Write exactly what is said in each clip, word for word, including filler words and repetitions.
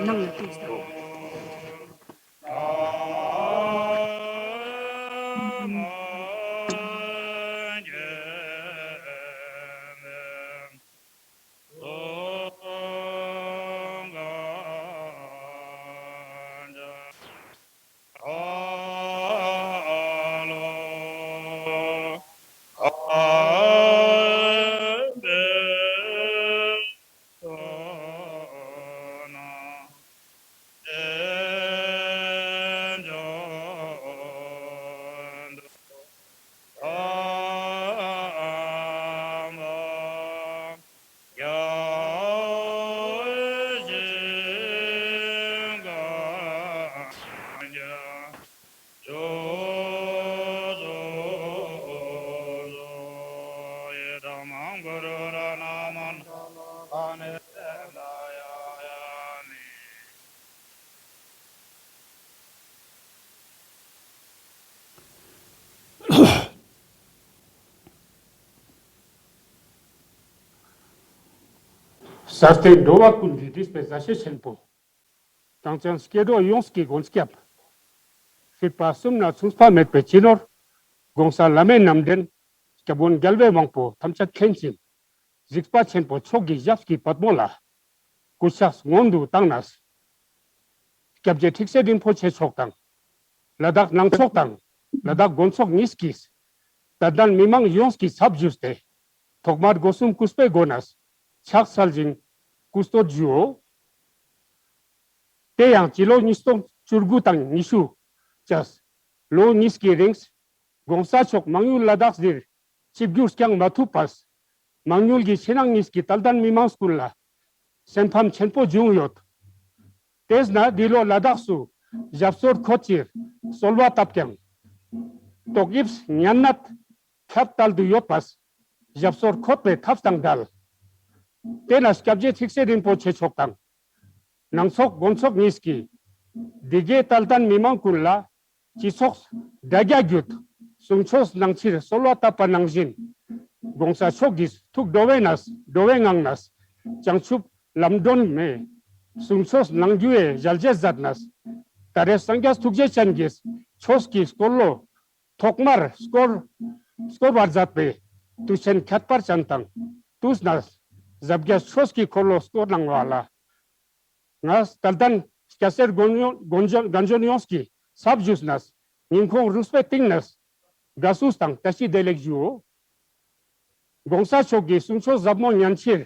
ནང་ལ་ཐུག་ས། ས་སྟེང་འགྲོ་བ་ཀུན་གྱི་བདེ་བའི་མཛའ་བཤེས་ཆེན་པོ། གྲངས་ཅན་སྐྱེ་འགྲོ་ཡོངས་ཀྱི་མགོན་སྐྱབས། སྲིད་པ་གསུམ་ན་མཚུངས་པ་མེད་པའི་སྤྱི་ནོར། ༸གོང་ས་བླ་མའི་རྣམ་འདྲེན། སྐྱབས་མགོན་རྒྱལ་བའི་དབང་པོ་ཐམས་ཅད་མཁྱེན་ཅིང་། གཟིགས་པ་ཆེན་པོ་མཆོག་གི་ཞབས་ཀྱི་པདྨོ་ལ། སྐུ་ཕྱག་སྔོན་དུ་བཏང་ནས། སྐྱབས་རྗེ་ཁྲིག་སེ་རིན་པོ་ཆེ་མཆོག་དང་། ལ་དྭགས་ནང་ཚོགས་དང་ལ་དྭགས་དགོན་ཚོགས་གཉིས་ཀྱིས། དད་ལྡན་མི་མང་ཡོངས་ཀྱི་ཚབ་ཞུས་ཏེ། ཐོག་མར་སྒོ་གསུམ་གུས་པའི་སྒོ་ནས་ཕྱག་འཚལ་ཞིང་སྐུ་བསྟོད་ཞུའོ། དེ་ཡང་སྤྱི་ལོ་ཉིས་སྟོང་བཅུ་དགུ་དང་ཉི་ཤུ་བཅས་ལོ་གཉིས་ཀྱི་རིང་། ༸གོང་ས་མཆོག་མང་ཡུལ་ལ་དྭགས་འདིར་ཆིབས་བསྒྱུར་བསྐྱང་མ་ཐུབ་པས། མང་ཡུལ་གྱི་ཕྱི་ནང་གཉིས་ཀྱི་དད་ལྡན་མི་མང་ཀུན་ལ་སེམས་ཕམ་ཆེན་པོ་བྱུང་ཡོད། དེས་ན་འདི་ལོ་ལ་དྭགས་སུ་ཞབས་སོར་འཁོད་ཀྱིས་གསོལ་བ་བཏབ་ཀྱང་། ཏོག་དབྱིབས་ཉམས་ནད་ཁྱབ་གདལ་དུ་ཡོད་པས། ཞབས་སོར་འཁོད་པའི་ཐབས་དང་འབྲེལ། དེས་ན་སྐྱབས་རྗེ་ཁྲིག་སེ་རིན་པོ་ཆེ་མཆོག་དང་། ནང་ཚོགས་དགོན་ཚོགས་གཉིས་ཀྱིས་འདི་གའི་དད་ལྡན་མི་མང་ཀུན་ལ་སྤྱི་ཚོགས་དྲ་རྒྱ་བརྒྱུད་གསུང་ཆོས་གནང་ཕྱིར་གསོལ་བ་བཏབ་པ་ནང་བཞིན། ༸གོང་ས་མཆོག་གིས་ཐུགས་འགྲོ་བའི་ནས་འགྲོ་བའི་ངང་ནས་བྱང་ཆུབ་ལམ་སྒྲོན་མའི་གསུང་ཆོས་གནང་རྒྱུའི་ཞལ་བཞེས་མཛད་ནས། ད་རེས་སངས་རྒྱས་ཐུགས་རྗེ་ཅན་གྱིས་ཆོས་ཀྱི་འཁོར་ལོ་ཐོག་མར་བསྐོར་བསྐོར་བར་མཛད་པའི་དུས་ཆེན་ཁྱད་པར་ཅན་དང་དུས་ནས་གཟབ་རྒྱས་ཆོས་ཀྱི་འཁོར་ལོ་བསྐོར་གནང་བ་ལ། ང་དད་ལྡན་སྐྱ་སེར་དགོན་ཡོངས་དགོན་གཞོན་དགའ་འབྱོར་ཡོངས་ཀྱི་ཚབ་ཞུས་ནས་སྙིང་ཁོང་རུས་པའི་གཏིང་ནས་དགའ་བསུ་དང་བཀྲ་ཤིས་བདེ་ལེགས་ཞུའོ། ༸གོང་ས་མཆོག་གི་གསུང་ཆོས་ཟབ་མོ་ཉན་ཕྱིར་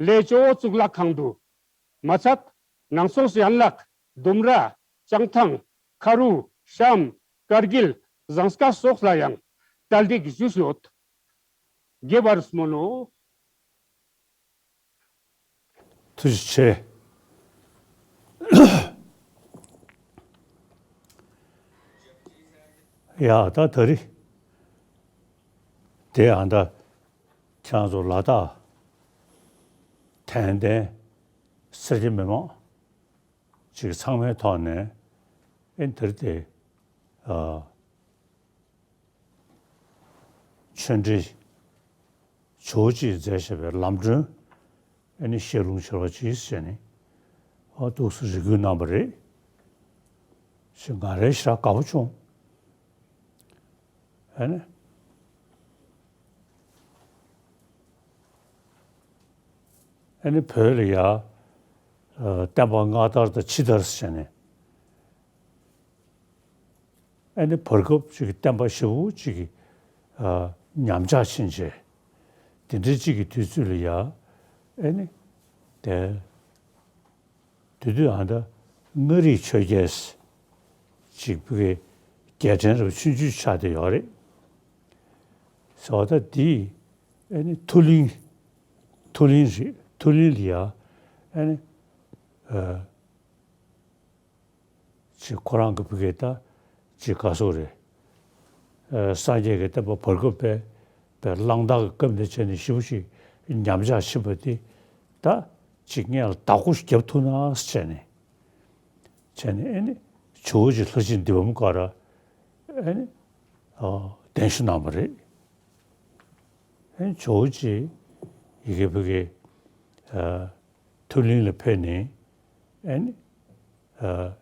ལས་ཇོ་བོ་གཙུག་ལག་ཁང་དུ་མ་ཚད་ནང་སོག་ཡན་ལག་ལྡུམ་ར། བྱང་ཐང་། ཁ་རུ། ཤམ། ཀར་གིལ། ཟངས་དཀར་སོགས་ལ་ཡང་གྲ་སྒྲིག་ཞུས་ཡོད། དགྱེས་པར་སྨོན་ནོ། ཐུགས་རྗེ་ཆེ། ཡ་ད་ད་རི། དེ་ཨ་ད་ཁྱེད་རང་ཚོ་ལ་དྭགས་དད་ལྡན་སེར་སྐྱ་མི་མང་ཅིག་ཚང་མའི་ཐོག་ནས་ཨེ་འདིར་དེ་ཨ། ཆོས་འབྲེལ་ཇོ་བོ་རྗེས་མཛད་བཞག་པའི་ལམ་སྒྲོན་ཨ་ནི་བཤད་ལུང་བྱས་པ་ཅིག་བྱས་ནས་ཨ་ཏོག་ཙམ་རེ་སྐུལ་གནང་བ་རེད། ཞེས་ང་རང་ཞེ་དྲག་དགའ་པོ་བྱུང་། ཨ་ནི་ཨ་ནི་བོད་ལ་ཡ་ཨ་བསྟན་པ་སྔ་དར་དང་ཕྱི་དར་བྱས་ནས། ཨ་ནི་བར་སྐབས་ཅིག་གི་བསྟན་པ་ཞེ་པོ་ཅིག་གི་ཨ་ཉམས་ཆག་ཕྱིན་རྗེས། དེ་འདྲའི་ཅིག་གི་དུས་ཚོད་ལ་ཡ། ཨ་ནི་དེ་དེ་དུས་ཨ་ད་མངའ་རིས་ཆོས་རྒྱལ་ཅིག་བོད་ཀྱི་རྒྱལ་ཕྲན་རབ་ཆུང་ཆུང་ཆགས་བསྡད་ཡོད་རེད། ཟེར་བ་ད་དེ་ཨ་ནི་མཐོ་གླིང་མཐོ་གླིང་རེད། མཐོ་གླིང་ལ་ཡ་ཨ་ནི་ཨ། ཅིག་ཁོ་རང་གི་བུ་གས་ད་ཅིག་ག་སོགས་རེད། ཨ་སངས་རྒྱས་ཀྱི་བསྟན་པ་བར་སྐབས་པའི་པའི་གླང་དར་གྱི་སྐབས་འདི་བྱས་ནས་ཞེ་པོ་ཅིག་ཉམས་ཆག་ཕྱིན་པ་དེ་ད་ཅིག་སྔོན་ལ་བདག་པོ་ཞིག་རྒྱབ་ཐུབ་ན་བྱས་ནས། བྱས་ནས་ཨ་ནི་ཇོ་བོ་རྗེ་ལྷ་རྗེ་འདི་བ་མོ་ཀ་ར་ཨ་ནི་ཨ་གདན་ཞུ་གནང་བ་རེད། ཨ་ནི་ཇོ་བོ་རྗེ་ཡི་གེ་བུ་གས་ཨ་མཐོ་གླིང་ལ་ཕེབས་ནས། ཨེ་ནི། ཨ།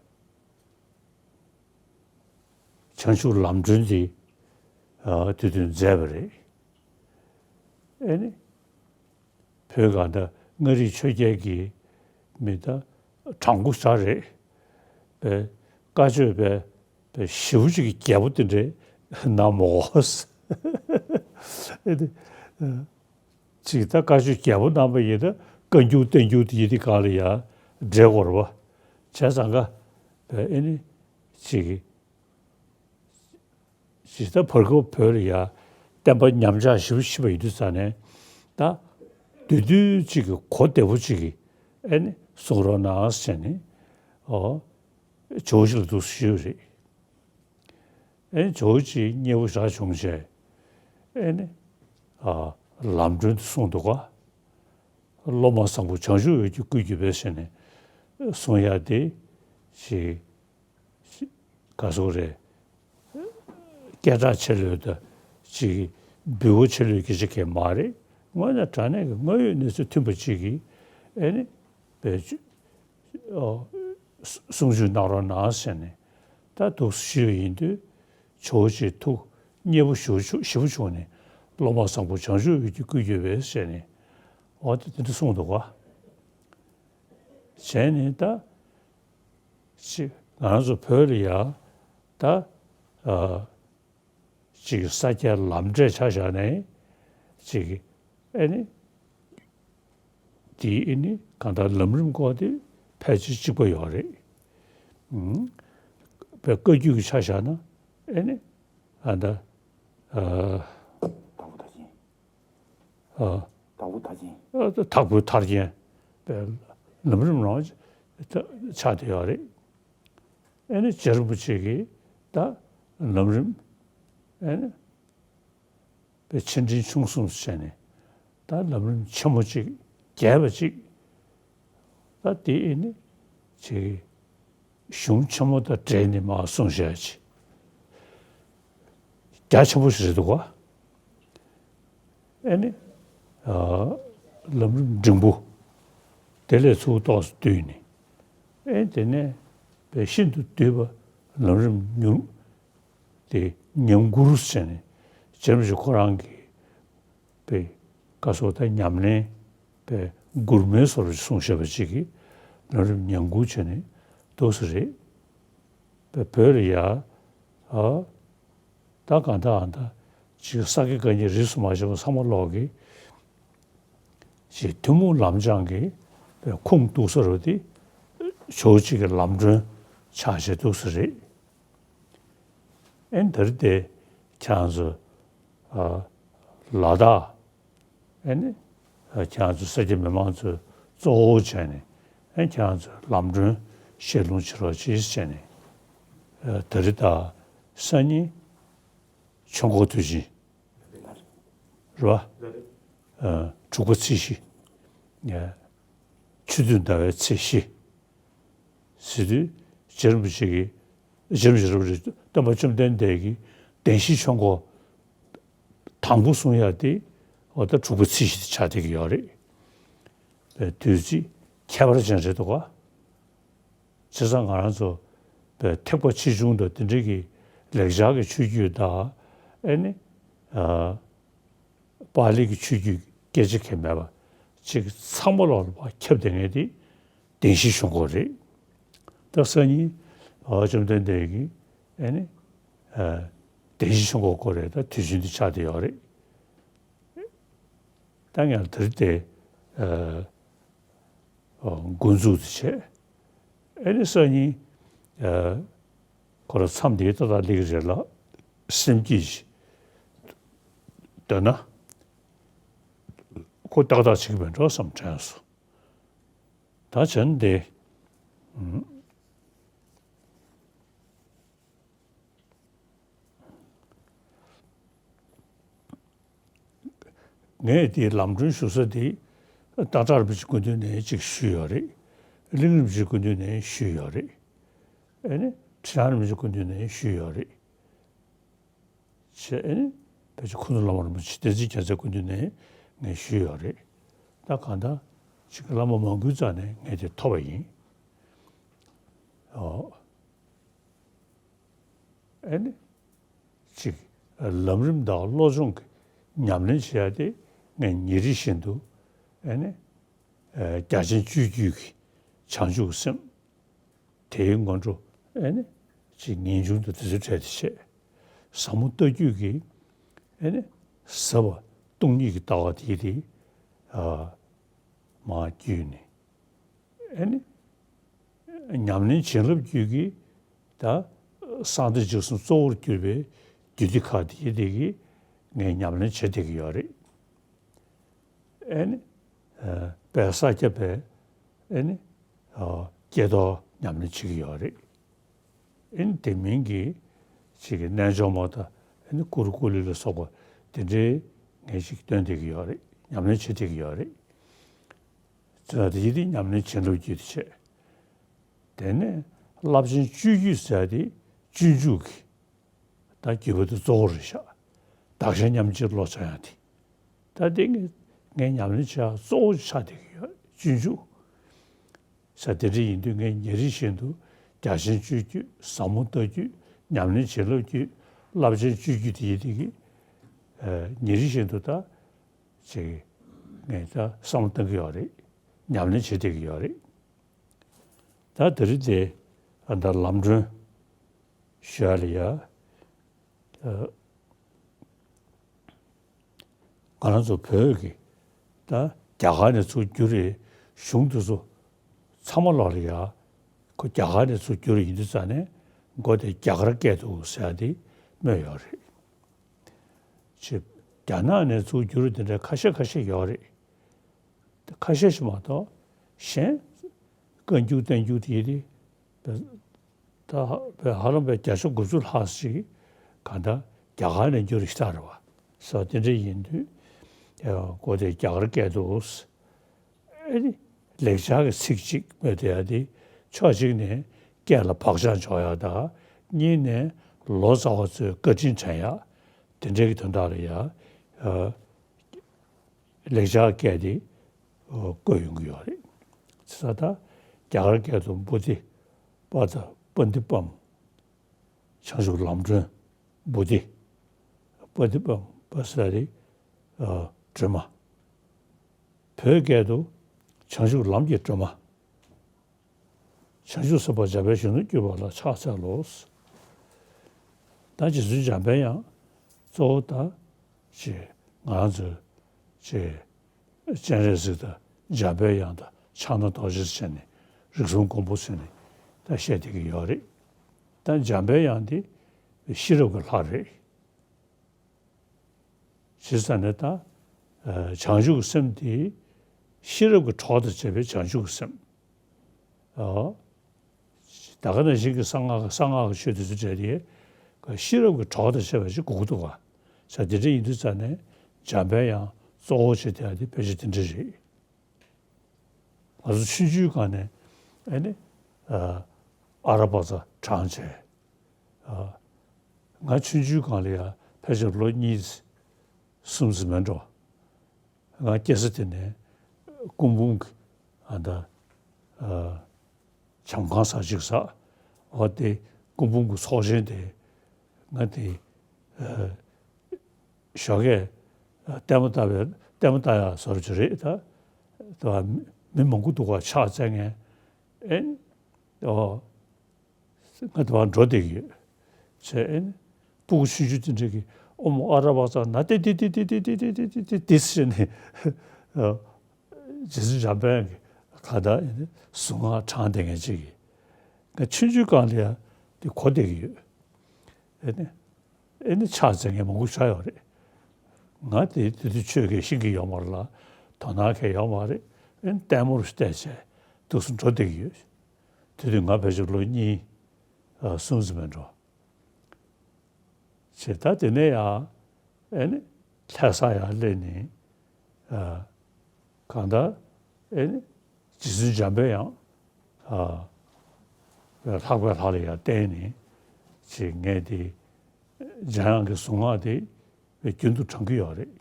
བྱང་ཆུབ་ལམ་སྒྲོན་དེ། ཨ། དེ་དུས་མཛད་པ་རེད། ཨེ་ནི། བོད་གང་ལྟར་མངའ་རིས་ཆོས་རྒྱལ་གྱི་མི་ད་དྲང་པོ་ཞེ་དྲག་རེད། པའི་བཀའ་ཆོས་པའི་པའི་ཞེ་པོ་ཅིག་གི་རྒྱས་པོ་དེ་འདྲས་གནང་མོ། ཨེ་ནི། ཅིག་ད་བཀའ་ཆོས་རྒྱས་པོ་གནང་པ་ཡིན་ན་བཀའ་འགྱུར་བསྟན་འགྱུར་དེ་ཡི་དེ་གང་ལ་ཡ་འགྲེལ་དགོས་རེད་པ། བྱས་ཙང་ཀ་ཨེ་ནི་ཅིག་ཇི་ལྟར་བར་སྐབས་བོད་ལ་ཡ་བསྟན་པ་ཉམས་ཆག་ཞེ་པོ་ཕྱིན་པ་ཡིན་དུས་ཙང་ནས་ད་བདུད་འདུལ་ཅིག་གི་གོ་བདེ་པོ་ཅིག་གི་ཨེ་ནི་གསུང་རོགས་གནང་ཟེར་ནས་ཨོ་ཇོ་བོ་རྗེ་ལ་འདུག་ཞུས་པ་རེད། ཨེ་ཇོ་བོ་རྗེ་མཉེས་པོ་ཞེ་དྲག་བྱུང་བྱས། ཨེ་ནི། ཨ། ལམ་སྒྲོན་དུ་གསུངས་འདུག་ག་སློབ་མ་བཟང་པོ་བྱང་ཆུབ་འོད་ཀྱིས་བསྐུལ་གྱུར་པའི་ཞེས་ནས་གསུང་ཡ་དེ་ཞིག་ག་སོག་རེད། སྐད་གྲགས་ཆེ་ལོས་དང་ཅིག་འབུལ་བ་ཆེ་ལོས་སྐད་ཆ་གས་མ་རེད། དངོས་གནས་དྲང་གནས་ཀྱི་དངོས་ཡོད་གནས་ཚུལ་མཐུན་པ་ཅིག་གིས་ཨེ་ནི་བེད་སྤྱོད། ཨོ། གསུང་ཆོས་གནང་རོགས་གནང་ཟེར་ནས་ད་འདུག་ཞུས་པ་ཡིན་དུས། ཇོ་བོ་རྗེ་ཐུགས་མཉེས་པོ་ཞེ་པོ་བྱུང་ནས་སློབ་མ་བཟང་པོ་བྱང་ཆུབ་འོད་ཀྱིས་བསྐུལ་གྱུར་པས་ཟེར་ནས་འོ་དེ་དེ་འདྲ་གསུངས་འདུག་ག་བྱས་ནས་ད་ཅིག་ང་རང་ཚོ་བོད་ལ་ཡ་ད་ཨ་ཅིག་ས་སྐྱའི་ལམ་འབྲས་ཆ་བཞག་ནས་ཅིག་ཨེ་ནི། དེའི་ཨེ་ནི་གང་ལྟར་ལམ་རིམ་སྐོར་དེ་ཕལ་ཆེར་གཅིག་པ་ཡོད་རེད། ཨུམ། བའི་བཀའ་བརྒྱུད་ཀྱི་ཆ་བཞག་ན་ཨེ་ནི་ཨ་ད་ཨ་དྭགས་པོ་མཐར་ཕྱིན། ཨ་དྭགས་པོ་མཐར་ཕྱིན། ཨ་དྭགས་པོའི་མཐར་ཕྱིན་པའི་ལམ་རིམ་རང་ཆགས་བསྡད་ཡོད་རེད། ཨེ་ནི་རྗེ་རིན་པོ་ཆེ་གིས་ད་ལམ་རིམ་ཨེ་ནི། པའི་ཆེ་འབྲིང་ཆུང་གསུམ་བྱས་ནས་ད་ལམ་རིམ་ཆེན་མོ་གཅིག་རྒྱས་པ་གཅིག་ད་དེ་ཨེ་ནི་ཅིག་གཞུང་ཆེན་མོ་དང་འབྲེལ་ནས་མར་གསུངས་བཞག་ཅིག་རྒྱ་ཆེན་པོ་ཞིག་རེད་འདུག་ག་ཨེ་ནི་ཨ་ལམ་རིམ་འབྲིང་པོ་དེ་ལས་ཚུར་ཏོག་ཙམ་བསྡུས་ནས་ཨེ་དེ་ནས་པའི་ཤིན་ཏུ་བསྡུས་པ་ལམ་རིམ་ཉུང་། དེ་ཉམས་མགུར་ཟེར་ནས་རྗེ་རིན་པོ་ཆེ་ཁོ་རང་གིས་པའི་བཀའ་སོགས་དང་ཉམས་ལེན་པའི་མགུར་མའི་བཟོ་འདྲ་གསུངས་བཞག་པ་ཅིག་གིས་ལམ་རིམ་ཉམས་མགུར་བྱས་ནས་འདུག་སེ་རེད། པའི་བོད་ལ་ཡ་ཨ་ད་གང་ལྟར་ཨ་ད་ཅིག་ས་དགེ་བཀའ་རྙིང་རིས་སུ་མ་ཆད་པ་ཚང་མ་ཀློག་གི་ཅིག་ཐུན་མོང་ལམ་སྦྱང་གི་པའི་ཁུངས་གཏུགས་ས་རུ་དེ་ཇོ་བོ་རྗེ་གི་ལམ་སྒྲོན་ཆགས་བྱས་འདུག་སེ་རེད། ཨེ་འདིར་དེ་ཁྱེད་རང་ཚོ་ཨ་ལ་དྭགས་ཨེ་ནི་ཨ་ཁྱེད་རང་ཚོ་ས་སྐྱ་མི་མང་ཚོས་གཙོ་བོ་བྱས་ནས་ཨེ་ཁྱེད་རང་ཚོས་ལམ་སྒྲོན་བཤད་ལུང་བྱེད་རོགས་གྱིས་བྱས་ནས་ཨ་ད་རེས་ད་སང་ཉིན་ཆོས་འཁོར་དུས་ཆེན་རེད་པ། ཨ་དྲུག་པ་ཚེས་བཞི། ཨ་ཆུ་ཚོད་ཟླ་བའི་ཚེས་བཞི། ཟེར་དུས་རྗེ་རིན་པོ་ཆེ་གིས་རྗེ་རིན་པོ་ཆེ་རབ་རིབ་སྟོན་པ་བཅོམ་ལྡན་འདས་ཀྱིས་བདེན་བཞིའི་ཆོས་འཁོར་དང་པོ་གསུང་ཡ་དེ་འོ་ད་དྲུག་པ་ཚེས་བཞི་དེ་ཆགས་བསྡད་ཀྱི་ཡོད་རེད། པའི་དུས་ཚིགས་ཁྱད་པར་ཅན་རེད་འདུག་ག་བྱས་ཙང་ང་རང་ཚོ་པའི་ཐེག་པ་ཆེ་ཆུང་དང་དེ་འདྲའི་གི་ལེགས་སྦྱར་གྱི་ཆོས་བརྒྱུད་དང་ཨེ་ནི་ཨ། པཱ་ལི་གི་ཆོས་བརྒྱུད་སྐད་ཆ་ཁས་མེད་པ་ཅིག་ཚང་མ་ལོག་ལ་ཕར་ཁྱབ་བསྡད་མཁན་དེ་བདེན་བཞིའི་ཆོས་འཁོར་རེད། ད་སང་ཉིན་ཨ་བཅོམ་ལྡན་འདས་ཀྱིས་ཨེ་ནི་ཨ་བདེན་བཞིའི་ཆོས་འཁོར་སྐོར་རེད། ད་དུས་ཆེན་འདི་ཆགས་བསྡད་ཡོད་རེད། ད་ངས་དེར་དེ་ཨ་འགོ་འཛུགས་དེ་བྱས། ཨེ་ནི་སང་ཉིན་ཨ་ཁོ་ར་མཚམས་འདིའི་ཏག་ཏག་སླེབས་ཀྱི་རེད་ལ་སེམས་སྐྱིད་ཅིག་འདོད་ན་ཁོ་ཏག་ཏག་བྱེད་ཀྱི་མེད་འགྲོ་བསམ་དྲན་སོང་། ད་བྱས་ན་དེ་ཨུམ། ངས་དེའི་ལམ་སྒྲོན་ཞུ་ས་དེ་སྟག་བྲག་རིན་པོ་ཆེའི་སྐུ་མདུན་ནས་ཅིག་ཞུས་ཡོད་རེད། གླིང་རིན་པོ་ཆེའི་སྐུ་མདུན་ནས་ཞུས་ཡོད་རེད། ཨེ་ནི་ཁྲི་བྱང་རིན་པོ་ཆེའི་སྐུ་མདུན་ནས་ཞུས་ཡོད་རེད། བྱས་ཨེ་ནི་ཕལ་ཆེར་ཁུ་ནུ་བླ་མ་རིན་པོ་ཆེ་བསྟན་འཛིན་རྒྱལ་མཚན་སྐུ་མདུན་ནས་ངས་ཞུས་ཡོད་རེད། ད་གང་ལྟར་ཅིག་བླ་མ་མང་པོའི་རྩ་ནས་ངས་དེ་ཐོབ་པ་ཡིན། ཨ་ནི་ཅིག་ལམ་རིམ་དང་བློ་སྦྱོང་གི་ཉམས་ལེན་བྱེད་ཡ་དེ་ངས་ཉིན་རེ་བཞིན་དུ་ཨ་ནི་རྒྱ་ཆེན་སྤྱོད་བརྒྱུད་ཀྱི་བྱང་ཆུབ་སེམས་དེའི་སྔོན་འགྲོ་ཨ་ནི་ཅིག་ངེས་འབྱུང་དུ་དེ་ཚོ་འཕྲད་དེ་བྱས། ཟབ་མོ་ལྟ་བརྒྱུད་ཀྱི་ཨ་ནི་ཟབ་པ་སྟོང་ཉིད་ཀྱི་ལྟ་བ་དེ་དེ་ཨ་མར་བརྒྱུད་ནས། ཨ་ནི། ཉམས་ལེན་བྱིན་རླབས་རྒྱུད་ཀྱི་ད་གསང་བདེ་འཇིགས་གསུམ་གཙོ་བོར་གྱུར་པའི་རྒྱུད་སྡེ་ཁག་དེ་དེ་གི་ངས་ཉམས་ལེན་བྱེད་བསྡད་ཀྱི་ཡོད་རེད། ཨ་ནི། དཔལ་ས་སྐྱ་པའི་ཨ་ནི། ཀྱེ་རྡོར་ཉམས་ལེན་བྱེད་ཀྱི་ཡོད་རེད། ཨ་ནི་དེ་མིན་གྱི་ཅིག་གི་རྣལ་འབྱོར་མ་དང་ཨ་ནི་ཀུ་རུ་ཀུ་ལི་ལ་སོགས་པ་དེ་འདྲའི་ངས་ཅིག་སྟོན་བསྡད་ཀྱི་ཡོད་རེད། ཉམས་ལེན་བྱེད་བསྡད་ཀྱི་ཡོད་རེད། ཙི་ན་དེ་ཡི་དེ་ཉམས་ལེན་བྱིན་རླབས་རྒྱུད་དེ་བྱས། དེ་ནས་རླབས་ཆེན་སྤྱོད་བརྒྱུད་ཟེར་ཡ་དེ་སྤྱོད་འཇུག་གི་ད་བརྒྱུད་པ་དེ་གཙོ་བོ་རེད་ཤག་བདག་གཞན་མཉམ་བརྗེའི་བློ་སྦྱང་ཡ་དེ། ད་དེ་ངས་ངས་ཉམས་ལེན་བྱེད་ཡ་གཙོ་བོ་ཆགས་བསྡད་ཀྱི་ཡོད། སྤྱོད་འཇུག་ཟེར་དེ་འདྲ་ཡིན་དུས་ངས་ཉིན་རེ་བཞིན་དུ་རྒྱ་ཆེན་སྤྱོད་བརྒྱུད། ཟབ་མོ་ལྟ་བརྒྱུད། ཉམས་ལེན་བྱིན་རླབས་རྒྱུད། རླབས་ཆེན་སྤྱོད་བརྒྱུད་དེ་ཡི་དེ་གི་ཉིན་རེ་བཞིན་དུ་ད་ཅིག་ངས་ད་བསམ་བློ་གཏང་གི་ཡོད་རེད། ཉམས་ལེན་བྱེད་བསྡད་ཀྱི་ཡོད་རེད། ད་དེ་རིང་དེ་ཨ་ད་ལམ་གྲོན་ཞུ་ཡ་ལ་ཡ། ཨ་ང་རང་ཚོ་བོད་ཀྱི་ད་རྒྱ་གར་ནས་ཚུར་བསྒྱུར་རེད། གཞུང་དེ་ཚོ་ཚང་མ་ལོག་ལ་ཡ། ཁོ་རྒྱ་གར་ནས་ཚུར་བསྒྱུར་ཡིན་དུས་ཙང་ནས་མགོ་དེ་རྒྱ་གར་སྐད་དུ་ཟེར་ཡ་དེ་སྨོས་ཡོད་རེད། ཅེས་རྒྱ་ནག་ནས་ཚུར་བསྒྱུར་དེ་འདྲ་ཁ་ཤས་ཁ་ཤས་ཡོད་རེད། ཁ་ཤས་ཤིག་མ་གཏོགས་གཞན་བཀའ་འགྱུར་བསྟན་འགྱུར་དེ་ཡི་དེ་ད་བས་ཧ་ལམ་པའི་བརྒྱ་ཆ་དགུ་བཅུ་ལྷག་ཅིག་གང་ལྟར་རྒྱ་གར་ནས་བསྒྱུར་ཞིག་ལྟ་རེད་བ། སོ་དེ་འདྲ་ཡིན་དུས་ཨེ་གོ་དེ་རྒྱ་གར་སྐད་དུ་ཨེ་ནི་ལེགས་སྦྱར་གྱི་ཚིག་གཅིག་སྨོས་བསྡད་ཡ་དེ་ཕྱོགས་གཅིག་ནས་སྐད་ལ་བག་ཆགས་འཇོག་ཡ་དང་། གཉིས་ནས་ལོ་ཙཱ་བ་ཚོའི་བཀའ་དྲིན་དྲན་ཡ་དེ་འདྲའི་གི་དོན་དག་ལ་ཡ། ཨ། ལེགས་སྦྱར་སྐད་དེ་བཀོད་ཡོང་གི་ཡོད་རེད། ས་ད་རྒྱ་གར་སྐད་དུ་བོ་དྷི་པ་ད་པ་འདི་པམ། བྱང་ཆུབ་ལམ་སྒྲོན་བོ་དྷི་པ་འདི་པམ་པ་ས་རི་སྒྲོན་མ། བོད་སྐད་དུ་བྱང་ཆུབ་ལམ་གྱི་སྒྲོན་མ། བྱང་ཆུབ་སེམས་དཔའ་འཇམ་དཔལ་གཞོན་ནུར་གྱུར་པ་ལ་ཕྱག་འཚལ་ལོ། ད་རྗེ་བཙུན་འཇམ་དཔལ་དབྱངས་གཙོ་བོ་ད་ཅེས་ང་རང་ཚོའི་ཅེས་སྤྱན་རས་གཟིགས་དང་འཇམ་དཔལ་དབྱངས་དང་ཕྱག་ན་རྡོ་རྗེ་ཟེར་ནས་རིགས་གསུམ་མགོན་པོ་ཟེར་ནས་ད་བཤད་བསྡད་ཀྱི་ཡོད་རེད། ད་འཇམ་དཔལ་དབྱངས་འདི་ཤེས་རབ་ཀྱི་ལྷ་རེད། ཇི་ཙམ་ནས་ད་བྱང་ཆུབ་སེམས་དེ་ཤེས་རབ་ཀྱི་གྲོགས་དང་བཅས་པའི་བྱང་ཆུབ་སེམས། ཨོ། ད་ག་ནང་བཞིན་གྱི་གསང་སྔགས་གསང་སྔགས་ཀྱི་ཆོས་དེ་ཚོ་བྱས་ཏེ་ཤེས་རབ་ཀྱི་གྲོགས་དང་བཅས་པ་ཞིག་དགོས་ཀྱི་འདུག་ག་ས་དེ་འདྲ་ཡིན་དུས་ཙམ་ནས་འཇམ་དཔལ་དབྱངས་གཙོ་བོ་བྱས་ཏེ་ཡ་དེ་ཕལ་ཆེར་དེ་འདྲ་རེད། ང་ཚོ་ཆུང་ཆུང་སྒང་ནས་ཨེ་ནི་ཨ་ར་པ་ཙ་བགྲངས་བྱས། ང་ཆུང་ཆུང་སྒང་ལ་ཡ་ཕལ་ཆེར་ལོ་གཉིས་གསུམ་ཙམ་མིན་འགྲོ། ང་སྐྱེ་ས་དེ་ནས་སྐུ་འབུམ་གྱི་ཨ་ད་བྱམས་ཁང་ས་ཅིག་ས། འོ་དེ་སྐུ་འབུམ་གྱི་ཚོགས་ཆེན་དེ་ང་དེ་ཞོགས་ཀས་ལྟད་མོ་ལྟ་བའི་ལྟད་མོ་ལྟ་ཡག་བཟོ་འདྲ་ཅིག་རེད་ད། ད་མི་མང་པོ་འདུག་ག་ཕྱག་འཚལ་མཁན། ཨེ་ཨོ། ང་དེ་བར་འགྲོ་བསྡད་ཀྱི་ཡོད། བྱས་ཨེ་ནི། སྤུ་གུ་ཆུང་ཆུང་དེ་འདྲ་གིས་ཨོཾ་ཨ་ར་བ་ཙ་ན་ཏེ་ཏེ་ཏེ་ཏེ་ཟེར་ནས་རྗེ་བཙུན་འཇམ་དཔལ་གྱི་ག་ད་ཨེ་ནི་གཟུངས་སྔགས་བགྲངས་བསྡད་མཁན་ཅིག་གིས་ང་ཆུང་ཆུང་སྒང་ལ་ཡ་དེ་གོ་བསྡད་ཀྱི་ཡོད། ཨེ་ནི། ཨེ་ནི་ཕྱག་འཚལ་མཁན་མང་པོ་ཆགས་ཡོད་རེད། ང་དེ་དེ་དུས་ཆོས་གང་ཤེས་ཀྱི་ཡོད་མ་རེད་ལ། དོ་སྣང་གང་ཡོད་མ་རེད། ཨེ་ནི་ལྟད་མོ་རུ་བལྟས་བྱས་འདུག་སེ་འགྲོ་བསྡད་ཀྱི་ཡོད། དེ་དུས་ང་ཕལ་ཆེར་ལོ་གཉིས་ཨ་གསུམ་ཙམ་མིན་འགྲོ། བྱས་ད་དེ་ནས་ཡང་ཨེ་ནི་ལྷ་ས་ཡར་སླེབས་ནས་ཨ་གང་ལྟར་ཨེ་ནི་རྗེ་བཙུན་འཇམ་དཔལ་དབྱངས་ཨ་ལྷག་པའི་ལྷ་ལ་ཡར་བསྟེན་ནས་ཅིག་ངས་དེ་འཇམ་དབྱངས་ཀྱི་གཟུངས་སྔགས་དེ་རྒྱུན་དུ་བགྲང་གི་ཡོད་རེད།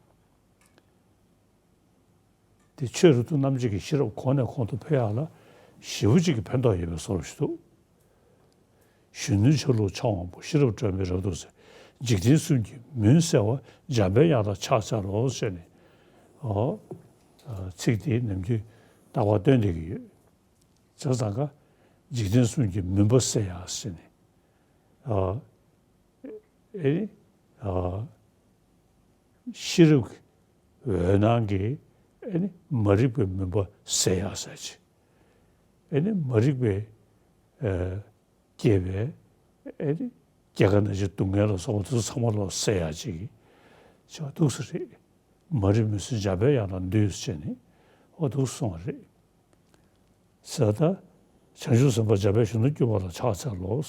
དེ་ཆོས་རབ་ཏུ་རྣམ་འབྱེད་ཀྱི་ཤེས་རབ་གོང་ནས་གོང་དུ་འཕེལ་ཡག་ལ་ཞེ་པོ་ཅིག་གི་ཕན་ཐོགས་ཡོད་པའི་བཟོ་འདྲ་ཞིག་འདུག་གཞོན་ནུའི་ཆ་ལུགས་འཆང་དབང་པོ། ཤེས་རབ་སྒྲོན་མེ་རབ་ཏུ་གསལ། འཇིག་རྟེན་གསུམ་གྱི་མུན་བསལ་བ། འཇམ་པའི་དབྱངས་ལ་ཕྱག་འཚལ་ལོ་ཞེས་ནས། ཨོ། ཚིག་དེ་ནམ་རྒྱུན་རྟག་པར་བཏོན་བསྡད་ཀྱི་ཡོད། བྱས་ཙང་ཀ་འཇིག་རྟེན་གསུམ་གྱི་མུན་པ་བསལ་ཡག་ཟེར་ནས། ཨ། ཨེ་ནི། ཨ། ཤེས་རབ་ཀྱི་འོད་སྣང་གིས་ཨེ་ནི་མ་རིག་པའི་མུན་པ་བསལ་ཡག་ཟེར་ཅིག་ཨེ་ནི་མ་རིག་པའི། ཨ། སྐྱེས་པའི་ཨེ་ནི་སྐྱེ་རྒ་ན་འཆི་སྡུག་བསྔལ་ལ་སོགས་པ་དེ་ཚོ་ཚང་མ་ལོག་བསལ་ཡག་ཅིག་ཅིག་འདུག་སེ་རེད། མ་རིག་མུན་སེལ་འཇམ་པའི་དབྱངས་ལ་འདུད་ཟེར་ནས་ཨོ་འདུག་གསུངས་པ་རེད། ཟེར་ད། བྱང་ཆུབ་སེམས་དཔའ་འཇམ་དཔལ་གཞོན་ནུར་གྱུར་པ་ལ་ཕྱག་འཚལ་ལོ།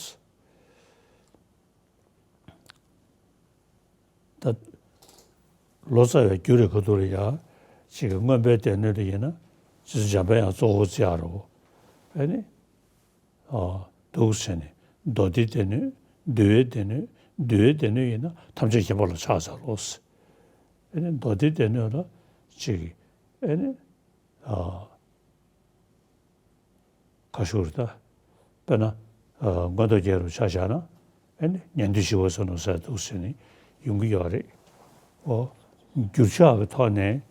ད། ལོ་ཙཱ་བའི་རྒྱུད་རེ་ག་དུ་རེ་ཡ། ཅིག་གི་མངོན་པའི་སྡེ་སྣོད་དུ་ཡིན་ན། རྗེ་བཙུན་འཇམ་དཔལ་དབྱངས་གཙོ་བོ་བརྩི་ཡ་རོ། ཨེ་ནི། ཨ། འདུག་ཟེར་ནས་མདོ་སྡེའི་སྡེ་སྣོད། འདུལ་བའི་སྡེ་སྣོད། འདུལ་བའི་སྡེ་སྣོད་ཡིན་ན་ཐམས་ཅད་མཁྱེན་པ་ལ་ཕྱག་འཚལ་ལོ། ཨེ་ནི་མདོ་སྡེའི་སྡེ་སྣོད་ལ་ཅིག་གི་ཨེ་ནི། ཨ། ཁ་ཤོར་ད། དཔེར་ན། ཨ། མངོན་རྟོགས་རྒྱན་རུ་ཆ་བཞག་ན། ཨེ་ནི་ཉན་ཐོས་ཞི་བ་འཚོ་ནོ་ཟེར་འདུག་ཟེར་ནས་ཡོང་གི་ཡོད་རེད། ཨོ། འགྱུར་ཕྱག་གི་ཐོག་ནས།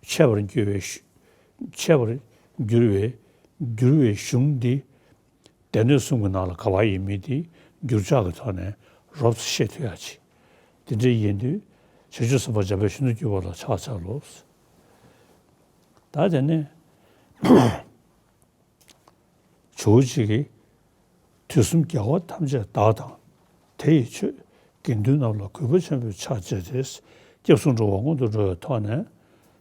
འཆད་པར་འགྱུར་བའི་གཞུ། འཆད་པར་འགྱུར་བའི། འགྱུར་བའི་གཞུང་འདི། སྡེ་སྣོད་གསུམ་གྱི་ནང་ལ་ག་པར་ཡིན་མིན་དེ་འགྱུར་ཕྱག་གི་ཐོག་ནས་རོབ་ཙམ་ཤེས་ཐུབ་ཡག་ཅིག་དེ་འདྲ་ཡིན་དུས་བྱང་ཆུབ་སེམས་དཔའ་འཇམ་དཔལ་གཞོན་ནུར་གྱུར་པ་ལ་ཕྱག་འཚལ་ལོ། ད་དེ་ནས་ཇོ་བོ་རྗེ་གིས། དུས་གསུམ་རྒྱལ་བ་ཐམས་ཅད་བདག་དང་། དེ་ཡི་ཆོས་དགེ་འདུན་རྣམས་ལ། གུས་པ་ཆེན་པོས་ཕྱག་བྱས་ཏེ། སྐྱབས་སུ་འགྲོ་བ་སྔོན་དུ་འགྲོ་བའི་ཐོག་ནས།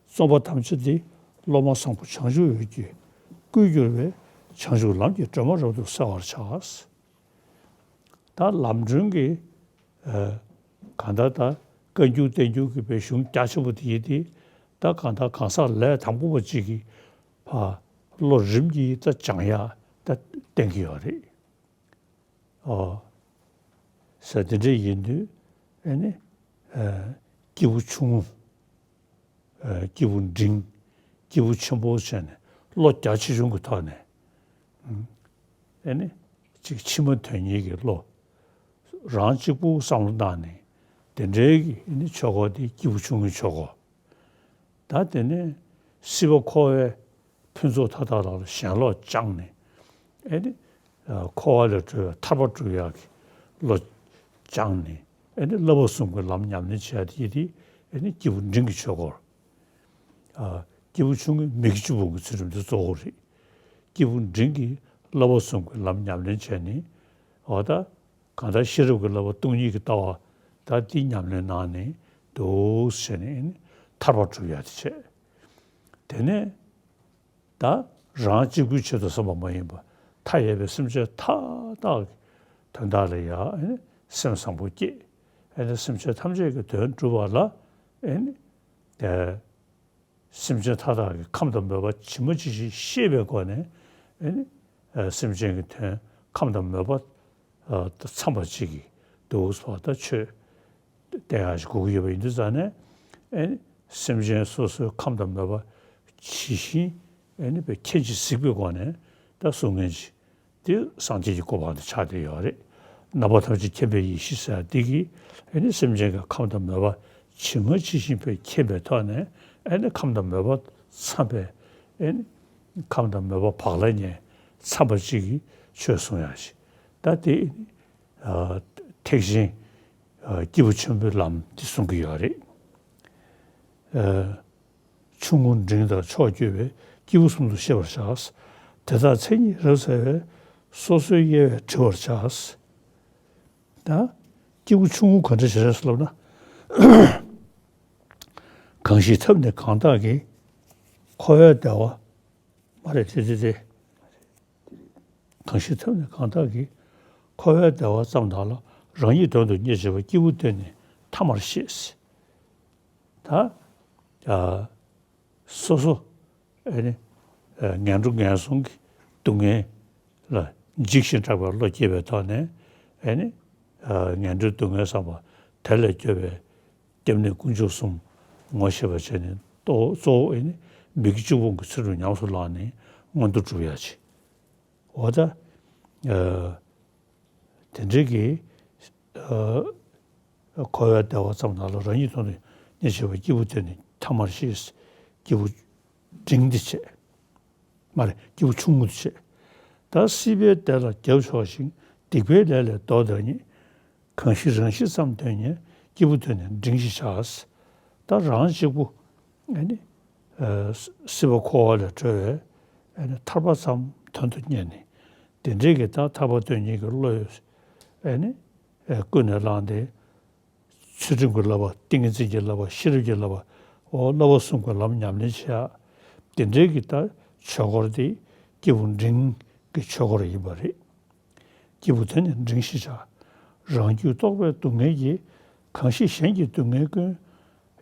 རྩོམ་པ་ཐམས་ཅད་འདི་སློབ་མ་བཟང་པོ་བྱང་ཆུབ་འོད་ཀྱིས་བསྐུལ་གྱུར་པའི་བྱང་ཆུབ་ལམ་གྱི་སྒྲོན་མ་རབ་ཏུ་གསལ་བར་བྱ། ད་ལམ་སྒྲོན་གྱི། ཨ། གང་ལྟར་ད་བཀའ་འགྱུར་བསྟན་འགྱུར་གྱི་པའི་གཞུང་རྒྱ་ཆེན་པོ་དེ་ཡིན་ཏེ། ད་གང་ལྟར་གང་ཟག་ལས་དང་པོ་པ་གཅིག་གིས་ཕར་བློ་རིམ་གྱིས་ད་སྦྱང་ཡག་ད་བསྟན་གྱི་ཡོད་རེད། ཨོ། ཟེར་དེ་འདྲ་ཡིན་དུས་ཨེ་ནི། ཨ། སྐྱེས་བུ་ཆུང་ངུ། ཨ། སྐྱེས་བུ་འབྲིང་། སྐྱེས་བུ་ཆེན་པོ་བྱས་ནས་བློ་རྒྱ་ཆེ་ཆུང་གི་ཐོག་ནས། ཨེ་ནི། ཅིག་ཕྱི་མ་དོན་གཉེར་གྱི་བློ། རང་གཅིག་པུ་བསམ་བློ་བཏང་ནས་དེ་འདྲའི་གི་ཨེ་ནི་ཆོས་སྐོར་དེ་སྐྱེས་བུ་ཆུང་ངུའི་ཆོས་སྐོར། ད་དེ་ནས་སྲིད་པ་འཁོར་བའི་ཕུན་ཚོགས་མཐའ་དག་ལ་ཞེན་ལོག་བཅངས་ནས། ཨེ་ནི། ཨ། འཁོར་བ་ལས་གྲོལ་བའི་ཐར་པ་སྒྲུབ་ཡག་གི་བློ་བཅངས་ནས། ཨེ་ནི་བསླབ་པ་གསུམ་གྱི་ལམ་ཉམས་ལེན་བྱེད་ཡག་དེ་དེ་ཨེ་ནི་སྐྱེས་བུ་འབྲིང་གི་ཆོས་སྐོར། ཨ། སྐྱེས་བུ་ཆུང་ངུའི་མི་དགེ་བཅུ་སྤོང་གི་ཚུལ་ཁྲིམས་དེ་གཙོ་བོ་རེད། སྐྱེས་བུ་འབྲིང་གིས་བསླབ་པ་གསུམ་གྱི་ལམ་ཉམས་ལེན་བྱས་ནས། འོ་ད། གང་ལྟར་ཤེས་རབ་ཀྱི་བསླབ་པ་སྟོང་ཉིད་ཀྱི་ལྟ་བ་ད་འདི་ཉམས་ལེན་གནང་ནས་འདུག་ཟེར་ནས་ཐར་པ་སྒྲུབ་ཡག་དེ་བྱས། དེ་ནས་ད་རང་གཅིག་པུའི་ཆེད་དུ་བསམ་པ་མ་ཡིན་པར་མཐའ་ཡས་པའི་སེམས་ཅན་མཐའ་དག་གི་དོན་དག་ལ་ཡང་སེམས་བཟང་པོ་བསྐྱེད། ཨེ་ནི་སེམས་ཅན་ཐམས་ཅད་ཀྱི་དོན་སྒྲུབ་པ་ལ་ཨེ་ནི་དེ། སེམས་ཅན་མཐའ་དག་གི་ཁམས་དང་མོས་པ་ཇི་མ་ཇི་བཞིན་ཤེས་པའི་སྒོ་ནས། ཨེ་ནི། ཨ། སེམས་ཅན་གྱི་དོན་ཁམས་དང་མོས་པ། ཨ། འཚམས་པ་ཅིག་གིས་འདུག་སེ་ད་ཆོས་བསྟན་ཡག་ཅིག་དགོས་ཀྱི་ཡོད་པ་ཡིན་དུས་ཙང་ནས། ཨེ་ནི། སེམས་ཅན་སོ་སོའི་ཁམས་དང་མོས་པ་ཇི་བཞིན་ཨེ་ནི་པའི་མཁྱེན་ཅིང་གཟིགས་པའི་སྒོ་ནས་ད་གསུང་མཁན་ཅིག་དེ་སངས་རྒྱས་ཀྱི་གོ་འཕང་དུ་ཆགས་བསྡད་ཡོད་རེད། རྣམ་པ་ཐམས་ཅད་མཁྱེན་པའི་ཡེ་ཤེས་ཟེར་འདི་གིས་ཨེ་ནི་སེམས་ཅན་གྱི་ཁམས་དང་མོས་པ་ཇི་མ་ཇི་བཞིན་པའི་མཁྱེན་པའི་ཐོག་ནས། ཨེ་ནི་ཁམས་དང་མོས་པ་འཚམས་པའི། ཨེ་ནི་ཁམས་དང་མོས་པ་བག་ལ་ཉལ་འཚམས་པ་ཅིག་གིས་ཆོས་གསུང་ཡག་ཅིག་ད་དེ་ཨེ་ནི། ཨ། ཐེག་ཆེན། ཨ། སྐྱེས་བུ་ཆེན་པོའི་ལམ་འདི་གསུང་གི་ཡོད་རེད། ཨ། ཆུང་ངུ་འབྲིང་དང་ཕྱོགས་བཅུ་པའི་སྐྱེས་བུ་གསུམ་དུ་ཤེས་པར་བྱ། དེ་དག་མཚན་ཉིད་རབ་གསལ་བས། སོ་སོའི་དབྱེ་བས་བྲི་བར་བྱ། ད་སྐྱེས་བུ་ཆུང་ངུ་ག་འདྲ་ཞིག་རེད་ཟེར་ལབ་ན། གང་ཞིག་ཐབས་ནི་གང་དག་གིས། འཁོར་བའི་བདེ་བ། མ་རེད་དེ་དེ་དེ། གང་ཞིག་ཐབས་ནི་གང་དག་གིས། འཁོར་བའི་བདེ་བ་ཙམ་དག་ལ། རང་ཉིད་དོན་དུ་གཉེར་བྱེད་པ། སྐྱེས་བུ་དེ་ནི་ཐ་མར་ཤེས། ད། ཨ། སོ་སོ། ཨེ་ནི། ཨ། ངན་འགྲོ་ངན་སོང་གི་སྡུག་བསྔལ་ལ་འཇིགས་ཤིང་སྐྲག་པའི་བློ་སྐྱེས་པའི་ཐོག་ནས། ཨེ་ནི། ཨ། ངན་འགྲོའི་སྡུག་བསྔལ་བསམ་པ་དེ་ལས་སྐྱོབ་པའི་སྐྱབས་གནས་དཀོན་མཆོག་གསུམ་ངོ་ཤེས་པ་བྱས་ནས། གཙོ་བོ་གཙོ་བོ་ཨེ་ནི་མི་དགེ་བཅུ་སྤོང་གི་ཚུལ་ཁྲིམས་ཉམས་སུ་བླངས་ནས་མངོན་མཐོ་སྒྲུབ་ཡག་ཅིག་འོ་ད། ཨ། དེ་འདྲའི་གི་ཨ་འཁོར་བའི་བདེ་བ་ཙམ་ན་ལ་རང་ཉིད་དོན་དུ་གཉེར་བྱེད་པ་སྐྱེས་བུ་དེ་ནི་ཐ་མར་ཤེས། སྐྱེས་བུ་འབྲིང་དེ་བྱས། མ་རེད། སྐྱེས་བུ་ཆུང་ངུ་དེ་བྱས། ད་སྲིད་པའི་བདེ་ལ་རྒྱབ་ཕྱོགས་ཤིང་། སྡིག་པའི་ལས་ལས་ལྡོག་ལྟ་ཉིད། གང་ཞིག་རང་བཞིན་ཙམ་དོན་གཉེར། སྐྱེས་བུ་དེ་ནི་འབྲིང་ཞེས་བྱ། ད་རང་གཅིག་པུ་ཨ་ནི་ཨ་སྲིད་པ་འཁོར་བ་ལས་གྲོལ་བའི་ཨ་ནི་ཐར་པ་ཙམ་དོན་དུ་གཉེར་ནས། དེ་འདྲའི་གི་ད་ཐར་པ་དོན་གཉེར་གྱི་བློ་ཨ་ནི་ཨ་ཀུན་ནས་བསླངས་ཏེ། ཚུལ་ཁྲིམས་ཀྱི་བསླབ་པ། ཏིང་ངེ་འཛིན་གྱི་བསླབ་པ། ཤེས་རབ་ཀྱི་བསླབ་པ། འོ་བསླབ་པ་གསུམ་གྱི་ལམ་ཉམས་ལེན་བྱེད་ཡ། དེ་འདྲའི་གི་ད་ཆོས་སྐོར་དེ་སྐྱེས་བུ་འབྲིང་གི་ཆོས་སྐོར་ཡིན་པ་རེད། སྐྱེས་བུ་དེ་ནི་འབྲིང་ཞེས་བྱ། རང་རྒྱུད་རྟོག་པའི་སྡུག་བསྔལ་གྱིས། གང་ཞིག་གཞན་གྱི་སྡུག་བསྔལ་ཀུན།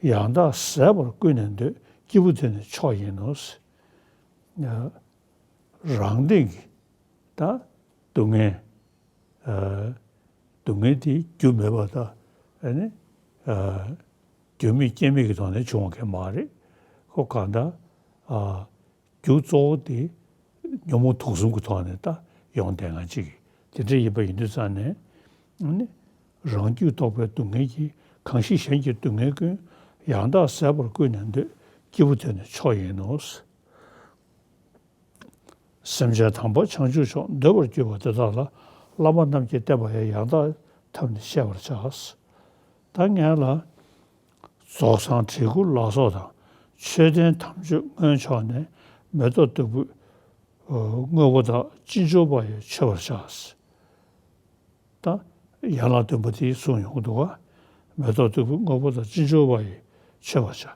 ཡང་དག་ཟད་པར་ཀུན་ནས་འདོད། སྐྱེས་བུ་དེ་ནི་མཆོག་ཡིན་ནོ། རང་སྟེང་གི་ད་སྡུག་བསྔལ། ཨ་སྡུག་བསྔལ་དེ་རྒྱུ་མེད་པ་དང་ཨ་ནི་ཨ་རྒྱུ་མེད་རྐྱེན་མེད་ཀྱི་ཐོག་ནས་བྱུང་བ་གང་མ་རེད། ཁོ་གང་ལྟར་ཨ་རྒྱུ་གཙོ་བོ་དེ་ཉོན་མོངས་དུག་གསུམ་གྱི་ཐོག་ནས་ད་ཡོང་བསྡད་མཁན་ཅིག་དེ་འདྲ་ཡིན་པ་ཡིན་དུས་ཙང་ནས་ཨ་ནི་རང་རྒྱུད་རྟོག་པའི་སྡུག་བསྔལ་གྱིས། གང་ཞིག་གཞན་གྱི་སྡུག་བསྔལ་ཀུན། ཡང་དག་ཟད་པར་ཀུན་ནས་འདོད། སྐྱེས་བུ་དེ་ནི་མཆོག་ཡིན་ནོ། སེམས་ཅན་དམ་པ་བྱང་ཆུབ་མཆོག་འདོད་པར་གྱུར་པ་དེ་དག་ལ། བླ་མ་རྣམས་ཀྱིས་བསྟན་པ་ཡང་། ཡང་དག་ཐབས་ནི་ཤེས་པར་བྱ། ད་ངས་ལ་རྫོགས་སངས་བྲིས་སྐུ་ལ་སོགས་དང་། མཆོད་རྟེན་དམ་ཆོས་སྔོན་ཕྱོགས་ནས། མེ་ཏོག་བདུག་སྤོས་དངོས་པོ་དག། ཅི་འབྱོར་པ་ཡིས་མཆོད་པར་བྱ། ད་ཡན་ལག་བདུན་པོ་དེ་གསུངས་ཡོང་གི་འདུག་ག་མེ་ཏོག་བདུག་སྤོས་དངོས་པོ་དག། ཅི་འབྱོར་པ་ཡིས་མཆོད་པར་བྱ།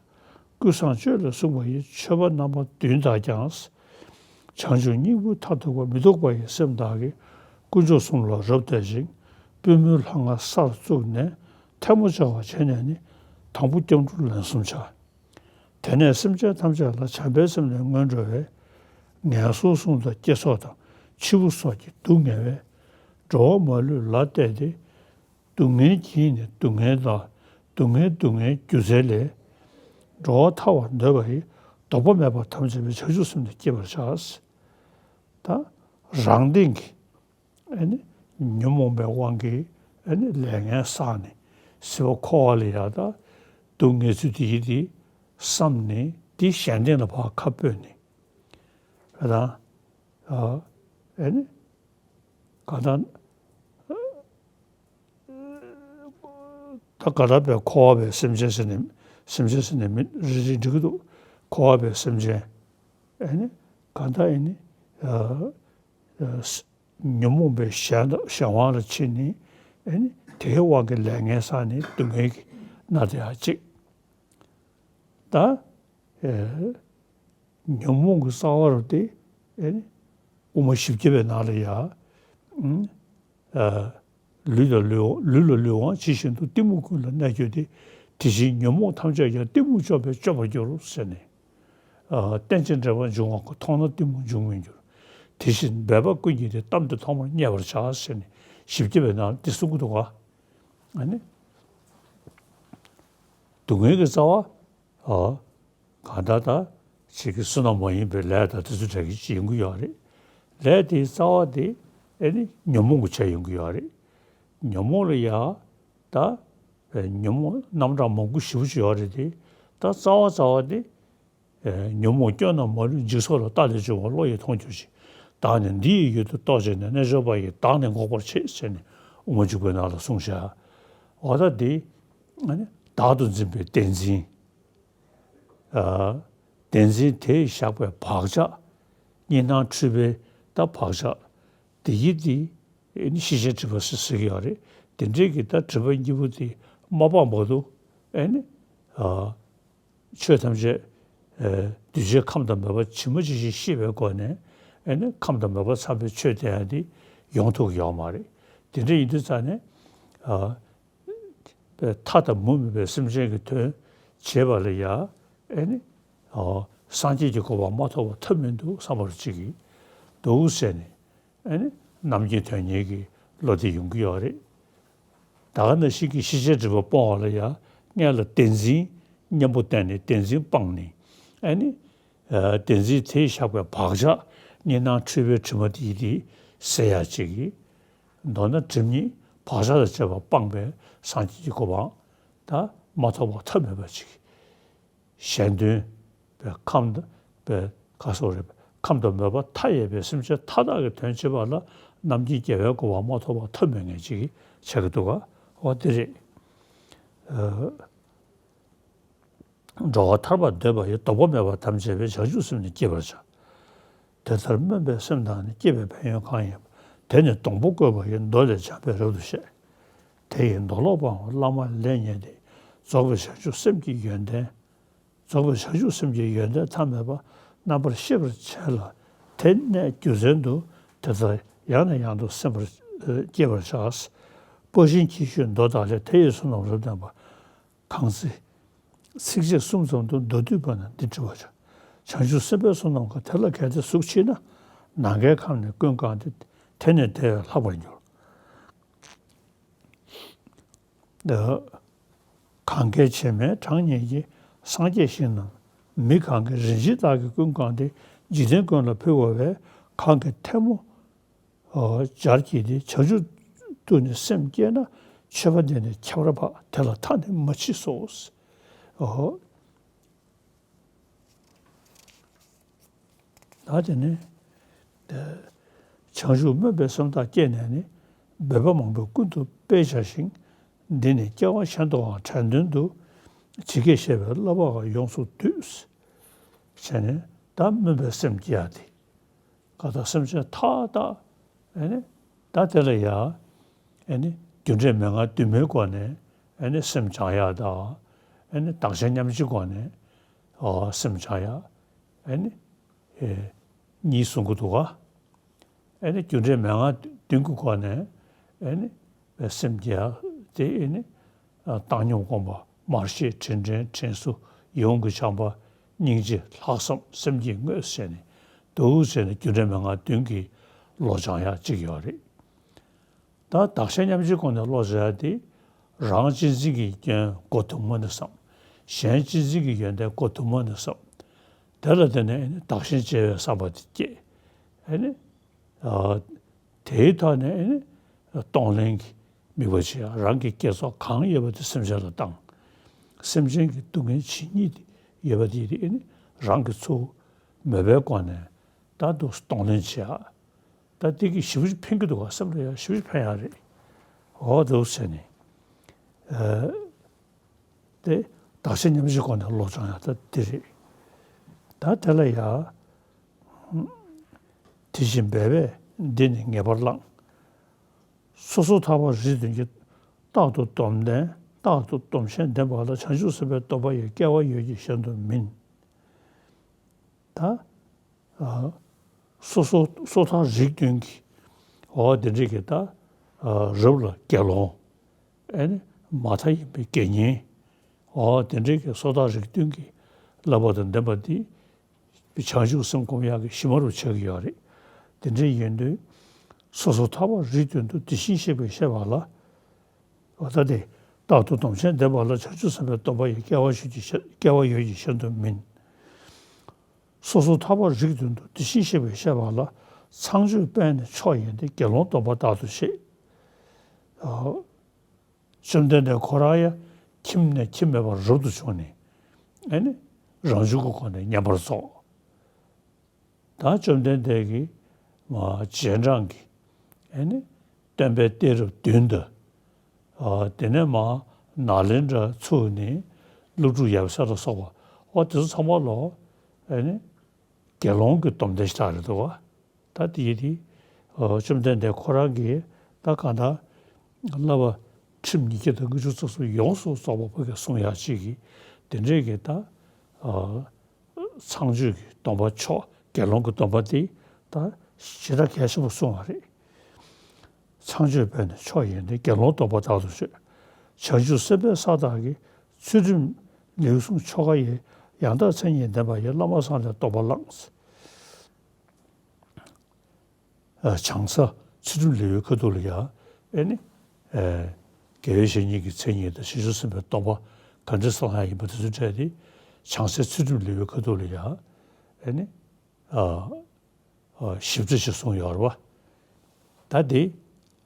ཀུན་བཟང་སྤྱོད་ལས་གསུངས་པ་ཡི། མཆོད་པ་རྣམ་པ་བདུན་དག་ཀྱང་། བྱང་ཆུབ་སྙིང་པོའི་མཐར་ཐུག་པ། མི་ལྡོག་པ་ཡི་སེམས་དག་གིས། དཀོན་མཆོག་གསུམ་ལ་རབ་གཏད་ཅིང་། པུས་མོའི་ལྷ་ང་སར་བཙུགས་ནས། ཐལ་མོ་སྦྱར་བ་བྱས་ནས་ནི། དང་པོ་སྐྱབས་འགྲོ་ལན་གསུམ་བྱ། དེ་ནས་སེམས་ཅན་ཐམས་ཅད་ལ། བྱམས་པའི་སེམས་ལས་སྔོན་འགྲོ་བའི། ངན་སོང་གསུམ་དང་བསྐྱེད་རྫོགས་དང་། འཆི་བ་སོགས་ཀྱིས་སྡུག་བསྔལ་བའི། འགྲོ་བ་མ་ལུས་ལ་གཏད་དེ། སྡུག་བསྔལ་གྱིས་ནི་སྡུག་བསྔལ་དང་། སྡུག་བསྔལ་སྡུག་བསྔལ་རྒྱུ་རྫས་ལས། འགྲོ་བ་ཐར་བར་འདོད་པ་ཡི། ལྡོག་པ་མེད་པར་དམ་བཅས་པའི། བྱང་ཆུབ་སེམས་དེ་བསྐྱེད་པར་བྱ། ད་རང་སྟེང་གི་ཨ་ནི་ཉོན་མོངས་པའི་དབང་གིས་ཨ་ནི་ལས་ངན་བསགས་ནས། སྲིད་པ་འཁོར་བ་ལ་ཡ་ད་སྡུག་བསྔལ་ཚུལ་དེ་ཡིན་ཏེ་བསམ་ནས། དེ་གཞན་སྟེང་ལ་ཕར་ཁ་སྤོས་ནས། ཨ་ད་ཨ་ཨ་ནི་ག་ད་ད་ག་ད་པའི་འཁོར་བ་པའི་སེམས་ཅན་ཟེར་ནས། སེམས་ཅན་ཟེར་ནས་མི་རེ་རེ་འགྲིག་གི་འདུག་འཁོར་བ་པའི་སེམས་ཅན་ཨ་ནི་ག་ད་ཨ་ནི་ཨ་ཨ་ཉོན་མོངས་པའི་གཞན་གཞན་དབང་ལ་ཕྱིན་ནས་ཨ་ནི་དེའི་དབང་གིས་ལས་ངན་བསགས་ནས་སྡུག་བསྔལ་གྱིས་མནར་བསྡད་ཡ་གཅིག་ད་ཨེ་ཉོན་མོངས་ཀྱི་རྩ་བ་རུ་དེ་ཨེ་ནི་དབུ་མ་བཞི་བརྒྱ་པའི་ནང་ལ་ཡ། ཨ་ལུས་ལ་ལུས་ལུས་ལ་ལུས་དབང་ཇི་བཞིན་དུ། གཏི་མུག་ཀུན་ལ་གནས་གྱུར་ཏེ། དེ་བཞིན་ཉོན་མོངས་ཐམས་ཅད་ཀྱང་། གཏི་མུག་སྐྱོབ་པས་སྐྱོབ་པར་འགྱུར་ཟེར་ནས། ཨ་རྟེན་ཅིང་འབྲེལ་པར་འབྱུང་བ་ཀུན། མཐོང་ན་གཏི་མུག་འབྱུང་མི་འགྱུར། དེ་བཞིན་འབད་པ་ཀུན་གྱིས་ཏེ། གཏམ་དེ་ཐོག་མར་མཉེས་པར་བྱ་ཟེར་ནས་བཞི་བརྒྱ་པའི་ནང་ལ་དེ་གསུང་གི་འདུག་ག་ཨ་ནི་སྡུག་བསྔལ་གྱི་རྩ་བ། ཨ་གང་ལྟར་ད་ཅིག་གི་བསོད་ནམས་མ་ཡིན་པའི་ལས་དང་དེ་ཚོ་འདྲ་གི་ཅིག་ཡོང་གི་ཡོད་རེད། ལས་དེའི་རྩ་བ་དེ་ཨ་ནི་ཉོན་མོངས་ཀྱི་བྱས་ཡོང་གི་ཡོད་རེད། ཉོན་མོངས་ལ་ཡ་ད་ཉོན་མོངས་རྣམ་གྲངས་མང་པོ་ཞེ་པོ་ཅིག་ཡོད་རེད་དེ། ད་རྩ་བ་རྩ་བ་དེ་ཉོན་མོངས་སྐྱོན་རྣམས་མ་ལུས། འཇིག་ཚོགས་ལ་བལྟ་ལས་བྱུང་བ། བློ་ཡིས་མཐོང་གྱུར་ཅིག་བདག་ནི་འདི་ཡི་ཡུལ་དུ་གཏོགས་བྱས་ནས། རྣལ་འབྱོར་པ་ཡིས་བདག་ནི་འགོག་པར་བྱེད་ཟེར་ནས་དབུ་མ་འཇུག་པའི་ནང་ལ་གསུངས་བཞག་འོ་ད་འདི་བདག་ཏུ་འཛིན་པའི་བདེན་འཛིན། ཨ་བདེན་འཛིན་དེས་བཞག་པའི་བག་ཆགས། གཉིས་སྣང་འཁྲུལ་པའི་ད་བག་ཆགས། དེ་ཡིས་དེ་ཨེ་ནི་ཤེས་བྱའི་སྒྲིབ་པ་ཟེར་ཟེར་གྱི་ཡོད་རེད། དེ་འདྲའི་གི་ད་སྒྲིབ་པ་གཉིས་པོ་དེ་མ་སྤངས་བར་དུ་ཨེ་ནི་ཨ་ཆོས་ཐམས་ཅད་ཨེ་འདུས་བྱས་ཁམས་དང་མོས་པ་ཇི་མ་ཇི་བཞིན་ཤེས་པའི་སྒོ་ནས་ཨེ་ནི་ཁམས་དང་མོས་པ་འཚམས་པའི་ཆོས་དེ་ཡང་དེ་ཡོང་ཐུབ་ཀྱི་ཡོད་མ་རེད། དེ་འདྲ་ཡིན་དུས་ཙང་ནས་ཨ། པའི་མཐའ་དང་མུ་མེད་པའི་སེམས་ཅན་གྱི་དོན་བྱེད་པ་ལ་ཡང་ཨེ་ནི། ཨོ། སངས་རྒྱས་ཀྱི་གོ་འཕང་མ་ཐོབ་པར་ཐབས་མི་འདུག་བསམ་པར་བྱེད་ཀྱི་འདུག་ཟེར་ནས་ཨེ་ནི་རྣམ་མཁྱེན་དོན་གཉེར་གྱི་བློ་དེ་ཡོང་གི་ཡོད་རེད། ད་ག་ནང་བཞིན་གྱི་ཤེས་བྱའི་སྒྲིབ་པ་སྤོང་བ་ལ་ཡང་སྔོན་ལ་བདེན་འཛིན་གཉེན་པོ་བསྟེན་ནས་བདེན་འཛིན་སྤངས་ནས་ཨེ་ནི། ཨ་བདེན་འཛིན་དེས་བཞག་པའི་བག་ཆགས་གཉིས་སྣང་འཁྲུལ་པའི་དྲི་མ་དེ་དེ་སེལ་ཡག་བྱེད་ཀྱི། མདོར་ན་སྒྲིབ་གཉིས་བག་ཆགས་དང་བཅས་པ་སྤངས་པའི་སངས་རྒྱས་ཀྱི་གོ་འཕང་ད་མ་ཐོབ་པར་ཐབས་མེད་པ་ཅིག་གཞན་དོན་པའི་ཁམས་དང་པའི་ཁ་སོགས་རེད། ཁམས་དང་མོས་པ་མཐའ་ཡས་པའི་སེམས་ཅན་མཐའ་དག་གི་དོན་བྱེད་པ་ལ་རྣམ་མཁྱེན་རྒྱལ་བའི་གོ་འཕང་མ་ཐོབ་པར་ཐབས་མེད་མཁན་ཅིག་ཆགས་ཀྱི་འདུག་ག་འོ་དེ་རེད། འགྲོ་བ་ཐར་པར་འདོད་པ་ཡི། ལྡོག་པ་མེད་པར་དམ་བཅས་པའི། བྱང་ཆུབ་སེམས་ནི་བསྐྱེད་པར་བྱ། དེ་ལྟར་སྨོན་པའི་སེམས་དང་ནི། བསྐྱེད་པའི་ཕན་ཡོན་གང་ཡིན་པ། དེ་ནི་སྡོང་པོ་བཀོད་པ་ཡི། མདོ་ལས་བྱམས་པས་རབ་ཏུ་བཤད། དེ་ཡི་མདོ་ལོག་པའང་བླ་མ་ལས་རྙེད་དེ། རྫོགས་པའི་བྱང་ཆུབ་སེམས་ཀྱི་ཡོན་ཏན། རྫོགས་པའི་བྱང་ཆུབ་སེམས་ཀྱི་ཡོན་ཏན་ཐ་མལ་པ་རྣམ་པར་ཤེས་པར་བྱས་ལ། དེ་གནས་རྒྱུ་མཚན་དུ་དེ་ལྟར་ཡང་ནས་ཡང་དུ་སེམས་པར་བསྐྱེད་པར་བྱ། དཔའ་ཞུམ་གྱིས་ཞུས་མདོ་དག་ལས། དེ་ཡི་བསོད་ནམས་རབ་བརྟན་པ། གང་ཚེ་ཚིགས་བཅད་གསུམ་ཙམ་དུ་མདོར་བསྡུས་པ་ན་འདི་འདྲི་བར་བྱ། བྱང་ཆུབ་སེམས་དཔའི་བསོད་ནམས་ཀྱང་། དེ་ལ་གལ་ཏེ་གཟུགས་མཆིས་ན། ནམ་མཁའི་ཁམས་ནི་ཀུན་བཀང་སྟེ། དེ་ནི་དེ་བས་ལྷག་པར་འགྱུར། གང་གལ་ཆེ་མེད་གྲངས་སྙེད་ཀྱི། སངས་རྒྱས་ཞིང་རྣམས་མི་གང་གི། རིན་ཆེན་དག་གིས་ཀུན་བཀང་སྟེ། འཇིག་རྟེན་ཀུན་ལ་ཕུལ་བ་བས། གང་གི་ཐལ་མོ་སྦྱར་གྱིས་ཏེ། བྱང་ཆུབ་ཏུ་ནི་སེམས་བསྐྱེད་ན། མཆོད་པ་འདི་ནི་ཁྱད་པར་འཕགས། དེ་ལ་མཐའ་ནི་མ་མཆིས་སོ། ཨོ། ད་དེ་ནི་བྱང་ཆུབ་སྨོན་པའི་སེམས་དག་བསྐྱེད་ནས་ནི། འབད་པ་མང་པོས་ཀུན་ཏུ་སྤེལ་བྱ་ཞིང་། འདི་ནི་སྐྱེ་བ་གཞན་དུའང་དྲན་དོན་དུ། ཇི་སྐད་བཤད་པའི་བསླབ་པའང་ཡོངས་སུ་བསྡུས། བྱས་ནས་ད་སྨོན་པའི་སེམས་བསྐྱེད་ཡ་དེ། གང་ལྟར་སེམས་ཅན་མཐའ་དག་ཨེ་ནི་ད་དེ་ལ་ཡ་ཨེ་ནི་རྒྱུ་འབྲས་མན་ངག་བདུན་མའི་སྒོ་ནས་ཨེ་ནི་སེམས་སྦྱང་ཡ་དང་། ཨེ་ནི་བདག་གཞན་མཉམ་བརྗེའི་སྒོ་ནས་ཨོ་སེམས་སྦྱང་ཡ་ཨེ་ནི་ཨེ་གཉིས་གསུང་གི་འདུག་ག་ཨེ་ནི་རྒྱུ་འབྲས་མན་ངག་བདུན་གྱི་སྒོ་ནས་ཨེ་ནི་སེམས་བསྐྱེད་ཡ་དེ་ཨེ་ནི། བཏང་སྙོམས་སྒོམ་པ། མར་ཤེས། དྲིན་དྲན། དྲིན་གཟོ། ཡིད་འོང་གི་བྱམས་པ། སྙིང་རྗེ། ལྷག་བསམ། སེམས་བསྐྱེད་དངོས་ཟེར་ནས་འདུག་ཟེར་ནས་རྒྱུ་འབྲས་མན་ངག་བདུན་གྱི་བློ་སྦྱང་ཡག་གཅིག་ཡོད་རེད། ད་བདག་གཞན་མཉམ་བརྗེའི་སྒོ་ནས་བློ་སྦྱང་ཡག་དེ་རང་གཅེས་འཛིན་གྱི་སྐྱོན་མགོ་ཐུན་མོང་ནས་བསམ། གཞན་གཅེས་འཛིན་གྱི་ཡོན་ཏན་མགོ་ཐུན་མོང་ནས་བསམ། དེ་ལ་བརྟེན་ནས་ཨེ་ནི་བདག་གཞན་བརྗེ་བའི་བསམ་པ་དེ་སྐྱེ། ཨེ་ནི། དེའི་ཐོག་ནས་ཨེ་ནི་གཏོང་ལེན་གྱི་དམིགས་པ་བྱེད་ཡ། རང་གི་དགེ་ཚོགས་གང་ཡོད་པ་དེ་སེམས་ཅན་ལ་བཏང་། སེམས་ཅན་གྱི་སྡུག་བསྔལ་ཇི་སྙེད་ཡོད་པ་དེ་ཨེ་ནི་རང་གིས་ཚུར་མོས་པའི་སྒོ་ནས་ད་འདུག་གཏོང་ལེན་བྱེད་ཡ། ད་དེ་གི་ཞེ་པོ་ཅིག་ཕན་གྱི་འདུག་ག་སེམས་ལ་ཡ་ཞེ་པོ་ཅིག་ཕན་ཡ་རེད། འོ་འདུག་ཟེར་ནས། དེ་བདག་གཞན་མཉམ་བརྗེའི་སྒོ་ནས་བློ་སྦྱང་ཡ་ད་དེ་རེད། ད་དེ་ལ་ཡ། དེ་བཞིན་འབད་པས་འདི་ནི་ངེས་པར་བླང་། སོ་སོར་ཐར་པ་རིགས་བདུན་གྱི། རྟག་ཏུ་སྡོམ་ལྡན། རྟག་ཏུ་སྡོམ་ཞེན་ལྡན་པ་ལ། བྱང་ཆུབ་སེམས་དཔའི་སྡོམ་པ་ཡི། སྐལ་བ་ཡོད་ཀྱང་གཞན་དུ་མིན། ད། སོ་སོ་སོ་ཐར་རིགས་བདུན་གྱི། འོ་དེ་འདྲའི་གི་ད། རབ་ལ་དགེ་སློང་། ཨེ་ནི་མ་མཐའ་ཡས་པའི་དགེ་བསྙེན། འོ་དེ་འདྲའི་གི་སོ་ཐར་རིགས་བདུན་གྱི་བསླབ་པ་དང་ལྡན་པ་འདི། བྱང་ཆུབ་སེམས་སྒོམ་ཡག་གི་གཞི་མ་རུ་ཆགས་ཀྱི་ཡོད་རེད། དེ་འདྲའི་ཡིན་དུས། སོ་སོར་ཐར་པ་རིགས་བདུན་དུ། དེ་བཞིན་གཤེགས་པས་བཤད་པ་ལ། འོ་ད་དེ། རྟག་ཏུ་སྡོམ་ཞེན་ལྡན་པ་ལ། བྱང་ཆུབ་སེམས་དཔའི་སྡོམ་པ་ཡི། སྐལ་བ་ཡོད་ཀྱང་གཞན། སྐལ་བ་ཡོད་ཀྱང་གཞན་དུ་མིན། སོ་སོར་ཐར་པ་རིགས་བདུན་དུ། དེ་བཞིན་གཤེགས་པས་བཤད་པ་ལ། ཚངས་སྤྱོད་པས་ནི་མཆོག་ཡིན་ཏེ། དགེ་སློང་སྡོམ་པ་རྟག་ཏུ་བཤད། བཅོམ་ལྡན་འདས་ཁོ་རང་ཡང་ཁྱིམ་ནས་ཁྱིམ་མེད་པར་རབ་ཏུ་བྱུང་ནས། ཨེ་ནི་རང་བྱུང་གི་སྒོ་ནས་བསྙེན་པར་རྫོགས། ད་བཅོམ་ལྡན་འདས་ཀྱིས་མ་རྗེས་འབྲང་གི་ཨེ་ནི་སྟོན་པའི་གཏད་རབས་བདུན་དང་། དེ་ནས་མ་ནཱ་ལེནྡྲ་ཚུགས་ནས་ཀླུ་སྒྲུབ་ཡབ་སྲས་ལ་སོགས་པ། འོ་དེ་ཚོ་ཚང་མ་ལོ་ཨེ་ནི་དགེ་སློང་གི་སྡོམ་ལྡན་ཞིག་ཆགས་རེད་འདུག་བ། ད་དེ་ཡིན་དེ། བཅོམ་ལྡན་འདས་ཁོ་རང་གིས་ད་གང་ལྟར་བསླབ་པ་ཁྲིམས་ཉིས་བརྒྱ་དང་དགུ་བཅུ་རྩ་གསུམ་ཡོངས་སུ་རྫོགས་པ་བོད་ཀྱི་གསུང་ཡག་ཅིག་གིས་དེ་འདྲས་ཀྱི་ད་ཚངས་སྤྱོད་ཀྱི་སྡོམ་པ་མཆོག་དགེ་སློང་གི་སྡོམ་པ་དེ་ད་ཞེ་དྲག་གལ་ཆེན་པོ་གསུངས་པ་རེད། ཚངས་སྤྱོད་པས་ནི་མཆོག་ཡིན་ཏེ། དགེ་སློང་སྡོམ་པ་རྟག་ཏུ་བྱེད། བྱང་ཆུབ་སེམས་དཔའི་ས་དག་གི། ཚུལ་ཁྲིམས་ལེའུ་གསུམ་ཆོ་ག་ཡི། ཡང་དག་མཚན་ཉིད་ལྡན་པ་ཡི། བླ་མ་བཟང་ལས་སྡོམ་པ་བླངས། བྱང་ས་ཚུལ་ཁྲིམས་ལེའུའི་ཁ་ཐུག་ལ་ཡང་ཨེ་ནི། དགེ་བའི་བཤེས་གཉེན་གྱི་མཚན་ཉིད་དང་བྱང་ཆུབ་སེམས་དཔའི་སྡོམ་པ་ག་འདྲ་སེ་བླང་ཡག་ཡིན་པ་དེ་ཚོའི་གྲས་དེ་བྱང་སའི་ཚུལ་ཁྲིམས་ལེའུའི་ཁ་ཐུག་ལ་ཡང་ཨེ་ནི། ཞིབ་ཕྲ་ཞིག་གསུངས་ཡོད་རེད་བ། ད་དེ་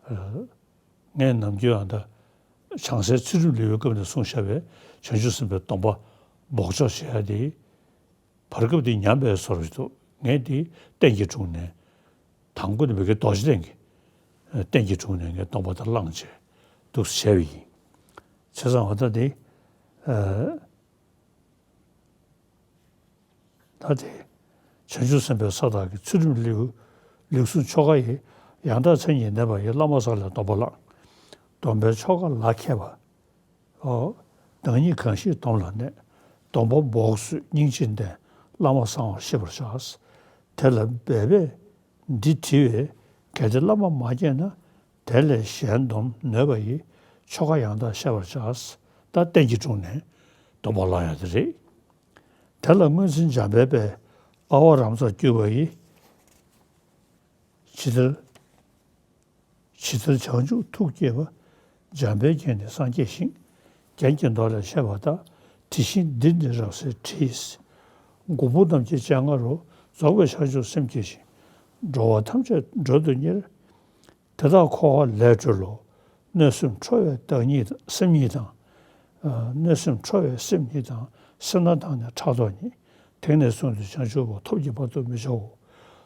ངས་ནམ་རྒྱུན་ཨ་ད་བྱང་སའི་ཚུལ་ཁྲིམས་ལེའུའི་སྐབས་ནས་གསུངས་བཞག་པའི་བྱང་ཆུབ་སེམས་དཔའི་སྡོམ་པ་འབོགས་ཆོག་བྱེད་ཡ་དེ། བར་སྐབས་དེ་ཉམས་པའི་བཟོ་འདྲ་འདུག་ངས་དེ་རྟེན་གྱི་དྲུང་ནས། དང་པོ་ནི་མི་དགེ་རྡོ་རྗེ་གདན་གྱི་རྟེན་གྱི་དྲུང་ནས་ངས་སྡོམ་པ་དེ་བླངས་བྱས་འདུག་སེ་བྱས་པ་ཡིན། བྱས་ཙང་འོ་ད་དེ། ད་དེ། བྱང་ཆུབ་སེམས་དཔའི་ས་དག་གི་ཚུལ་ཁྲིམས་ལེའུ། ལེའུ་གསུམ་ཆོ་ག་ཡི། ཡང་དག་མཚན་ཉིད་གནས་པ་ཡི། བླ་མ་བཟང་ལས་སྡོམ་པ་བླངས། སྡོམ་པའི་ཆོ་ག་ལ་མཁས་པ། ཨོ། བདག་ཉིད་གང་ཞིག་སྡོམ་ལ་གནས། སྡོམ་པ་འབོགས་སུ་སྙིང་རྗེ་ལྡན། བླ་མ་གསང་བར་ཤེས་པར་བྱ། དེ་ལ་འབད་པས་འདི་དྲི་བས། གལ་ཏེ་བླ་མ་མ་མཁྱེན་ན། དེ་ལས་གཞན་སྡོམ་ནོད་པ་ཡི། ཆོ་ག་ཡང་དག་བཤད་པར་བྱ། ད་རྟེན་གྱི་དྲུང་ནས་སྡོམ་པ་བླང་ཡ་དེ་རེད། དེ་ལ་སྔོན་ཚེ་འཇམ་དཔལ་དཔལ། ཨ་ཝ་རམ་སར་གྱུར་པ་ཡི། ཇི་ལྟར། ཇི་ལྟར་བྱང་ཆུབ་ཐུགས་བསྐྱེད་པ། འཇམ་དཔལ་རྒྱན་ནི་སངས་རྒྱས་ཞིང་། རྒྱན་གྱི་མདོ་ལས་བཤད་པ་ལྟར། དྲི་ཞིམ་འདི་ནི་རབ་གསལ་དྲིས། མགོན་པོ་རྣམས་ཀྱི་སྤྱན་སྔ་རུ། རྫོགས་པའི་བྱང་ཆུབ་སེམས་བསྐྱེད་ཅིང་། འགྲོ་བ་ཐམས་ཅད་སྒྲོལ་དུ་གཉེར། དེ་དག་འཁོར་བ་ལས་སྒྲོལ་ལོ། གནོད་སེམས་ཁྲོ་བའི་བདག་ཉིད་སེམས་ཉིད་དང་། ཨ། གནོད་སེམས་ཁྲོ་བའི་སེམས་ཉིད་དང་། སེར་སྣ་དང་ནི་ཕྲག་དོག་ཉིད། དེང་ནས་བཟུང་སྟེ་བྱང་ཆུབ་བར། ཐོབ་ཀྱི་བར་དུ་མི་འཆའོ།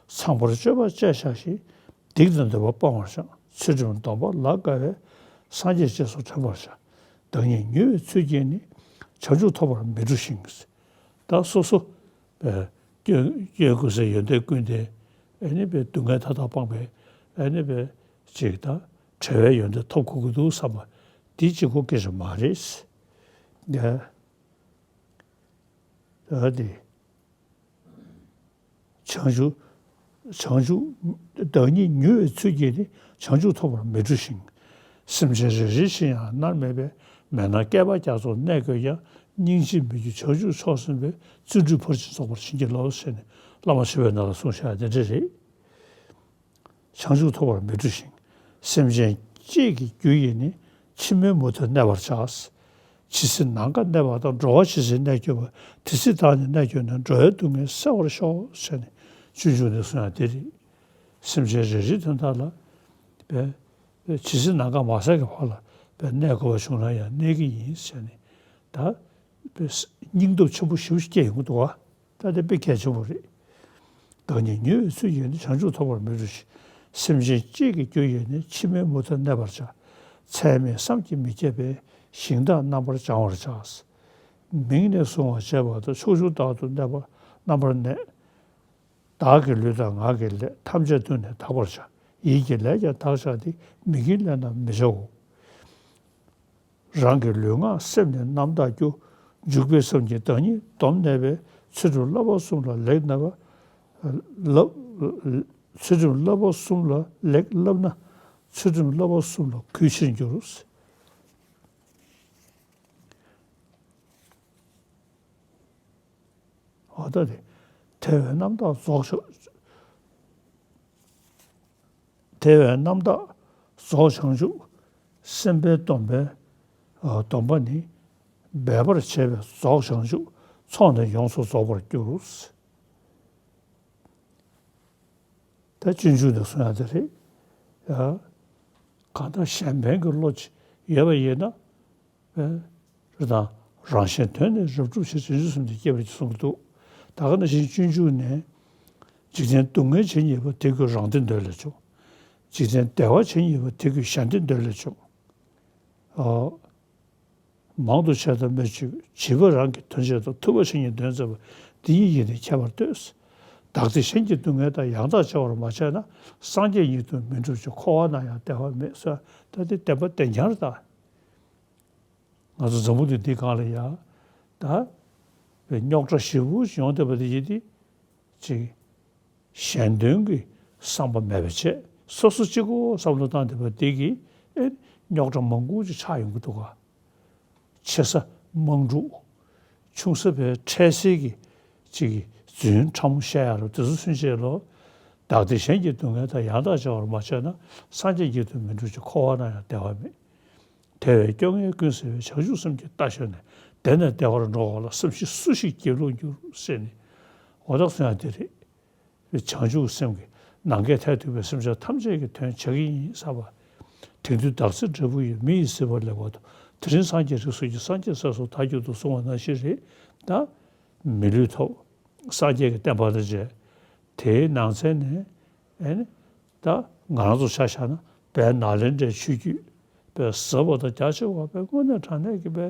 ཚངས་པར་སྤྱོད་པ་སྤྱད་བྱ་ཞིང་། སྡིག་དང་འདོད་པ་སྤང་བར་བྱ། ཚུལ་ཁྲིམས་སྡོམ་པ་ལ་དགའ་བས། སངས་རྒྱས་རྗེས་སུ་དྲན་པར་བྱ། བདག་ཉིད་ཉུལ་བའི་ཚུལ་གྱིས་ནི། བྱང་ཆུབ་ཐོབ་པར་མི་འགྲོ་ཞིང་། ད་སོ་སོ། ཨ། སྐྱོན་སྐྱོན་ཀུན་ཟད་ཡོན་ཏན་ཀུན་ལྡན། ཨ་ནི་བའི་སྡུག་བསྔལ་མཐའ་དག་སྤངས་པའི། ཨ་ནི་བའི་ཅིག་ད་བྲལ་བའི་ཡོན་ཏན་ཐོབ་དགོས་ཀྱི་འདུག་བསམ་པ་འདི་གཅིག་པོ་སྐད་ཆ་མ་རེད། ཡ། ད་དེ། བྱང་ཆུབ། བྱང་ཆུབ། བདག་ཉིད་ཉུལ་བའི་ཚུལ་གྱིས་ནི། བྱང་ཆུབ་ཐོབ་པར་མི་འགྲོ་ཞིང་། སེམས་ཅན་རེ་རེ་བཞིན་ཡང་མནར་མེད་པའི། མེད་ན་བསྐལ་པ་རྒྱ་མཚོར་གནས་དགོས་ཀྱང་། སྙིང་རྗེས་མི་འགྱུར་བྱང་ཆུབ་མཆོག་ཟིན་པའི། བརྩོན་འགྲུས་ཕར་ཕྱིན་རྫོགས་པར་བྱིན་གྱིས་རློབས་ཟེར་ནས་བླ་མ་ཆོས་པའི་ནང་ལ་གསུངས་བཞག་དེ་འདྲ་རེད། བྱང་ཆུབ་ཐོབ་པར་མི་འགྲོ་ཞིང་། སེམས་ཅན་གཅིག་གི་རྒྱུ་ཡིས་ནི། ཕྱི་མའི་མུ་མཐར་གནས་པར་བྱ། ཇི་སྲིད་ནམ་མཁའ་གནས་པ་དང་། འགྲོ་བ་ཇི་སྲིད་གནས་གྱུར་པ། དེ་སྲིད་བདག་ནི་གནས་གྱུར་ནས། འགྲོ་བའི་སྡུག་བསྔལ་སེལ་བར་ཤོག་ཟེར་ནས་སྤྱོད་འཇུག་ནས་གསུངས་ཡ་དེ་རེད། སེམས་ཅན་རེ་རེའི་དོན་དག་ལ་བས། ཇི་སྲིད་ནམ་མཁའ་མ་ཟད་ཀྱི་བར་ལ་བས་གནས་དགོས་པ་བྱུང་ན་ཡང་གནས་ཀྱི་ཡིན་ཟེར་ནས། ད་བས་སྙིང་སྟོབས་ཆེན་པོ་ཞེ་པོ་ཅིག་སྐྱེ་ཡོང་གི་འདུག་བ། ད་དེ་དཔེ་གལ་ཆེན་པོ་རེད། བདག་ཉིད་ཉུལ་བའི་ཚུལ་གྱིས་ནི། བྱང་ཆུབ་ཐོབ་པར་མི་འགྲོ་ཞིང་། སེམས་ཅན་གཅིག་གི་རྒྱུ་ཡིས་ནི། ཕྱི་མའི་མུ་མཐར་གནས་པར་བྱ། ཚད་མེད་བསམ་གྱིས་མི་ཁྱབ་པའི། ཞིང་དང་རྣམ་པར་སྦྱང་བར་བྱ། མིང་ནས་བཟུང་བར་བྱེད་པ་དང་། ཕྱོགས་བཅུ་དག་ཏུ་གནས་པ་རྣམ་པར་གནས། བདག་གི་ལུས་དང་ངག་གི་ལས། ཐམས་ཅད་དུ་ནི་དག་པར་བྱ། ཡིད་ཀྱི་ལས་ཀྱང་དག་བྱ་སྟེ། མི་དགེའི་ལས་རྣམས་མི་བྱའོ། རང་གི་ལུས་ངག་སེམས་ནི་རྣམ་དག་རྒྱུ། འཇུག་པའི་སེམས་ཀྱིས་བདག་ཉིད་སྡོམ་གནས་པས། ཚུལ་ཁྲིམས་བསླབ་པ་གསུམ་ལ་ལེགས་གནས་པ། བསླབ། ཚུལ་ཁྲིམས་བསླབ་པ་གསུམ་ལ་ལེགས་བསླབ་ན། ཚུལ་ཁྲིམས་བསླབ་པ་གསུམ་ལ་གུས་ཕྱིར་འགྱུར། འོ་ད་དེ། དེ་བས་རྣམ་དག་རྫོགས་བྱ། དེ་བས་རྣམ་དག་རྫོགས་བྱང་ཆུབ། སེམས་དཔའི་སྡོམ་པའི། ཨ། སྡོམ་པ་ནི། འབད་པར་བྱེད་པས་རྫོགས་བྱང་ཆུབ། ཚོགས་ནི་ཡོངས་སུ་རྫོགས་པར་འགྱུར། ད་སྤྱོད་འཇུག་ནས་གསུང་ཡ་དེ་རེད། ཡ། གང་ལྟར་གཞན་ཕན་གྱི་བློ་ཅིག་ཡོད་པ་ཡིན་ན། རེད་དང་། རང་གཞན་དོན་ནི་རབ་བསྒྲུབ་ཕྱིར། བྱང་ཆུབ་སེམས་ནི་བསྐྱེད་པར་བགྱི་གསུངས་འདུག་ད་ག་ནང་བཞིན་སྤྱོད་འཇུག་ནས། འཇིག་རྟེན་སྡུག་བསྔལ་ཇི་སྙེད་པ། དེ་ཀུན་རང་བདེ་འདོད་ལས་བྱུང་། འཇིག་རྟེན་བདེ་བ་ཇི་སྙེད་པ། དེ་ཀུན་གཞན་བདེ་འདོད་ལས་བྱུང་། ཨ། མང་དུ་བྱས་དང་མི་བྱེད། བྱིས་པ་རང་གི་དོན་བྱེད་དང་། ཐུབ་པ་ཇི་སྙེད་དོན་མཛད་པ། འདི་གཉིས་ཀྱིས་ནི་ཁྱད་པར་ལྟོས། བདག་བདེ་གཞན་གྱི་སྡུག་བསྔལ་དང་། ཡང་དག་བྱ་བར་མ་བྱས་ན། སངས་རྒྱས་ཉིད་དུ་མི་འགྲུབ་ཅིང་། འཁོར་བ་ན་ཡང་བདེ་བ་མེད་ཟེར། ད་དེ་བདེན་པ་བདེན་རྐྱང་རེད་ད། ང་ཚོ་འཛམ་བུ་གླིང་འདིའི་སྒང་ལ་ཡ། ད་རྙོག་དྲ་ཞེ་པོ་ཅིག་ཡོང་བསྡད་པ་དེ་ཡིན་ཏེ། ཅིག་གཞན་དོན་གྱི་བསམ་པ་མེད་པ་བྱས། སོ་སོ་གཅིག་པོ་བསམ་བློ་བཏང་བསྡད་པ་དེ་གིས། ཨེ། རྙོག་དྲ་མང་པོ་ཅིག་ཆགས་ཡོང་གི་འདུག་ག། ཆེ་ས་དམག་འཁྲུག། ཆུང་ས་བའི་འཕྲལ་སེལ་གྱི་ཅིག་རྫུན་ཕྲ་མོ་བཤད་ཡ་རུ་དེ་ཚོ་ཚུན་ཆད་ལོ། བདག་བདེ་གཞན་གྱི་སྡུག་བསྔལ་དང་། ཡང་དག་བྱ་བར་མ་བྱས་ན། སངས་རྒྱས་ཉིད་དུ་མི་འགྲུབ་ཅིང་། འཁོར་བ་ན་ཡང་བདེ་བ་མེད། དེ་བས་སྐྱོ་ངལ་ཀུན་སེལ་བའི། བྱང་ཆུབ་སེམས་ཀྱི་རྟ་ཞོན་ནས། དེ་ནས་བདེ་བར་འགྲོ་བ་ལ། བསམ་ཤེས་སུ་ཞིག་སྒྱིད་ལུག་འགྱུར་ཟེར་ནས། འོ་ད་གསུང་ཡ་དེ་རེད། བྱང་ཆུབ་སེམས་ཀྱིས་ནམ་མཁའི་མཐས་གཏུགས་པའི་སེམས་ཅན་ཐམས་ཅད་ཀྱི་དོན་བྱེད་ཀྱི་ཡིན་བསམ་པ། དགེ་འདུན་བདག་འཛིན་འབྲས་བུ་ཡི། མི་ཡི་སྲིད་པ་ལེགས་པར་ཐོབ། དེ་རིང་སངས་རྒྱས་རིགས་སུ་སྐྱེས། སངས་རྒྱས་ཚེ་སྲོག་མཐའ་གྱུར་ཏོ། གསུངས་པ་ནང་བཞིན་རེད། ད་མི་ལུས་ཐོབ། སངས་རྒྱས་ཀྱི་བསྟན་པ་དང་མཇལ། དེའི་ནང་ཚན་ནས་ཨེ་ནི་ད་ང་རང་ཚོ་ཆ་བཞག་ན་དཔལ་ནཱ་ལེནྡྲའི་ཆོས་བརྒྱུད་པའི་ཟབ་པ་དང་རྒྱ་ཆེ་བ་པའི་དངོས་གནས་དྲང་གནས་ཀྱི་པའི་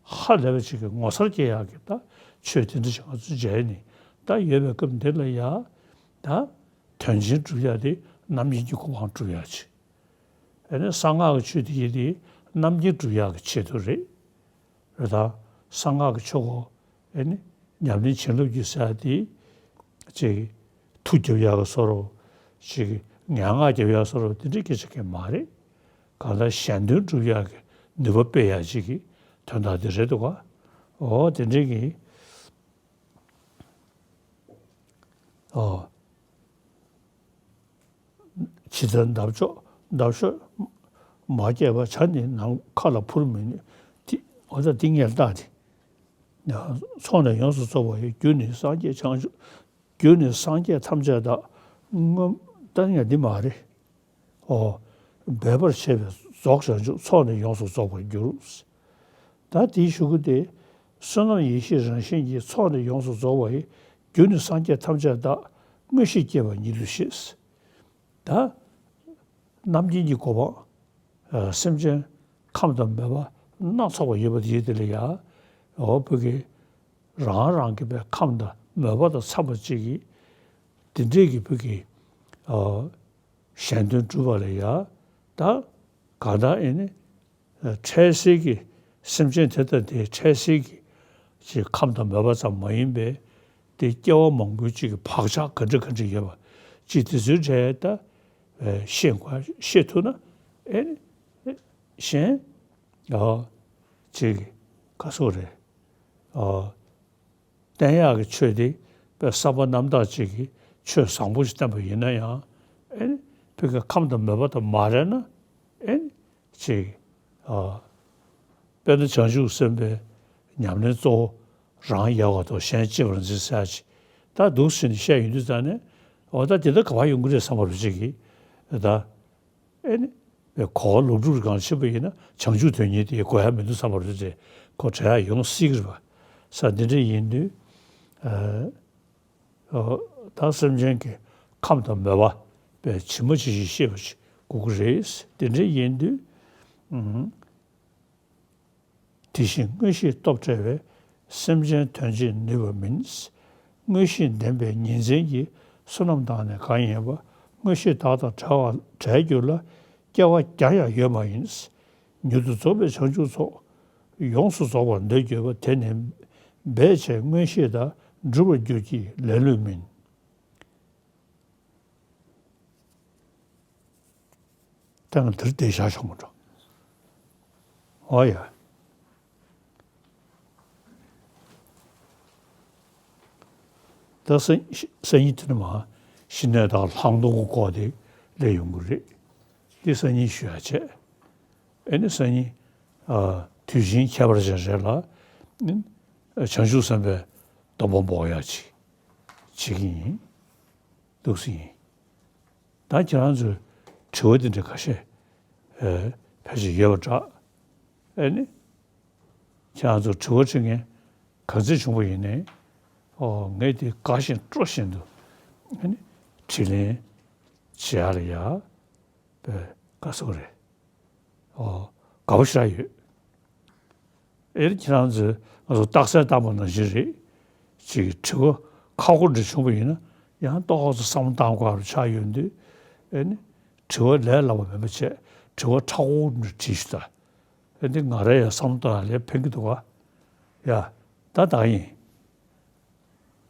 ཧ་ལས་པ་ཅིག་གི་ངོ་མཚར་སྐྱེ་ཡག་གི་ད་ཆོས་དེ་འདྲ་ཞིག་ང་ཚོ་མཇལ་ནས་ད་ཡོད་པའི་སྐབས་འདི་ལ་ཡ་ད་དོན་ཆེན་སྒྲུབ་ཡག་དེ་རྣམ་མཁྱེན་གྱི་གོ་འཕང་སྒྲུབ་ཡག་ཅིག་ཨེ་ནི་གསང་སྔགས་ཀྱི་ཆོས་དེ་ཡིན་དེ་རྣམ་མཁྱེན་སྒྲུབ་ཡག་གི་ཆེད་དུ་རེད། རེད་ད། གསང་སྔགས་ཀྱི་ཆོས་སྐོར་ཨེ་ནི་ཉམས་ལེན་བྱིན་རླབས་ཀྱི་ཟེར་དེ་ཅིག་མཐུ་རྒྱབ་ཡག་གི་བཟོ་འདྲ་ཅིག་ངན་སྔགས་རྒྱབ་ཡག་བཟོ་འདྲ་དེ་འདྲའི་སྐད་ཆ་གང་མ་རེད། གང་ལྟར་གཞན་དོན་སྒྲུབ་ཡག་གི་ནུས་པ་སྤེལ་ཡག་ཅིག་གི་དོན་དག་དེ་རེད་འདུག་ག་འོ་དེ་འདྲའི་གི་འོ། ཇི་ལྟར་འདབ་གཤོག་འདབ་གཤོག་མ་སྐྱེས་པ། བྱ་ནི་ནམ་མཁའ་ལ་འཕུར་མི་ནུས། དེ་འོ་ད་དེ་ངས་བཏགས་ཏེ། ཚོགས་ནི་ཡོངས་སུ་རྫོགས་པ་ཡི། རྒྱུ་ནི་སངས་རྒྱས་བྱང་ཆུབ། རྒྱུ་ནི་སངས་རྒྱས་ཐམས་ཅད་བདག་སྔོན་ད་ངས་འདི་མ་རེད། འོ། འབད་པར་བྱེད་པས་རྫོགས་བྱང་ཆུབ། ཚོགས་ནི་ཡོངས་སུ་རྫོགས་པར་འགྱུར། ད་དེའི་གཞུག་གུ་དེ། བསོད་ནམས་ཡེ་ཤེས་རང་བཞིན་གྱིས། ཚོགས་ནི་ཡོངས་སུ་རྫོགས་པ་ཡི། རྒྱུ་ནི་སངས་རྒྱས་ཐམས་ཅད་བདག་མངོན་ཤེས་སྐྱེས་པ་ཉིད་དུ་ཤེས། ད་རྣམ་མཁྱེན་གྱི་གོ་འཕང་། སེམས་ཅན་ཁམས་དང་མོས་པ་སྣ་ཚོགས་པ་ཡོད་པ་དེའི་དེ་ལ་ཡ། འོ་བོད་ཀྱི་རང་རང་གི་པའི་ཁམས་དང་མོས་པ་དང་འཚམས་པ་ཅིག་གིས་དེ་འདྲས་ཀྱི་བོད་ཀྱི་གཞན་དོན་སྒྲུབ་པ་ལ་ཡ། ད་གང་ལྟར་ཨེ་ནི་འཕྲལ་སེལ་གྱི་སེམས་ཅན་དེ་དང་དེའི་འཕྲལ་སེལ་གྱི་ཅིག་ཁམས་དང་མོས་པ་ཙམ་མ་ཡིན་པའི་དེ་སྐྱེ་བ་མང་པོའི་ཅིག་གི་བག་ཆགས་ག་འདྲ་ག་འདྲ་ཡོད་པ་ཅིག་དེ་ཚོའི་གྲས་ད་ཤེས་དགོས། ཤེས་ཐུབ་ན་ཨེ་ནི་གཞན་ཅིག་ག་སོ་རེད། བསྟན་ཡག་གི་ཆོས་དེ་དཔེ་བསམ་པ་རྣམ་དག་ཅིག་གི་ཆོས་བཟང་པོ་ཞིག་བསྟན་པ་ཡིན་ན་ཡང་ཨེ་ནི་བོད་ཀྱི་ཁམས་དང་མོས་པ་དང་མ་རེད་ན་ཨེ་ནི་ཅིག་དཔེར་ན་བྱང་ཆུབ་སེམས་དཔའི་ཉམས་ལེན་གཙོ་བོ་རང་ཡལ་བ་དང་གཞན་གཅེས་པར་འཛིན་ཟེར་ཡག་ཅིག་ད་འདུག་ཟེར་ནས་བཤད་ཡོང་དུས་ཙང་ནས་འོ་ད་དེ་ལྟར་ག་པར་ཡོང་གི་རེད་བསམ་པ་རུ་ཅིག་གིས་ད། ཨེ་ནི། བའི་གོ་བ་ལོག་སྒྲུབ་རིགས་གང་ཕྱིན་པ་ཡིན་ན་བྱང་ཆུབ་དོན་གཉེར་དེ་གོ་ཡ་མི་འདུག་བསམ་པ་རེད་དེ་ཁོ་དྲན་ཡ་ཡོང་སྲིད་ཀྱི་རེད་པ། ས་འདི་འདྲ་ཡིན་དུས། ཨ། ད་སེམས་ཅན་གྱི་ཁམས་དང་མོས་པ་པའི་ཇི་མ་ཇི་བཞིན་ཤེས་པ་ཞིག་དགོས་ཀྱི་རེད། དེ་འདྲ་ཡིན་དུས། ཨུམ། དེ་བཞིན་མངོན་ཤེས་སྟོབས་བྲལ་བས། སེམས་ཅན་དོན་བྱེད་ནུས་པ་མིན། མངོན་ཤེས་ལྡན་པའི་ཉིན་མཚན་གྱིས། བསོད་ནམས་དང་ནི་གང་ཡིན་པ། མངོན་ཤེས་བདག་དང་བྲལ་བ་བྲལ་འགྱུར་ལ། སྐྱེ་བ་བརྒྱ་ཡང་ཡོད་མ་ཡིན། མྱུར་དུ་རྫོགས་པའི་བྱང་ཆུབ་ཚོགས། ཡོངས་སུ་རྫོགས་པར་འདོད་གྱུར་པ། དེ་ནི་འབད་བྱས་མངོན་ཤེས་དང་། འགྲུབ་པར་འགྱུར་གྱི་ལེ་ལོས་མིན། ད་ང་འདིར་བསྡད་བཞག་ཆོག་མ་འགྲོ། ཨོ་ཡ། ད་སང་སང་ཉིན་དེ་ནས་མར་ཞི་གནས་དང་ལྷག་མཐོང་གི་སྐོར་དེ་སླེབས་ཡོང་གི་རེད། འདི་སང་ཉིན་ཞུ་ཡ་བྱས། ཨེ་ནི་སང་ཉིན་ཨ་དུས་ཆེན་ཁྱད་པར་ཅན་རེད་ལ། བྱང་ཆུབ་སེམས་དཔའི་སྡོམ་པ་འབོག་ཡ་ཅིག་བྱེད་ཀྱི་ཡིན། འདུག་སེ་ཡིན། ད་ཁྱེད་རང་ཚོས་དྲི་བ་འདི་འདྲ་ཁ་ཤས་ཨེ་ཕལ་ཆེར་ཡོད་པ་འདྲ། ཨེ་ནི། ཁྱེད་རང་ཚོ་དྲི་བ་དྲི་མཁན་ག་ཚོད་བྱུང་བ་ཡིན་ནའི། ཨོ་ངས་འདི་དགའ་བཞིན་སྤྲོ་བཞིན་དུ་ཨེ་ནི་དྲིས་ལན་བྱེད་ཡ་ལ་ཡ་དཔེ་དགའ་ཚོར་རེད། ཨོ་དགའ་པོ་ཞེ་དྲག་ཡོད། ཨེ་ཁྱེད་རང་ཚོས་ང་ཚོ་རྟགས་གསལ་བཏང་པ་ནང་བཞིན་རེད། ཅིག་དྲི་བ་ཁག་པོ་འདྲ་བྱུང་བ་ཡིན་ན་ཡང་ཏོག་ཙམ་བསམ་བློ་བཏང་དགོས་པ་ཆགས་ཡོང་དུས། ཨེ་ནི་དྲི་བ་ལས་སླ་བ་མེད་པ་བྱས་དྲི་བ་མཁྲེགས་པོ་འདྲ་དྲིས་ཤིག་ད། ཨེ་འདི་ང་རང་ཡང་བསམ་བློ་བཏང་ཡ་ལས་ཕན་གྱི་འདུག་ག་ཡ། ད་ད་ཡིན།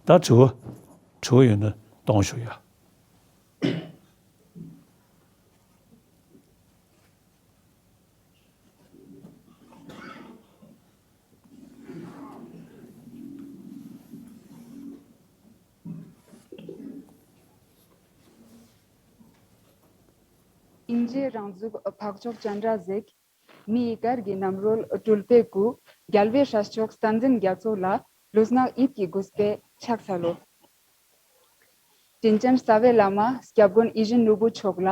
ད་དྲི་བ། དྲི་བ་ཡོད་ན་གཏོང་ཤོག་ཡ། ཨིན་ཇིའི་རང་གཟུགས་འཕགས་མཆོག་སྤྱན་རས་གཟིགས། མི་ཡི་གར་གྱི་རྣམ་རོལ་སྤྲུལ་པའི་སྐུ། རྒྱལ་བའི་སྲས་མཆོག་བསྟན་འཛིན་རྒྱ་མཚོ་ལ། ལུས་ངག་ཡིད་ཀྱི་གུས་པས་ཕྱག་འཚལ་ལོ། དྲིན་ཅན་རྩ་བའི་བླ་མ་སྐྱབས་མགོན་ཡིད་བཞིན་ནོར་བུ་མཆོག་ལ།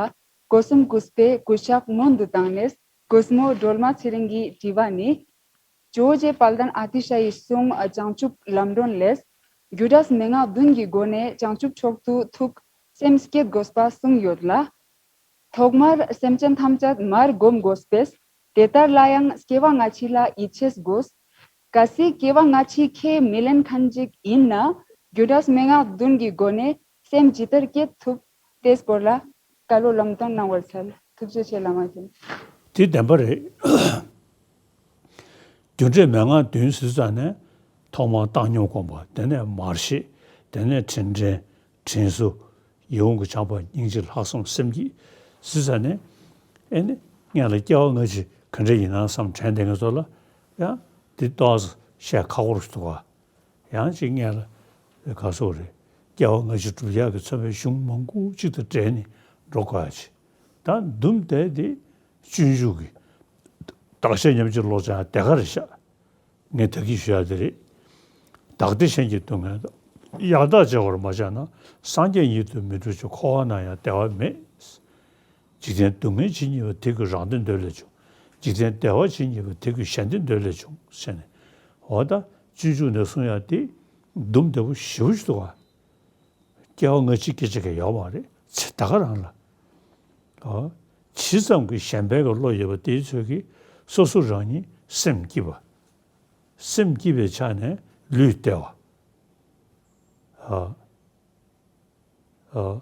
སྒོ་གསུམ་གུས་པས་གུས་ཕྱག་སྔོན་དུ་བཏང་ནས། གུས་མོ་སྒྲོལ་མ་ཚེ་རིང་གི་དྲི་བ་ནི། ཇོ་བོ་རྗེ་དཔལ་ལྡན་ཨ་ཏི་ཤ་ཡི་གསུང་བྱང་ཆུབ་ལམ་སྒྲོན་ལས། རྒྱུ་འབྲས་མན་ངག་བདུན་གྱི་སྒོ་ནས་བྱང་ཆུབ་མཆོག་ཏུ་ཐུགས་སེམས་བསྐྱེད་དགོས་པ་གསུངས་ཡོད་ལ། ཐོག་མར་སེམས་ཅན་ཐམས་ཅད་མར་བསྒོམ་དགོས་པས། དེ་ལྟར་ལ་ཡང་སྐྱེ་བ་སྔ་ཕྱི་ལ་ཡིད་ཆེས་དགོས། གལ་སྲིད་སྐྱེ་བ་སྔ་ཕྱི་ཁས་མི་ལེན་མཁན་ཅིག་ཡིན་ན། རྒྱུ་འབྲས་མན་ངག་བདུན་གྱི་སྒོ་ནས་སེམས་ཇི་ལྟར་བསྐྱེད་ཐུབ། དེའི་སྐོར་ལ་བཀའ་སློབ་ལམ་སྟོན་གནང་བར་འཚལ། ཐུགས་རྗེ་ཆེ་བླ་མ་མཁྱེན། དེ་བདེན་པ་རེད། རྒྱུ་འབྲས་མན་ངག་བདུན་ཟེར་ཙང་ནས་ཐོག་མར་བཏང་སྙོམས་སྒོམ་པ། དེ་ནས་མར་ཤེས། དེ་ནས་དྲིན་དྲན། དྲིན་གཟོ། ཡིད་འོང་གི་བྱམས་པ། སྙིང་རྗེ། ལྷག་བསམ། སེམས་བསྐྱེད་ཟེར་ཙང་ནས། ཨེ་ནི་སྔོན་ལ་སྐྱེ་བ་སྔ་ཕྱི་ག་འདྲ་ཡིན་ན་བསམ་དྲན་བསྡད་མཁན་ཚོ་ལ་ཡང་དེ་ཏོག་ཙམ་བཤད་ཁག་པོ་རེད་འདུག་ག། ཡང་ཅིག་སྔོན་ལ་ག་སོགས་རེད། སྐྱེ་བ་སྔ་ཕྱི་སྒྲུབ་ཡག་གི་ཚོད་མའི་གཞུང་མང་པོ་གཅིག་དང་འབྲེལ་ནས་འགྲོ་དགོས་ཡ་ཅིག། ད་འདུམ་བསྡད་དེ་སྤྱོད་འཇུག་གི་བདག་གཞན་མཉམ་བརྗེའི་བློ་སྦྱང་དེ་ག་རེད་ཤག། ངས་ད་གིན་ཞུ་ཡ་དེ་རེད། བདག་བདེ་གཞན་གྱི་སྡུག་བསྔལ་དང་། ཡང་དག་བརྗེ་བར་མ་བྱས་ན། སངས་རྒྱས་ཉིད་དུ་མི་འགྲུབ་ཕྱིར། འཁོར་བ་ན་ཡང་བདེ་བ་མེད། འཇིག་རྟེན་སྡུག་བསྔལ་ཇི་སྙེད་པ། དེ་ཀུན་རང་བདེ་འདོད་ལས་བྱུང་། འཇིག་རྟེན་བདེ་བ་ཇི་སྙེད་པ། དེ་ཀུན་གཞན་བདེ་འདོད་ལས་བྱུང་ཟེར་ནས། འོ་ད་སྤྱོད་འཇུག་ནས་གསུང་ཡ་དེ་འདུམ་བདེ་པོ་ཞེ་པོ་ཞིག་འདུག་ག། སྐྱེ་བ་སྔ་ཕྱི་སྐད་ཆ་གང་ཡང་ཡོད་མ་རེད། ཚེ་ད་ག་རང་ལ། ཨ། ཇི་ཙམ་གྱིས་གཞན་ཕན་གྱི་བློ་ཡོད་པ་དེའི་ཚོད་ཀྱིས་སོ་སོ་རང་ཉིད་སེམས་སྐྱིད་པ། སེམས་སྐྱིད་པའི་ཆ་ནས་ལུས་བདེ་བ། ཨ། ཨ།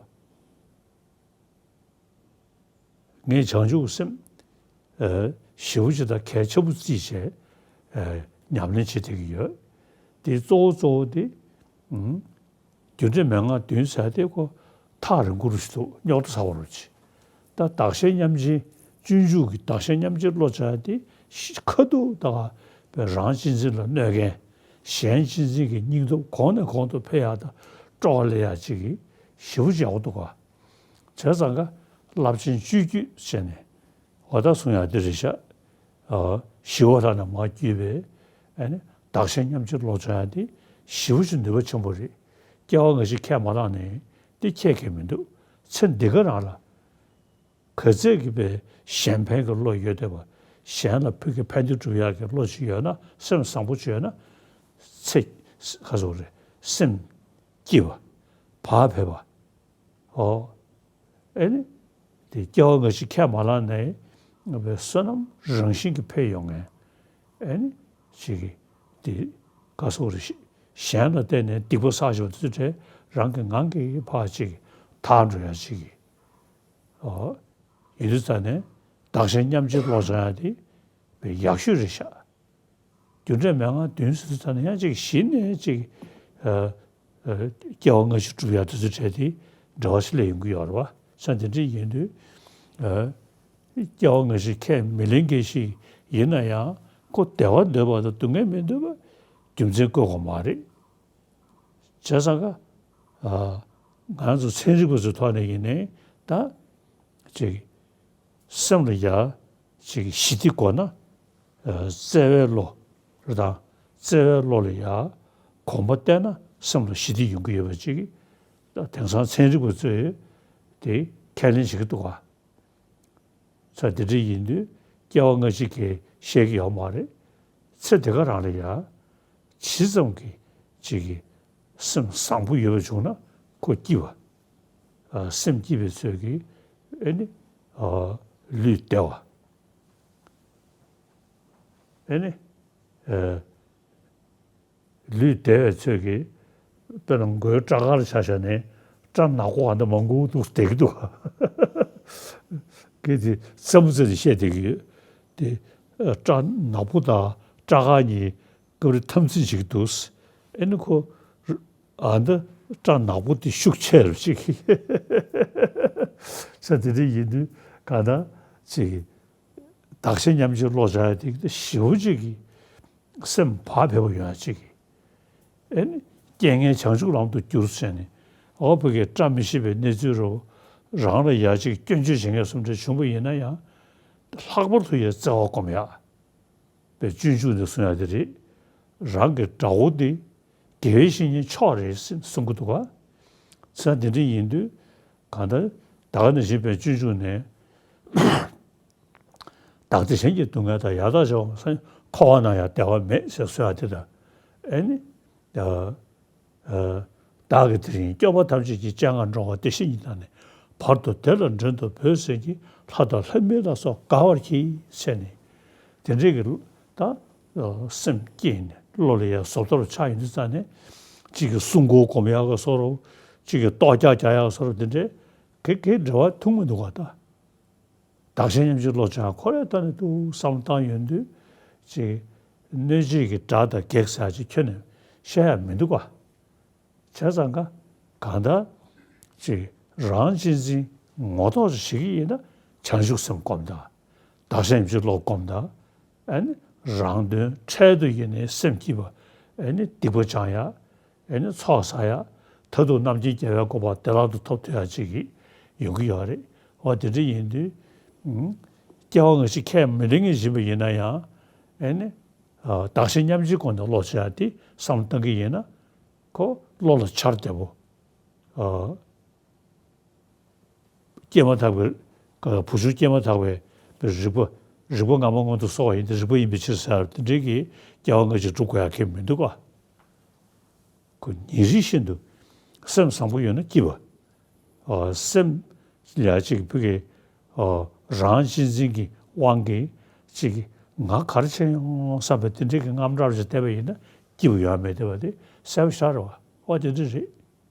ངས་བྱང་ཆུབ་སེམས། ཨ། ཞེ་པོ་ཅིག་དང་གལ་ཆེན་པོ་བརྩིས་བྱས། ཨ། ཉམས་ལེན་བྱེད་བསྡད་ཀྱི་ཡོད། དེ་གཙོ་བོ་གཙོ་བོ་དེ། ཨུམ། རྒྱུ་འབྲས་མན་ངག་བདུན་ཟེར་དེ་ཁོ་ཐག་རིང་པོ་རུ་ཞིག་འདུག། རྙོག་དྲ་ཚ་བ་རུ་ཆེ། ད་བདག་གཞན་མཉམ་བརྗེའི། སྤྱོད་འཇུག་གི་བདག་གཞན་མཉམ་བརྗེའི་བློ་སྦྱང་དེ་ཤི་ཁ་ཐུག་ད་ག་པའི་རང་གཅེས་འཛིན་ལ་གནོད་མཁན། གཞན་གཅེས་འཛིན་གྱི་སྙིང་སྟོབས་གོང་ནས་གོང་དུ་འཕེལ་ཡག་དང་སྤྲོ་བ་སླེབས་ཡག་ཅིག་གི་ཞེ་པོ་ཅིག་ཡག་པོ་འདུག་ག། བྱས་ཙང་ཀ་རླབས་ཆེན་སྤྱོད་བརྒྱུད་བྱས་ནས། འོ་ད་གསུང་ཡག་འདི་རེད་ཤག། ཨ། ཞི་བ་ལྷ་ནས་མར་བརྒྱུད་པའི། ཨ་ནི་བདག་གཞན་མཉམ་བརྗེའི་བློ་སྦྱང་ཡག་འདི་ཞེ་པོ་ཅིག་ནུས་པ་ཆེན་པོ་རེད། སྐྱེ་བ་སྔ་ཕྱི་ཁས་མ་བླངས་ནས་འདི་ཁྱད་ཁྱད་མི་འདུག། ཚེ་འདི་ག་རང་ལ། ག་ཚད་ཀྱི་པའི་གཞན་ཕན་གྱི་བློ་ཡོད་བསྡད་པ། གཞན་ལ་ཕུལ་གྱི་ཕན་བདེ་སྒྲུབ་ཡག་གི་བློ་ཅིག་ཡོད་ན། སེམས་བཟང་པོ་ཅིག་ཡོད་ན། ཚེ་ག་ཚོད་རེད། སེམས་སྐྱིད་པ། བག་ཕེབས་པ། ཨོ། ཨེ་ནི། དེ་སྐྱེ་བ་སྔ་ཕྱི་ཁས་མ་བླངས་ནས་བསོད་ནམས་རང་བཞིན་གྱིས་འཕེལ་ཡོང་ངེས། ཨེ་ནི། ཅིག་གིས་དེ་ག་སོགས་རེ་ཞིག་གཞན་ལ་བརྟེན་ནས་སྡིག་པ་བསགས་བཞག་པ་དེ་ཚོ་བྲལ། རང་གི་ངང་གིས་ཕར་ཅིག་དག་འགྲོ་ཡ་ཅིག་གིས། ཨོ། ཡིན་དུས་ཙང་ནས་བདག་གཞན་མཉམ་བརྗེའི་བློ་སྦྱང་ཡ་དེ་བས་ཡག་ཤོས་རེད་ཤག། རྒྱུ་འབྲས་མན་ངག་བདུན་ཟེར་དུས་ཙམ་ནས་ཡང་ཅིག་གཞི་ནས་ཅིག། ཨ། ཨ། སྐྱེ་བ་སྔ་ཕྱི་སྒྲུབ་ཡག་དེ་ཚོ་བྲལ་ཏེ་འབྲེལ་བ་ཞིག་སླེབས་ཡོང་གི་ཡོད་རེད་བ། ས་དེ་འདྲ་ཡིན་དུས། ཨ། སྐྱེ་བ་སྔ་ཕྱི་ཁས་མི་ལེན་མཁན་ཞིག་ཡིན་ན་ཡང་ཁོ་བདེ་བ་འདོད་པ་དང་སྡུག་བསྔལ་མི་འདོད་པ་རྒྱུ་མཚན་བཀོད་དགོས་མ་རེད། བྱས་ཙང་ཀ། ཨ། ང་ཚོ་ཚན་རིག་པ་ཚོའི་ཐོག་ནས་ཡིན་ནའི་ད། ཅིག། སེམས་ལ་ཡ། ཅིག་ཞི་བདེ་དགོས་ན། ཨ། བརྩེ་བའི་བློ་རེད་དང་། བརྩེ་བའི་བློ་ལ་ཡ་གོམས་པ་བསྟེན་ན་སེམས་ལ་ཞི་བདེ་ཡོང་གི་ཡོད་པ་ཅིག། ད་དེང་སང་ཚན་རིག་པ་ཚོས་དེ་ཁས་ལེན་བྱེད་ཀྱི་འདུག་ག། ས་དེ་འདྲ་ཡིན་དུས་སྐྱེ་བ་སྔ་ཕྱི་གི་བཤད་ཀྱི་ཡོད་མ་རེད། ཚེ་འདི་ག་རང་ལ་ཡ། ཇི་ཙམ་གྱི་ཅིག་གི་སེམས་བཟང་པོ་ཡོད་པ་བྱུང་ན་ཁོ་སྐྱིད་པ། ཨ། སེམས་སྐྱིད་པའི་ཚོད་ཀྱིས་ཨེ་ནི། ཨ། ལུས་བདེ་བ། ཨེ་ནི། ཨ། ལུས་བདེ་བའི་ཚོད་ཀྱིས། དཔེར་ན་མགོའི་སྐྲ་དཀར་ཆ་བཞག་ནས་སྐྲ་ནག་པོ་ཨ་འདྲ་མང་པོ་འདུག་བསྡད་ཀྱི་འདུག། གལ་ཏེ་རྩེད་མོ་རྩེ་ནས་བཤད་བསྡད་ཀྱི་ཡོད་དེ། སྐྲ་ནག་པོ་དང་སྐྲ་དཀར་གཉིས་སྐབས་རེ་འཐབ་འཛིང་བྱེད་ཀྱི་འདུག། ཨེ་ནི་ཁོ། ཨ་འདྲ་སྐྲ་ནག་པོ་དེ་ཤུགས་ཆེ་རུ་བྱེད་ཀྱི། ས་དེ་འདྲ་ཡིན་དུས་གང་ལྟར་ཅིག། བདག་གཞན་མཉམ་བརྗེའི་བློ་སྦྱང་ཡ་དེ་ཞེ་པོ་ཅིག་གི་སེམས་བག་ཕེབས་པ་ཡོང་ཡ་ཅིག་གི། ཨེ་ནི། རྐྱེན་ངན་བྱང་ཆུབ་ལམ་དུ་བསྒྱུར་ཟེར་ནས། འོ་བོད་ཀྱི་བཀྲ་མི་ཤིས་པའི་གནས་ཚུལ་རུ། རང་ལ་ཡ་ཅིག་སྐྱོན་བརྗོད་བྱེད་མཁན་སུ་འདྲ་བྱུང་བ་ཡིན་ན་ཡང་། ལྷག་པར་དུ་ཡ་བརྩེ་བ་སྒོམ་ཡ། པའི་སྤྱོད་འཇུག་ནས་གསུང་ཡ་དེ་རེད། རང་གི་དགྲ་བོ་དེ་དགེ་བའི་བཤེས་གཉེན་མཆོག་རེད་ཟེར་གསུང་གི་འདུག་ག། ཚེ་འདི་འདྲ་ཡིན་དུས་གང་ལྟར་ད་ག་ནང་བཞིན་པའི་སྤྱོད་འཇུག་ནས་ བདག་བདེ་གཞན་གྱི་སྡུག་བསྔལ་དང་། ཡང་དག་བྱ་བ་མ་བསགས་ན། འཁོར་བ་ན་ཡང་བདེ་བ་མེད་ཟེར་གསུངས་ཡ་དེ་དང་། ཨེ་ནི། ཨ། ཨ། བདག་གིས་དེ་བཞིན་སྐྱོབ་པ་ཐམས་ཅད་ཀྱི། སྤྱན་སྔར་འགྲོ་བ་བདེ་གཤེགས་ཉིད་དང་ནི། བར་དུ་བདེ་ལ་འགྲན་དུ་བོས་ཟེར་གྱིས། ལྷ་དང་ལྷ་མིན་ལ་སོགས་དགའ་བར་གྱིས་ཟེར་ནས། དེ་འདྲའི་གི་ད་སེམས་བསྐྱེད་ནས་བློ་ལ་ཡང་བཟོ་ལྟ་བུ་ཆགས་ཡོང་དུས་ཙང་ནས། གཅིག་གིས་སྲུང་འཁོར་སྒོམ་ཡག་གི་བཟོ་འདྲ། གཅིག་གིས་ལྟོ་རྒྱག་རྒྱག་ཡག་གི་བཟོ་འདྲ། དེ་འདྲའི་གི་གི་འབྲེལ་བ་ཐུག་མི་འདུག་ག་ད། བདག་གཞན་མཉམ་བརྗེའི་བློ་སྦྱང་ཁོ་རའི་ཐོག་ནས་ཏུ་བསམ་བློ་བཏང་ཡོང་དུས། ཅིག་གནོད་བྱེད་ཀྱི་དགྲ་དང་བགེགས་ཟེར་ཡ་ཅིག་ཁྱོན་ནས་བཤད་ཡ་མི་འདུག་ག་བྱས་ཙང་ཀ་གང་ལྟར་ཅིག་རང་གཅེས་འཛིན་ངོ་ཐོག་ཅིག་བྱེད་ཀྱི་ཡིན་ན། བྱང་ཆུབ་སེམས་སྒོམ་དང་། བདག་གཞན་མཉམ་བརྗེའི་བློ་སྒོམ་དང་། ཨ་ནི་རང་དོན་འཕྲལ་དུ་ཡིན་ནའི་སེམས་སྐྱིད་པ། ཨ་ནི་སྡིག་པ་སྦྱང་ཡ། ཨེ་ནི་ཚོགས་བསགས་ཡ། མཐར་ཐུག་རྣམ་མཁྱེན་རྒྱལ་བའི་གོ་འཕང་བདེ་བླག་ཏུ་ཐོབ་ཐུབ་ཡ་ཅིག་གི་ཡོང་གི་ཡོད་རེད། འོ་དེ་འདྲ་ཡིན་དུས། ཨུམ། སྐྱེ་བ་སྔ་ཕྱི་ཁས་མི་ལེན་མཁན་ཞིག་ཡིན་པ་ཡིན་ན་ཡང་། ཨེ་ནི། ཨ། བདག་གཞན་མཉམ་བརྗེའི་སྒོ་ནས་བློ་སྦྱང་ཡ་དེ་བསམ་བློ་བཏང་གི་ཡིན་ན། ཁོ་བློ་ལ་འཆར་བདེ་པོ། ཨ། སྐྱེས་མ་ཐག་པའི། ཀ་བུ་ཆུང་སྐྱེས་མ་ཐག་པའི་རིག་པ། རིག་པ་སྔ་མ་སྔོན་དུ་སོང་བ་ཡིན་ཏེ། རིག་པ་ཡིན་པའི་ཕྱིར་ཟེར་དེ་འདྲའི་གི་སྐྱེ་བ་སྔ་ཕྱི་སྒྲུབ་དགོས་ཡ་གང་ཡང་མི་འདུག་ག་ཁོ་ཉིན་རེ་བཞིན་དུ་སེམས་བཟང་པོ་ཡོད་ན་སྐྱིད་པ། ཨ། སེམས་ལ་ཅིག་ཕ་གི། ཨ། རང་གཅེས་འཛིན་གྱི་དབང་གིས་ཅིག་ང་ག་རེ་བྱས་ཡོང་བསམ་པའི་དེ་འདྲའི་གི་རྔམ་སྐྲག་ཅིག་བསྡད་པ་ཡིན་ན། སྐྱིད་པོ་ཡོད་མེད་དེ་བ་དེ་གསལ་པོ་ཤར་བ། འོ་དེ་འདྲ་རེད།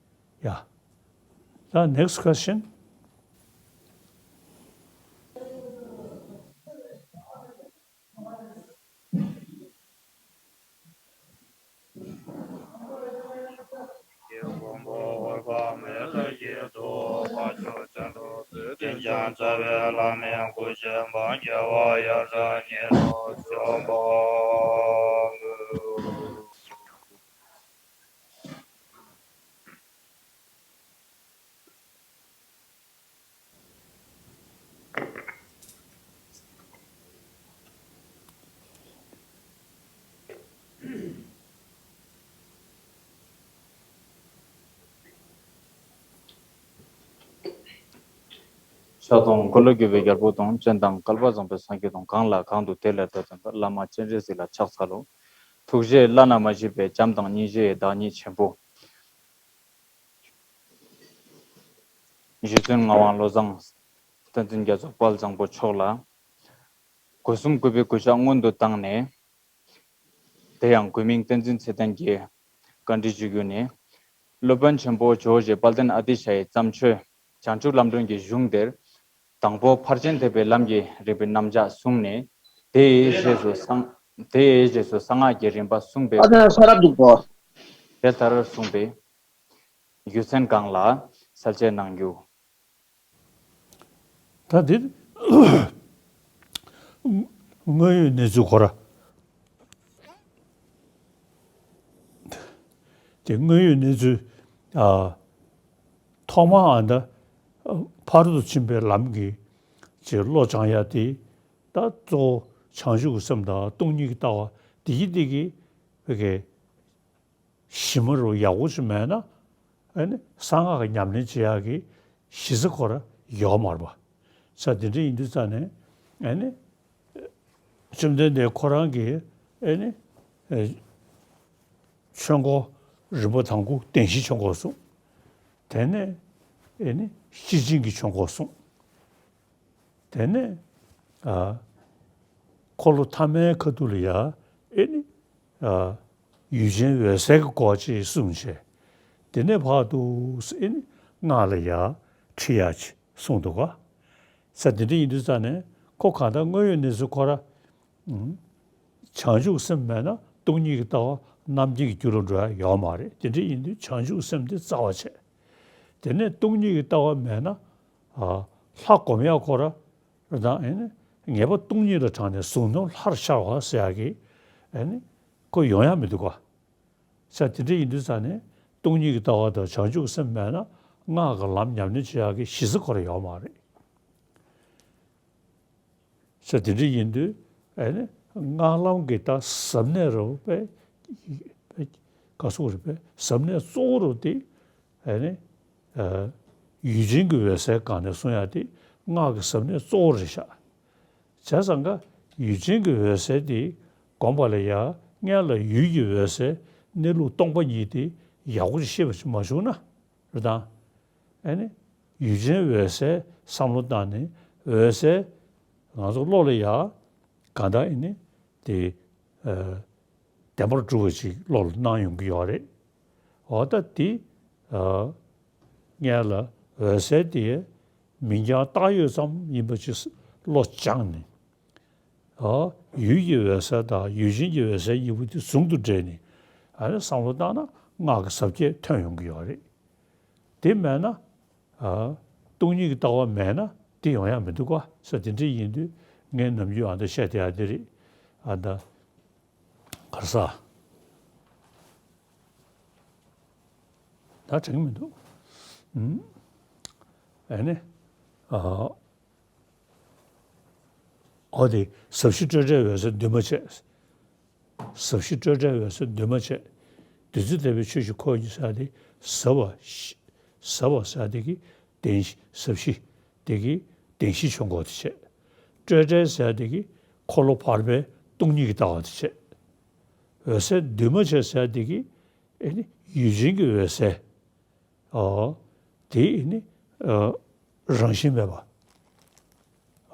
ཡ། ད་next question། ཕྱག་སྟོང་། འཁོར་ལོས་སྒྱུར་བའི་རྒྱལ་པོ་དང་། སྤྱན་དང་བསྐལ་པ་བཟང་པོའི་སངས་རྒྱས་དང་། གང་ལ་གང་འདུལ་དེ་ལ་ད་བརྩོན་པ། བླ་མ་སྤྱན་རས་གཟིགས་ལ་ཕྱག་འཚལ་ལོ། ཐུགས་རྗེས་བླ་ན་མ་མཆིས་པའི་བྱམས་དང་སྙིང་རྗེ་ཡི་བདག་ཉིད་ཆེན་པོ། རྗེ་བཙུན་ངག་དབང་བློ་བཟང་བསྟན་འཛིན་རྒྱ་མཚོ་དཔལ་བཟང་པོ་མཆོག་ལ། སྒོ་གསུམ་གུས་པས་གུས་ཕྱག་སྔོན་དུ་བཏང་ནས། དེ་ཡང་གུས་མིང་བསྟན་འཛིན་ཚེ་བརྟན་གྱིས་བཀའ་འདྲི་ཞུ་རྒྱུ་ནི། སློབ་དཔོན་ཆེན་པོ་ཇོ་བོ་རྗེ་དཔལ་ལྡན་ཨ་ཏི་ཤ་ཡི་བརྩམས་ཆོས་བྱང་ཆུབ་ལམ་སྒྲོན་གྱི་གཞུང་དེར། དང་པོ་ཕར་ཕྱིན་ཐེག་པའི་ལམ་གྱི་རིམ་པའི་རྣམ་གཞག་གསུངས་ནས། དེའི་རྗེས་སུ་གསང་། དེའི་རྗེས་སུ་གསང་སྔགས་ཀྱི་རིམ་པ་གསུངས་པའི། ཨ་ད་ས་རབ་འདུག་གོ། དེ་ལྟར་གསུངས་པའི་རྒྱུ་མཚན་གང་ལ་གསལ་བཤད་གནང་རྒྱུ། ད་འདིར་དངོས་ཡོད་གནས་ཚུལ་ཁོ་ར། དེ་དངོས་ཡོད་གནས་ཚུལ། ཨ། ཐོག་མར་ཨ་ད་ཕ་རོལ་ཏུ་ཕྱིན་པའི་ལམ་གྱི་ཅེས་བློ་སྦྱང་ཡ་དེ། ད་གཙོ་བོ་བྱང་ཆུབ་ཀྱི་སེམས་དང་སྟོང་ཉིད་ཀྱི་ལྟ་བ་དེ་གི་དེ་གི་བའི་གི་གཞི་མ་རུ་ཡག་པོ་ཞིག་མེད་ན། ཨ་ནི་གསང་སྔགས་ཀྱི་ཉམས་ལེན་བྱེད་ཡག་གི་གཞི་རྩ་ཁོ་ར་ཡོད་མ་རེད་པ། ས་དེ་འདྲ་ཡིན་དུས་ཙང་ནས། ཨ་ནི་བཅོམ་ལྡན་འདས་ཁོ་རང་གིས། ཨ་ནི་ཆོས་འཁོར་རིམ་པ་དང་པོ་བདེན་བཞིའི་ཆོས་འཁོར་གསུངས། དེ་ནས་ཨ་ནི་སྤྱི་ཆིངས་ཀྱི་ཆོས་འཁོར་གསུངས། དེ་ནས། ཨ། འཁོར་ལོ་ཐ་མའི་ཁ་ཐུག་ལ་ཡ། ཨེ་ནི། ཨ། ཡུལ་ཅན་འོད་གསལ་གྱི་སྐོར་ཅིག་གསུངས་བྱས། དེ་ནས་ཕར་དུ་ཨེ་ནི་སྔགས་ལ་ཡ་ཁྲིད་ཡ་ཅིག་གསུངས་འདུག་ག་ས་དེ་འདྲ་ཡིན་དུས་ཙང་ནས་ཁོ་གང་ལྟར་དངོས་ཡོད་གནས་ཚུལ་ཁོ་ར། ཨུམ། བྱང་ཆུབ་སེམས་མེད་ན་སྟོང་ཉིད་ཀྱི་ལྟ་བ་རྣམ་མཁྱེན་གྱི་རྒྱུ་ལ་འགྲོ་ཡ་ཡོད་མ་རེད། དེ་འདྲ་ཡིན་དུས་བྱང་ཆུབ་སེམས་དེ་རྩ་བ་བྱས། དེ་ནས་སྟོང་ཉིད་ཀྱི་ལྟ་བ་མེད་ན། ཨ། ལྷ་སྒོམ་ཡག་ཁོ་ར། རེད་དང་། ཨེ་ནི་ངེས་པ་སྟོང་ཉིད་ལ་དྲངས་ནས་གཟུགས་རྣམས་ལྷར་ཤར་བ་ཟེར་ཡག་གི། ཨེ་ནི་ཁོ་ཡོང་ཡག་མི་འདུག་ག་ས་དེ་འདྲ་ཡིན་དུས་ཙང་ནས་སྟོང་ཉིད་ཀྱི་ལྟ་བ་དང་བྱང་ཆུབ་སེམས་མེད་ན་སྔགས་ཀྱི་ལམ་ཉམས་ལེན་བྱེད་ཡག་གི་གཞི་རྩ་ཁོ་ར་ཡོད་མ་རེད། ས་དེ་འདྲ་ཡིན་དུས། ཨེ་ནི་སྔགས་ལམ་གྱི་ད་ཟབ་གནད་རུ་པས། པས། ག་སོགས་རེད་པས། ཟབ་གནད་གཙོ་བོ་རུ་དེ། ཨེ་ནི། ཨ། ཡུལ་ཅན་གྱི་འོད་གསལ་སྒང་ནས་གསུང་ཡག་དེ། སྔགས་ཀྱི་ཟབ་གནད་གཙོ་བོ་རེད་ཤག་བྱས་ཙང་ཀ་ཡུལ་ཅན་གྱི་འོད་གསལ་དེ་སྒོམ་པ་ལ་ཡ་སྔོན་ལ་ཡུལ་གྱི་འོད་གསལ་གནས་ལུགས་སྟོང་པ་ཉིད་དེ་ཡག་པོ་ཅིག་ཤེས་པ་ཅིག་མ་བྱུང་ན། རེད་དང་། ཨ་ནི་ཡུལ་ཅན་འོད་གསལ་བསམ་བློ་བཏང་ནས་འོད་གསལ་ང་ཚོ་བློ་ལ་ཡ་གང་ལྟར་ཨ་ནི་དེ་ཨ་བདེན་པར་གྲུབ་པ་ཅིག་བློ་ལ་སྣང་ཡོང་གི་ཡོད་རེད། འོ་ད་དེ་ཨ་སྔོན་ལ་འོད་གསལ་དེ་མིང་རྐྱང་བཏགས་ཡོད་ཙམ་ཡིན་པ་ཅིག་བློ་སྦྱངས་ནས། ཨ་ཡུལ་གྱི་འོད་གསལ་དང་ཡུལ་ཅན་གྱི་འོད་གསལ་གཉིས་པོ་དེ་ཟུང་དུ་འབྲེལ་ནས་ཨ་ནི་བསམ་བློ་བཏང་ན་སྔགས་ཀྱི་ཟབ་ཁྱད་ཐོན་ཡོང་གི་ཡོད་རེད། དེ་མེད་ན་ཨ་སྟོང་ཉིད་ཀྱི་ལྟ་བ་མེད་ན་དེ་ཡོང་ཡ་མི་འདུག་ག་ས། དེ་འདྲ་ཡིན་དུས་ངས་ནམ་རྒྱུན་ཨ་མདའ་བཤད་བསྡད་ཡ་དེ་རེད། ཨ་མདའ་གར་ས་ད་དྲན་གྱི་མི་འདུག་ཨ་ནི་ཨ། འོ་དེ་ཟབ་ཞི་སྤྲོས་བྲལ་འོད་གསལ་འདུས་མ་བྱས། ཟབ་ཞི་སྤྲོས་བྲལ་འོད་གསལ་འདུས་མ་བྱས། བདུད་རྩི་ལྟ་བུའི་ཆོས་ཀྱི་ཁོ་ཉིད་ཟེར་དེ་ཟབ་པ་ཟབ་པ་ཟེར་དེ་གི་བདེན་ཟབ་ཞི་དེ་གི་བདེན་བཞིའི་ཆོས་འགོག་དེ་བྱས། སྤྲོས་བྲལ་ཟེར་དེ་གི་འཁོར་ལོ་བར་པའི་སྟོང་ཉིད་ཀྱི་ལྟ་བ་དེ་བྱས། འོད་གསལ་འདུས་མ་བྱས་ཟེར་དེ་གི་ཨེ་ནི་ཡུལ་ཅན་གྱི་འོད་གསལ། ཨོ། དེ་ནི་ཨ་རང་བཞིན་མེད་པ།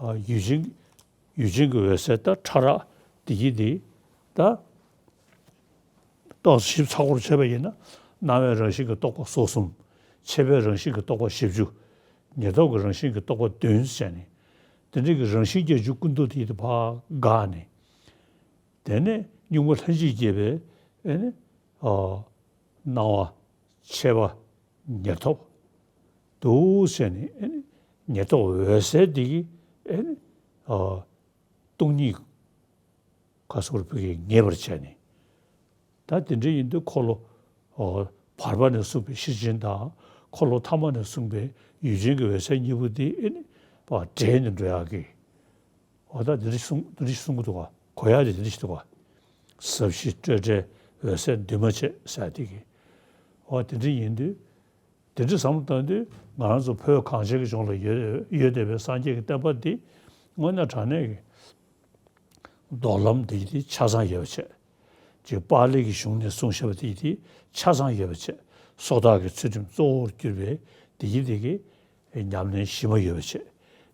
ཨ་ཡུལ་ཅན་ཡུལ་ཅན་གྱི་འོད་གསལ་ད་ཕྲ་རགས་དེ་གྱིས་དེ་ད་ཏོག་ཙམ་ཞིབ་ཚགས་པོར་བྱས་པ་ཡིན་ན་སྣང་བའི་རང་བཞིན་གྱི་རྟོག་པ་སོ་གསུམ། མཆེད་པའི་རང་བཞིན་གྱི་རྟོག་པ་བཞི་བཅུ། ཉེར་ཐོབ་ཀྱི་རང་བཞིན་གྱི་རྟོག་པ་བདུན་བྱས་ནས་དེ་འདྲ་གི་རང་བཞིན་བརྒྱད་ཅུ་ཀུན་བཏུས་དེ་ཡིས་དེ་ཕར་འགགས་ནས་དེ་ནས་གཉུག་མ་ལྷན་ཅིག་སྐྱེས་པའི་ཨེ་ནི་ཨ་སྣང་བ་མཆེད་པ་ཉེར་ཐོབ་འདུག་ཟེར་ནས་ཨེ་ནི་ཉེར་ཐོབ་འོད་གསལ་འདི་གིས་ཨེ་ནི་ཨ་སྟོང་ཉིད་ཁ་སོར་ཕུག་གིས་ངེས་པར་བྱས་ནས། ད་དེ་འདྲ་ཡིན་དུས་འཁོར་ལོ་ཨ་བར་པ་ནས་གསུངས་པའི་ཤེར་ཕྱིན་དང་འཁོར་ལོ་ཐ་མ་ནས་གསུངས་པའི་ཡུལ་ཅན་གྱི་འོད་གསལ་གཉིས་པོ་འདི་ཨེ་ནི་ཕར་འདྲེས་ནས་འགྲོ་ཡག་གི་འོ་ད་འདི་འདྲ་གསུང་འདི་འདྲ་གསུང་གི་འདུག་ག་གོ་ཡག་དེ་འདི་འདྲ་ཞིག་འདུག་ག་ཟབ་ཞི་སྤྲོས་བྲལ་འོད་གསལ་འདུས་མ་བྱས་ཟེར་དེ་གི་འོ་དེ་འདྲ་ཡིན་དུས། དེ་འདྲ་བསམ་བློ་བཏང་དུས་ང་རང་ཚོ་བོད་གངས་ཅན་གྱི་ལྗོངས་ལ་ཡོད་ཡོད་བསྡད་པའི་སངས་རྒྱས་ཀྱི་བསྟན་པ་འདི་དངོས་གནས་དྲང་གནས་ཀྱི་མདོ་ལམ་འདི་ཡིན་དེ་ཆ་ཚང་ཡོད་པ་བྱས། ཅིག་པཱ་ལི་གི་གཞུང་ནས་གསུངས་བཞག་པ་དེ་ཡིན་དེ་ཆ་ཚང་ཡོད་པ་བྱས། སོ་ཐར་གྱི་ཚུལ་ཁྲིམས་གཙོ་བོར་གྱུར་པའི་དེ་ཡིན་དེ་གི་ཉམས་ལེན་ཞིབ་མོ་ཡོད་པ་བྱས།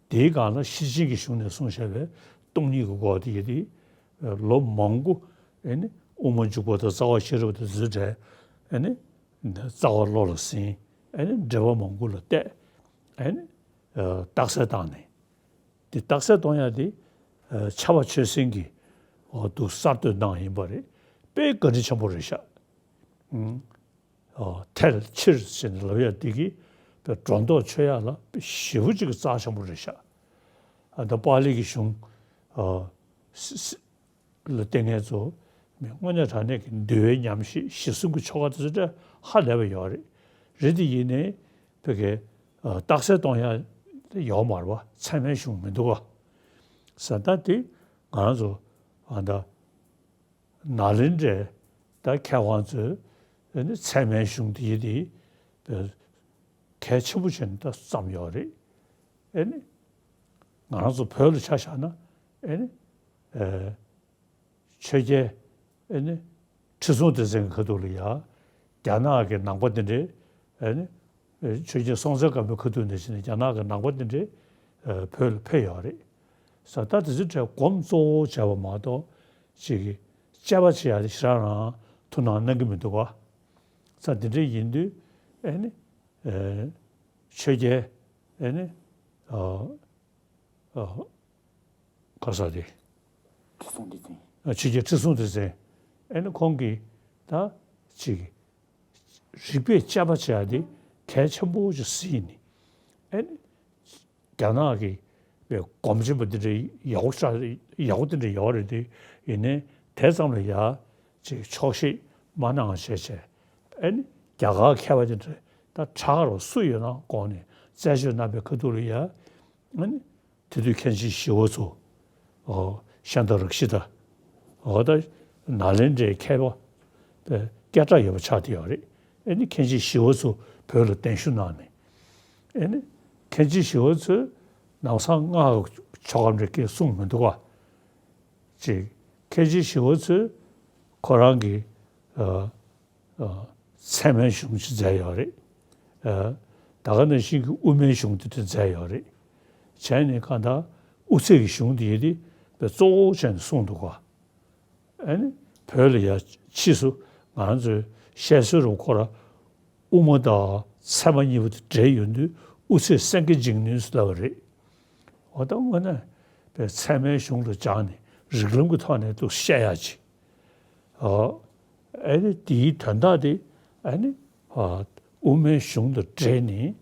དེའི་སྒང་ལ་ཤེར་ཕྱིན་གྱི་གཞུང་ནས་གསུངས་བཞག་པའི་སྟོང་ཉིད་ཀྱི་སྒོ་དེ་ཡིན་དེ་ལོ་མང་པོ་ཨེ་ནི་དབུ་མ་འཇུག་པ་དང་རྩ་བ་ཤེས་རབ་དང་དེ་ཚོའི་གྲས་ཨེ་ནི་རྩ་བ་བློ་ལ་ཟིན། ཨེ་ནི་འགྲེལ་པ་མང་པོ་ལ་བལྟས། ཨེ་ནི་ཨ་རྟགས་གསལ་བཏང་ནས། དེ་རྟགས་གསལ་གཏོང་ཡ་དེ་ཨ་ཕྱྭ་པ་ཆོས་སེང་གིས་འོ་འདུག་གསར་གཏོད་གནང་ཡིན་པ་རེད། དཔེ་བཀའ་དྲིན་ཆེན་པོ་རེད་ཤག་ཨུམ། ཨ་ཐལ་ཕྱིར་ཟེར་ནས་ལབ་ཡ་དེ་གིས་དཔེ་སྒྲོ་འདོགས་ཆོད་ཡ་ལ་དཔེ་ཞེ་པོ་ཅིག་གི་རྩ་ཆེན་པོ་རེད་ཤག་ཨ་ད་པཱ་ལི་གི་གཞུང་ཨ་སི་སི་ལ་བལྟས་མཁན་ཚོ་མི་དངོས་གནས་དྲང་གནས་ཀྱི་འདུལ་བའི་ཉམས་ཞིབ་གཞི་བཟུང་གི་ཆོ་ག་དེ་ཚོ་འདྲ་ཧ་ལས་པ་ཡོད་རེད། རེད་དེ་ཡིན་ནའི་བོད་ཀྱི་ཨ་རྟགས་གསལ་གཏོང་ཡ་ཡོད་མ་རེད་པ། ཚད་མའི་གཞུང་མི་འདུག་ག་ས་ད་དེ་ང་རང་ཚོ་ཨ་ད་ནཱ་ལེནྡྲའི་ད་མཁས་དབང་ཚོས་ཨ་ནི་ཚད་མའི་གཞུང་དེ་ཡི་དེ་གལ་ཆེན་པོ་བྱས་ནས་ད་བརྩམས་ཡོད་རེད། ཨེ་ནི། ང་རང་ཚོ་བོད་ལ་ཆ་བཞག་ན་ཨེ་ནི། ཨེ། ཆོས་རྒྱལ་ཨེ་ནི། ཁྲི་སྲོང་ལྡེ་བཙན་གྱི་ཁ་ཐུག་ལ་ཡ། རྒྱ་ནག་གི་ནང་པ་དེ་འདྲས་ཨེ་ནི། ཨེ་ཆོས་རྒྱལ་སྲོང་བཙན་སྒམ་པོའི་ཁ་ཐུག་ནས་བྱས་ནས་རྒྱ་ནག་གི་ནང་པ་དེ་འདྲས་ཨེ་བོད་ལ་ཕེབས་ཡོད་རེད། ས་ད་དེ་ཚོའི་གྲས་སྒོམ་གཙོ་བོ་བྱས་པ་མ་གཏོགས་ཅིག་གི་དཔྱད་པ་བྱེད་ཡ་དེ་ཞེ་དྲག་རང་ཐུགས་སྣང་གནང་གི་མི་འདུག་ག་ས་དེ་འདྲས་ཡིན་དུས་ཨེ་ནི། ཨེ། ཆོས་རྒྱལ་ཨེ་ནི། ཨ། ཨ། ག་ས་དེ། ཁྲི་སྲོང་ལྡེ་བཙན། ཨ་ཆོས་རྒྱལ་ཁྲི་སྲོང་ལྡེ་བཙན། ཨེ་ནི་ཁོང་གིས་ད་ཅིག་རིག་པས་དཔྱད་པ་བྱས་ཏེ་གལ་ཆེན་པོ་ཅིག་གཟིགས་ནས། ཨེ་ནི་རྒྱ་ནག་གི་སྒོམ་ཆེན་པོ་འདི་འདྲའི་ཡག་པོ་ཤ་ཡག་པོ་འདི་འདྲ་ཡོད་རེད་དེ། ཡིན་ནའི་དེ་ཙམ་ལ་ཡ་ཅིག་ཆོག་ཤེས་མ་གནང་བྱས་བྱས། ཨེ་ནི་རྒྱ་གར་མཁས་པ་འདི་འདྲ་ད་གྲགས་རོགས་སུ་ཡོད་ན་དགོངས་ནས་རྩད་གཅོད་གནང་པའི་ཁ་ཐུག་ལ་ཡ། ཨ་ནི། དེ་དུས་མཁན་ཆེན་ཞི་བ་འཚོ། ཨོ། ཤཱནྟ་རཀྵི་ཏ། ཨོ་ད། ནཱ་ལེནྡྲའི་མཁས་པ། སྐད་གྲགས་ཡོད་པ་ཆགས་བསྡད་ཡོད་རེད། ཨ་ནི་མཁན་ཆེན་ཞི་བ་འཚོ་བོད་ལ་གདན་ཞུ་གནང་ནས། ཨ་ནི། མཁན་ཆེན་ཞི་བ་འཚོས། ནམ་སང་སྔགས་ཀྱི་ཆོ་ག་འདྲ་སྐད་གསུངས་མི་འདུག་ག་ཅིག་མཁན་ཆེན་ཞི་བ་འཚོས་ཁོ་རང་གི་ཨ་ཨ་ཚད་མའི་གཞུང་ཅིག་མཛད་ཡོད་རེད། ཨ་ད་ག་ནང་བཞིན་གྱི་དབུ་མའི་གཞུང་དེ་འདྲ་མཛད་ཡོད་རེད། བྱས་ནས་གང་ལྟར་དབུ་ཚད་ཀྱི་གཞུང་དེ་ཡིན་དེ་དཔེ་གཙོ་བོ་བྱས་ནས་གསུངས་འདུག་ག་ཨ་ནི་བོད་ལ་ཡ་ཕྱིས་སུ་ང་རང་ཚོའི་བཤད་སྲོལ་རུ་ཁོ་ར་དབུ་མ་དང་ཚད་མ་གཉིས་པོ་དེ་འདྲེས་ཡོང་དུས་དབུ་ཚད་སེང་གེ་འཇིགས་ནུས་སུ་ལབ་པ་རེད། འོ་ད་དངོས་གནས་པའི་ཚད་མའི་གཞུང་ལ་སྦྱངས་ནས་རིགས་ལམ་གྱི་ཐོག་ནས་ཏུ་བཤད་ཡག་ཅིག་ཨ་ཨ་ནི་དེའི་དོན་དག་དེ་ཨ་ནི་ཨ་དབུ་མའི་གཞུང་དང་འབྲེལ་ནས།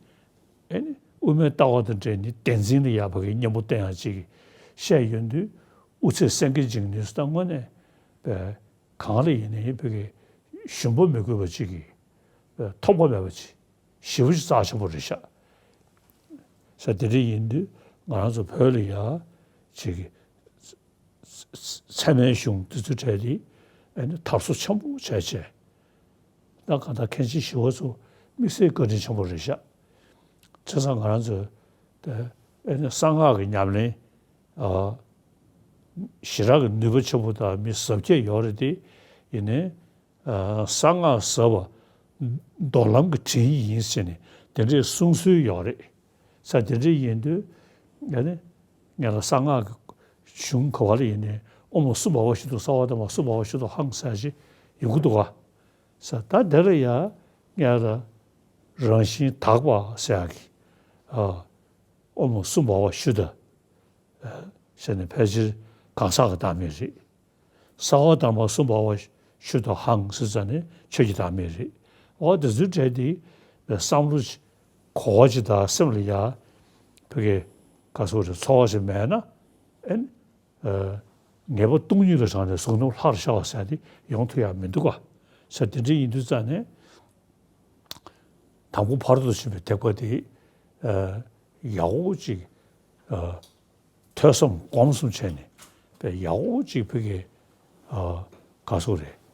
ཨེ་ནི་དབུ་མའི་ལྟ་བ་དང་འབྲེལ་ནས་བདེན་འཛིན་ལ་ཡག་པ་གི་གཉེན་པོ་བསྟེན་ཡག་ཅིག་བཤད་ཡོང་དུས་དབུ་ཚད་སེང་གེ་འཇིགས་ནུས་སུ་ད་དངོས་གནས་པའི་གང་ལ་ཡིན་ནའི་བོད་ཀྱི་ཞུམ་པ་མི་དགོས་པ་ཅིག་གིས་ཐོགས་པ་མེད་པ་ཅིག་ཞེ་པོ་ཅིག་རྩ་ཆེན་པོ་རེད་ཤག་ས་དེ་འདྲ་ཡིན་དུས་ང་རང་ཚོ་བོད་ལ་ཡ་ཅིག་གི་ཚད་མའི་གཞུང་འདི་ཚོ་གྲས་དེ་ཨེ་ནི་དར་སྲོལ་ཆེན་པོ་བྱས་བྱས། ད་གང་ལྟར་མཁན་ཆེན་ཞི་བ་འཚོ་དམིགས་བསལ་བཀའ་དྲིན་ཆེན་པོ་རེད་ཤག་བྱས་ཙང་ང་རང་ཚོས་དེ་ཨེ་ནི་གསང་སྔགས་ཀྱི་ཉམས་ལེན་ཨ་ཞེ་དྲག་གི་ནུས་པ་ཆེན་པོ་དང་མི་ཟབ་རྒྱས་ཡོད་རེད་དེ། ཡིན་ནའི་ཨ་གསང་སྔགས་ཟབ་པ་མདོ་ལམ་གྱི་དྲིན་ཡིན་ཟེར་ནས་དེ་འདྲའི་གསུང་སྲོལ་ཡོད་རེད། ས་དེ་འདྲ་ཡིན་དུས་ང་ནི་ངས་ལ་གསང་སྔགས་ཀྱི་གཞུང་ག་བ་ལ་ཡིན་ནའི་ཨོཾ་སུ་བྷ་ཝ་ཤུདྡྷོ་སརྦ་དྷརྨ་སུ་བྷ་ཝ་ཤུདྡྷོ་ཧཾ་ཟེར་ཞིག་ཡོང་གི་འདུག་ག་ས་ད་དེ་ལ་ཡ་ངས་ལ་རང་བཞིན་དག་པ་ཟེར་ཡག་གི་ཨ་ཨོཾ་སུ་བྷ་ཝ་ཤུདྡྷ་ཟེར་ནས་ཕལ་ཆེར་གང་ཟག་གི་བདག་མེད་རེད། སརྦ་དྷརྨ་སུ་བྷ་ཝ་ཤུདྡྷོ་ཧཾ་ཟེར་ཙང་ནས་ཆོས་ཀྱི་བདག་མེད་རེད། འོ་དེ་ཚོའི་གྲས་དེ་བསམ་བློ་གོ་བ་ཅིག་དང་སེམས་ལ་ཡ་ཕ་གི་ག་སོགས་རེ་ཚོར་བ་ཞིག་མེད་ན་ཨེ་ནི་ངེས་པ་སྟོང་ཉིད་ལ་དྲངས་ནས་གཟུགས་རྣམས་ལྷར་ཤར་བ་ཟེར་དེ་ཡོང་ཐུབ་ཡག་མི་འདུག་ག་ས་དེ་འདྲ་ཡིན་དུས་ཙང་ནས་དང་པོ་ཕར་ཚུར་ཕྱིན་པའི་ཐེག་པ་དེ་ཡག་པོ་ཅིག་ཐོས་བསམ་སྒོམ་གསུམ་བྱས་ནས་པའི་ཡག་པོ་ཅིག་ཕ་གི་ག་སོགས་རེད།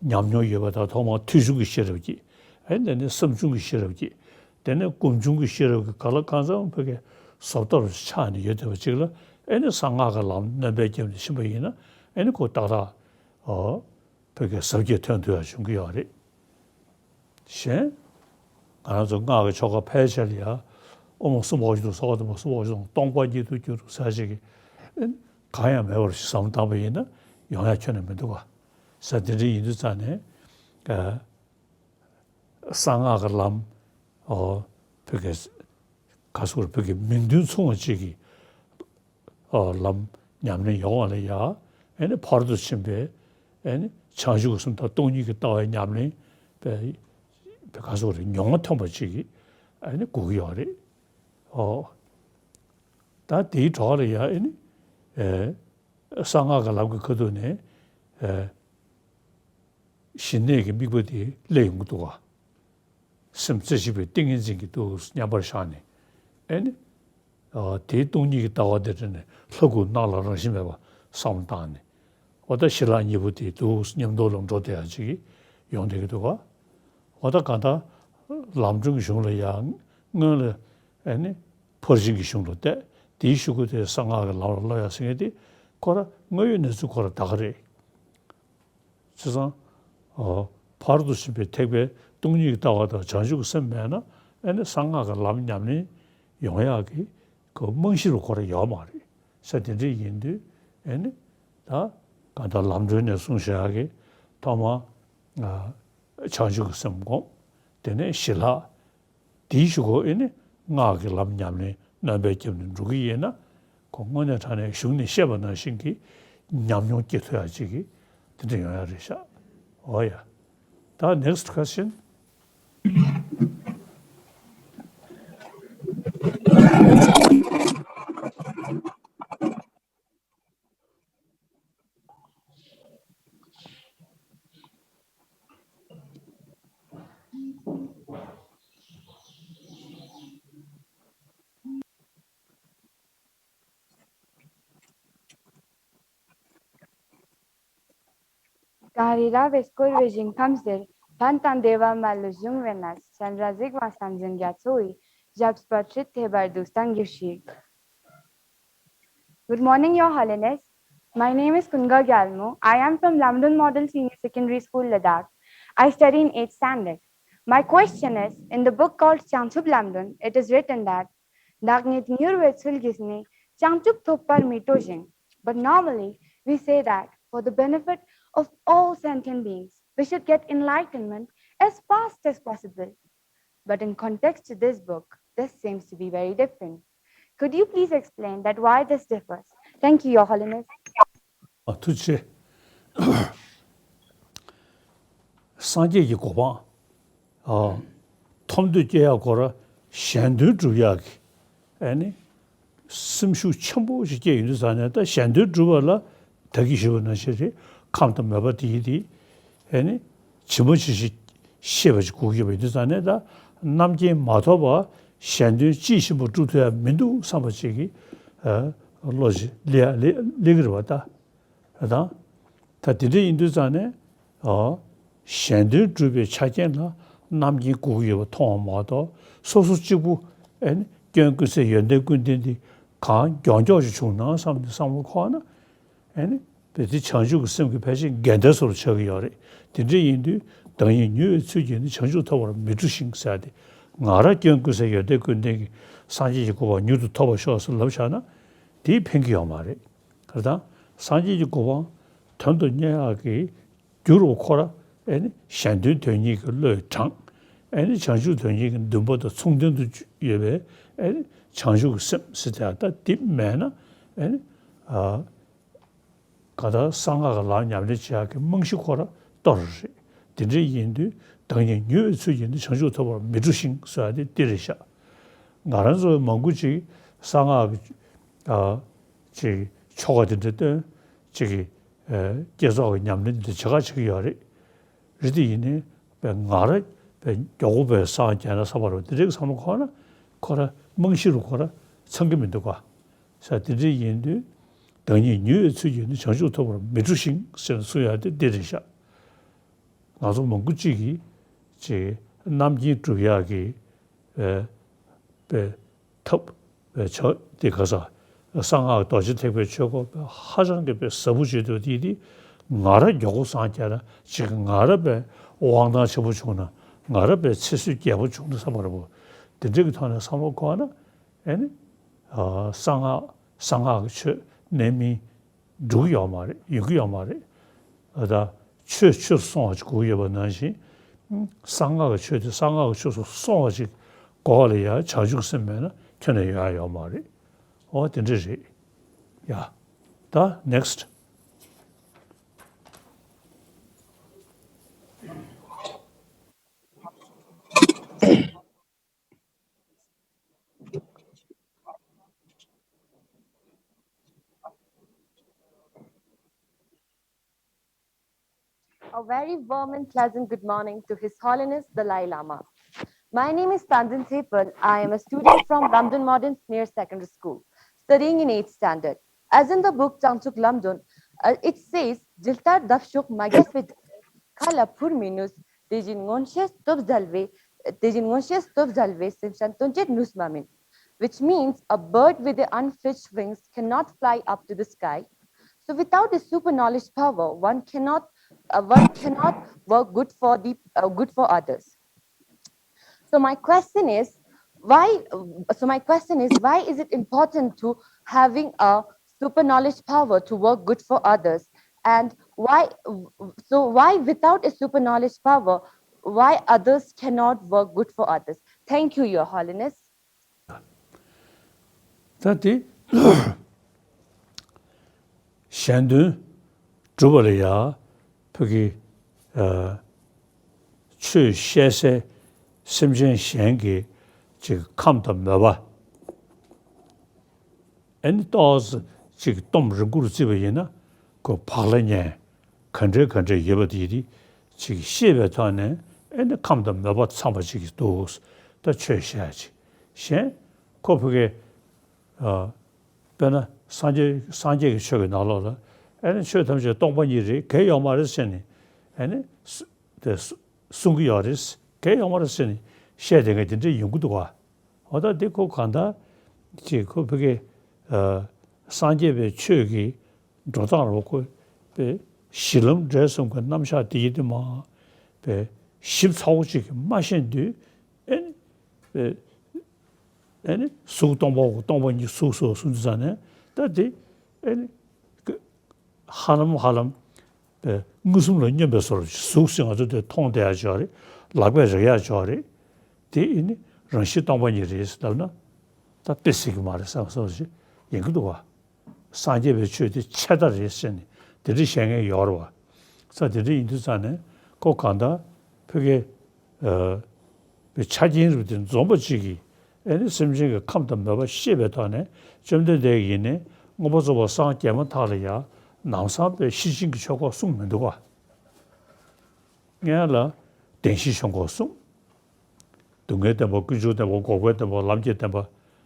ཉམས་མྱོང་ཡོད་པ་དང་ཐོག་མར་ཐོས་བྱུང་གི་ཤེས་རབ་ཀྱིས། ཨེ་དེ་ནས་བསམ་བྱུང་གི་ཤེས་རབ་ཀྱིས། དེ་ནས་སྒོམ་བྱུང་གི་ཤེས་རབ་ཀྱིས་ག་ལ་གང་འཚམ་ཕ་གི་བཟོ་ལྟར་ཆགས་ནས་ཡོད་བསྡད་པ་ཅིག་ལ་ཨེ་ནི་གསང་སྔགས་ཀྱི་ལམ་སྣོན་པ་བརྒྱབ་ནས་ཕྱིན་པ་ཡིན་ན་ཨེ་ནི་ཁོ་ཏག་ཏག་ཨོ་ཕ་གི་ཟབ་རྒྱས་ཐོན་ཐུབ་ཡག་བྱུང་གི་ཡོད་རེད། གཞན། ང་རང་ཚོ་སྔགས་ཀྱི་ཆོ་ག་ཕལ་ཆེར་ལ་ཡ། ཨོཾ་སུ་བྷ་ཝ་ཤུདྡྷོ་སརྦ་དྷརྨ་སུ་བྷ་ཝ་ཤུདྡྷོ་སྟོང་པ་ཉིད་དུ་གྱུར་ཟེར་ཞིག་གི་གང་ཡང་མེད་པར་ཞིག་བསམ་བཏང་པ་ཡིན་ན་ཡོང་ཡག་ཁྱོན་ནས་མི་འདུག་ག་ས་དེ་འདྲ་ཡིན་དུས་ཙང་ནས་གསང་སྔགས་ཀྱི་ལམ་ཨོ་བོད་ཀྱི་ག་སོགས་བོད་ཀྱི་མིང་དོན་མཚུངས་པ་ཅིག་གི་ཨ་ལམ་ཉམས་ལེན་ཡོང་བ་ལ་ཡ། ཨེ་ནི་ཕར་དུ་ཕྱིན་པའི་ཨེ་ནི་བྱང་ཆུབ་ཀྱི་སེམས་དང་སྟོང་ཉིད་ཀྱི་ལྟ་བའི་ཉམས་ལེན་པའི་པའི་ག་སོགས་རེད་མྱོང་བ་ཐོན་པ་ཅིག་གིས་ཨེ་ནི་དགོས་ཀྱི་ཡོད་རེད། ཨོ། ད་དེའི་གྲོགས་ལ་ཡ་ཨེ་ནི་ཨེ་གསང་སྔགས་ཀྱི་ལམ་གྱི་ཁ་ཐུག་ནས་ཨེ། ཞི་གནས་ཀྱི་དམིགས་པ་དེ་སླེབས་ཡོང་གི་འདུག་ག་སེམས་རྩེ་གཅིག་པའི་ཏིང་ངེ་འཛིན་གྱི་ཏུ་མཉམ་པར་བཞག་ནས་ཨེ་ནི། ཨ་དེའི་སྟོང་ཉིད་ཀྱི་ལྟ་བ་དེ་དྲན་ནས་ལྷ་སྐུ་སྣང་ལ་རང་བཞིན་མེད་པ་བསམ་བློ་བཏང་ནས་འོ་ད་ཞི་ལྷག་གཉིས་པོ་དེ་ཏུ་མཉམ་དུ་ལ་འགྲོ་བསྡད་ཡག་ཅིག་ཡོང་བསྡད་ཀྱི་འདུག་ག་འོ་ད་གང་ལྟར་ལམ་སྒྲོན་གྱི་གཞུང་ལ་ཡང་སྔོན་ལ་ཨེ་ནི་ཕར་ཕྱིན་གྱི་གཞུང་ལ་བལྟས་དེའི་གཞུག་གུ་དེ་གསང་སྔགས་ཀྱི་ལམ་ལ་སློབ་ཡག་ཟེར་མཁན་དེ་ཁོ་ར་དངོས་ཡོད་གནས་ཚུལ་ཁོ་ར་ད་ག་རེད། བྱས་ཙང་། ཨོ། ཕར་དུ་ཕྱིན་པའི་ཐེག་པའི་སྟོང་ཉིད་ཀྱི་ལྟ་བ་དང་བྱང་ཆུབ་ཀྱི་སེམས་མེད་ན་ཨེ་ནི་གསང་སྔགས་ཀྱི་ལམ་ཉམས་ལེན་ཡོང་ཡག་གི་ཁོ་རྨང་གཞི་རུ་ཁོ་ར་ཡོད་མ་རེད། ས་དེ་འདྲ་ཡིན་དུས་ཨེ་ནི་ད་གང་ལྟར་ལམ་སྒྲོན་ནས་གསུངས་བཞག་ཡག་གི་ཐོག་མ་ཨ་བྱང་ཆུབ་ཀྱི་སེམས་སྒོམ། དེ་ནས་ཞི་ལྷག་དེའི་གཞུག་གུ་ཨེ་ནི་སྔགས་ཀྱི་ལམ་ཉམས་ལེན་སྣོན་པ་བརྒྱབ་ནས་འགྲོ་གི་ཡིན་ན། ཁོ་དངོས་གནས་དྲང་གནས་གཞུང་ནས་བཤད་པ་ནང་བཞིན་གྱི་ཉམས་མྱོང་སྐྱེ་ཐུབ་ཡག་ཅིག་གི་དེ་འདྲ་ཡོང་ཡག་རེད་ཤག་འོ་ཡ། ད་next question། གངས་རི་ར་བས་བསྐོར་བའི་ཞིང་ཁམས་འདིར། ཕན་དང་བདེ་བ་མ་ལུས་འབྱུང་བའི་གནས། མཚན་ར་གཟིགས་དབང་བསམ་འཛིན་རྒྱ་མཚོ་ཡི། ཞབས་པད་སྲིད་མཐའི་བར་དུ་བརྟན་གྱུར་ཅིག Good morning, Your Holiness. My name is Kunga Gyalmo. I am from Lamdun Model Senior Secondary School, Ladakh. I study in eighth standard. My question is, in the book called Changchup Lamdun, it is written that བདག་ཉིད་མྱུར་བའི་ཚུལ་གྱིས་ནི། བྱང་ཆུབ་ཐོབ་པར་མི་སྤྲོ་ཞིང་། But normally, we say that for the benefit of all sentient beings, we should get enlightenment as fast as possible. But in context to this book, this seems to be very different. Could you please explain that why this differs? Thank you, Your Holiness. ཨ། ཐུགས་རྗེ་ཆེ། སངས་རྒྱས་ཀྱི་གོ་འཕང་། ཨ། ཐོབ་འདོད་སྐྱེ་ཡག་སྐོར་གཞན་དོན་སྒྲུབ་ཡག་གི། ཨ་ནི། སེམས་ཤུགས་ཆེན་པོ་ཞིག་སྐྱེ་ཡོང་དུས་ཙང་ནས། ད་གཞན་དོན་སྒྲུབ་པ་ལ་ད་གིན་ཞུས་པ་ནང་བཞིན་རེད། ཁམས་དང་མོས་པ་དེ་ཡིན་ཏེ། ཨ་ནི། ཇི་མ་ཇི་བཞིན་ཤེས་པ་ཞིག་དགོས་ཀྱི་ཡོད་པ་ཡིན་དུས་ཙང་ནས། ད་རྣམ་མཁྱེན་མ་ཐོབ་པར་གཞན་དོན་དཔྱིས་ཕྱིན་པ་སྒྲུབ་ཐུབ་ཡག་མི་འདུག་བསམ་པ་ཅིག་གི། ཨ། བློ་ཞིག་སླེབས་ཡག་སླེབས་སླེབས་ཀྱི་རེད་པ། ད། ད་དེ་འདྲ་ཡིན་དུས་ཙང་ནས། ཨ། གཞན་དོན་སྒྲུབ་པའི་ཆ་རྐྱེན་ལ་རྣམ་མཁྱེན་དགོས་ཀྱི་ཡོད་པ་མཐོང་བ་མ་གཏོགས། སོ་སོ་གཅིག་པུ། ཨ་ནི། སྐྱོན་ཀུན་ཟད་ཡོན་ཏན་ཀུན་ལྡན་དེ་གང་མགྱོགས་མགྱོགས་ཤིག་བྱུང་ན་བསམ་ནས་བསམ་བློ་འཁོར་ན། ཨ་ནི། དེ་བྱང་ཆུབ་ཀྱི་སེམས་ཀྱི་ཕལ་ཆེར་འགལ་ཟླ་བཟོ་འདྲ་ཆགས་ཀྱི་ཡོད་རེད། དེ་འདྲ་ཡིན་དུས། བདག་ཉིད་མྱུར་བའི་ཚུལ་གྱིས་ནི། བྱང་ཆུབ་ཐོབ་པར་མི་སྤྲོ་ཞིང་ཟེར་ཏེ། ང་རང་སྐྱོན་ཀུན་ཟད་ཡོན་ཏན་ཀུན་ལྡན་གྱི་སངས་རྒྱས་ཀྱི་གོ་འཕང་མྱུར་དུ་ཐོབ་པར་ཤོག་ཟེར་ལབ་བཞག་ན། དེས་ཕན་གྱི་ཡོད་མ་རེད། ག་རེ་དང་། སངས་རྒྱས་ཀྱི་གོ་འཕང་དོན་དུ་གཉེར་ཡག་གི་རྒྱུ་རུ་ཁོ་ར། ཨ་ནི། གཞན་དོན་དོན་གཉེར་གྱི་བློས་དྲངས། ཨ་ནི། བྱང་ཆུབ་དོན་གཉེར་གྱི་འདུན་པ་དང་མཚུངས་ལྡན་དུ་ཡོད་པའི། ཨ་ནི། བྱང་ཆུབ་ཀྱི་སེམས་ཟེར་ཏེ། ད་དེ་མེད་ན། ཨ་ནི། ཨ། གང་ལྟར་གསང་སྔགས་ཀྱི་ལམ་ཉམས་ལེན་བྱེད་ཡག་གི་རྨང་གཞི་ཁོ་ར་གཏོར་རེད། དེ་འདྲ་ཡིན་དུས། བདག་ཉིད་མྱུར་བའི་ཚུལ་གྱིས་ནི། བྱང་ཆུབ་ཐོབ་པར་མི་སྤྲོ་ཞིང་ཟེར་ཡག་དེ་འདི་རེད་ཤག་ང་རང་ཚོ་མང་པོ་ཅིག་གསང་སྔགས་ཀྱི། ཨ། ཅིག་ཆོ་ག་དེ་འདྲ་བཏོན། ཅིག་གི། ཨ། བསྐྱེད་རྫོགས་ཀྱི་ཉམས་ལེན་དེ་འདྲ་བྱེད་ཁ་བྱེད་ཀྱི་ཡོད་རེད། རེད། དེ་ཡིན་ནའི་པའི་ང་རང་པའི་མགྱོགས་པོ་པའི་སངས་རྒྱས་ན་བསམ་པ་རེད་པ། དེ་འདྲའི་བསམ་བློ་འཁོར་ན། ཁོ་ར་རྨང་གཞི་རུ་ཁོ་ར་ཚང་གི་མི་འདུག་ག་ས། དེ་འདྲ་ཡིན་དུས། བདག་ཉིད་མྱུར་བའི་ཚུལ་གྱིས་ནི། བྱང་ཆུབ་ཐོབ་པར་མི་སྤྲོ་ཞིང་ཟེར་ནས་གསུང་ཡག་དེ་འདི་རེད་ཤག་ང་ཚོ་མང་པོ་ཅིག་གིས་ཅིག་རྣམ་མཁྱེན་སྒྲུབ་ཡག་གི། ཨ། པའི་ཐབས་པའི་ཆ་དེ་ག་ས། གསང་སྔགས་རྡོ་རྗེ་ཐེག་པའི་ཆོས་སྐོར་པའི་ཧ་ཅང་གི་པའི་ཟབ་པོ་བྱེད་འདུག་དེ་དེ་ང་ར་མགྱོགས་པོ་སངས་རྒྱས་ན་ཅིག་ང་ར་པའི་དབང་ཐང་ཆེན་པོ་བྱུང་ན། ང་ར་པའི་ཚེ་བསོད་རྒྱས་པོ་བྱུང་ན་བསམ་པ་རེད་པ། དེ་འདྲ་གི་ཐོག་ནས་བསམ་བློ་འཁོར་ན། ཨ་ནི། ཨ། གསང་སྔགས་གསང་སྔགས་ཀྱི་ཆོས་གནད་སྨིན་འགྲོ་གི་ཡོད་མ་རེད། ཡོང་གི་ཡོད་མ་རེད། ཨ། ད་ཆོས་ཆོས་སུ་སོང་བ་ཅིག་དགོས་ཀྱི་ཡོད་པ་ནང་བཞིན། གསང་སྔགས་ཀྱི་ཆོས་དེ་གསང་སྔགས་ཀྱི་ཆོས་སུ་སོང་བ་ཅིག་དགོས་པ་ལ་ཡང་བྱང་ཆུབ་སེམས་མེད་ན་ཁྱོན་ནས་ཡོང་ཡག་ཡོད་མ་རེད། འོ་དེ་འདྲ་རེད། ཡ། ད་next། A very warm and pleasant good morning to His Holiness Dalai Lama. My name is Tanzin Sepal. I am a student from Lamdun Modern Senior Secondary School, studying in eighth standard. As in the book Changchuk Lamdun, uh, it says, ཇི་ལྟར་འདབ་གཤོག་མ་རྒྱས་པའི་མཐའ་ནས། མཁའ་ལ་འཕུར་མི་ནུས། དེ་བཞིན་མངོན་ཤེས་སྟོབས་བརྒྱ་བས། དེ་བཞིན་མངོན་ཤེས་སྟོབས་བརྒྱ་བས། སེམས་ཅན་དོན་བྱེད་ནུས་མ་མིན། Which means a bird with the unfledged wings cannot fly up to the sky. So without the super knowledge power, one cannot, uh, one cannot work good for the, uh, good for others. So my question is, why? So my question is, why is it important to having a super knowledge power to work good for others? And why? So why, without a super knowledge power, why others cannot work good for others? Thank you, Your Holiness. ད་དེ་གཞན་དོན་སྒྲུབ་པ་ལ་ཡ་ཕ་གི། ཨ། ཆོས་བཤད་སའི་སེམས་ཅན་གཞན་གྱི་ཅིག་ཁམས་དང་མོས་པ། ཨ་ནི་ཏོག་ཙམ་ཅིག་སྟོབས་རིང་པོར་བརྩིས་པ་ཡིན་ན། ཁོ་བག་ལ་ཉལ་ག་འདྲ་ག་འདྲ་ཡོད་པ་དེ་དེ་ཅིག་ཤེས་པའི་ཐོག་ནས། ཨ་ནི་ཁམས་དང་མོས་པ་ཚང་བ་ཅིག་འདུག་ད་ཆོས་བཤད་ཅིག་གཞན་ཁོ་ཕ་གི། ཨ། དཔེར་ན་སངས་རྒྱས་སངས་རྒྱས་ཀྱི་ཆོས་ཀྱི་ནང་ལོགས་ལ། ཨ་ནི་ཆོས་ཐམས་ཅད་སྟོང་པ་ཉིད་རེད། གལ་ཡོད་མ་རེད་ཟེར་ནས། ཨ་ནི་སུ་དེ་སུ་གསུང་གི་ཡོད་རེད། གལ་ཡོད་མ་རེད་ཟེར་ནས་བཤད་བསྡད་མཁན་དེ་འདྲ་ཡོང་གི་འདུག་ག་འོ་ད་འདི་ཁོ་གང་ལྟར་ཅིག་ཁོ་ཕ་གི། ཨ། སངས་རྒྱས་པའི་ཆོས་ཀྱི་འགྲོ་སྟངས་རོ་ཁོ་པའི་གཞི་ལམ་འབྲས་གསུམ་གྱི་རྣམ་གཞག་དེ་ཡི་དེ་མ་པའི་ཞིབ་ཚ་བོ་ཅིག་གི་མ་ཤེས་དུས། ཨེ་ནི་པའི་ཨེ་ནི་གཟུགས་སྟོང་པའོ། སྟོང་པ་ཉིད་གཟུགས་སོ་གསུངས་དུས་ཙ་ནས་ད་དེ་ཨེ་ནི་ཧ་ལམ་ཧ་ལམ་པའི་མངོན་སུམ་ལ་སྙོམས་པའི་བཟོ་འདྲ་ཅིག་གཟུགས་ཟེར་ང་ཚོ་དེ་མཐོང་བསྡད་ཡ་ཅིག་ཡོད་རེད། ལག་པས་རེག་ཡ་ཅིག་ཡོད་རེད། དེ་ཨེ་ནི་རང་བཞིན་སྟོང་པ་ཉིད་རེད་ལབ་ན་ད་དཔེ་སྲིད་ཀྱི་མ་རེད་བསམ་བསམ་ཞིག་ཡིན་གྱི་འདུག་བ། སངས་རྒྱས་པའི་ཆོས་དེ་ཆད་ལྟ་རེད་ཟེར་ནས་དེ་འདྲ་བཤད་མཁན་ཡོད་རེད་བ། ས་དེ་འདྲ་ཡིན་དུས་ཙ་ནས་ཁོ་གང་ལྟར་ཕ་གི་ཨ་པའི་ཆ་རྐྱེན་རིགས་དེ་འཛོམས་པ་ཅིག་གིས་ཨེ་ནི་སེམས་ཅན་གྱི་ཁམས་དང་མོས་པ་ཤེས་པའི་ཐོག་ནས་བཅོམ་ལྡན་འདས་ཡིན་ནས་མངོན་པར་རྫོགས་པར་སངས་རྒྱས་མ་ཐག་ལ་ཡང་ལམ་སང་པའི་ཤེར་ཕྱིན་གྱི་ཆོས་སྐོར་གསུངས་མི་འདུག་ག། སྔོན་ལ་བདེན་བཞིའི་ཆོས་སྐོར་གསུངས། སྡུག་བསྔལ་བདེན་པ། ཀུན་འབྱུང་བདེན་པ། འགོག་པའི་བདེན་པ། ལམ་གྱི་བདེན་པ་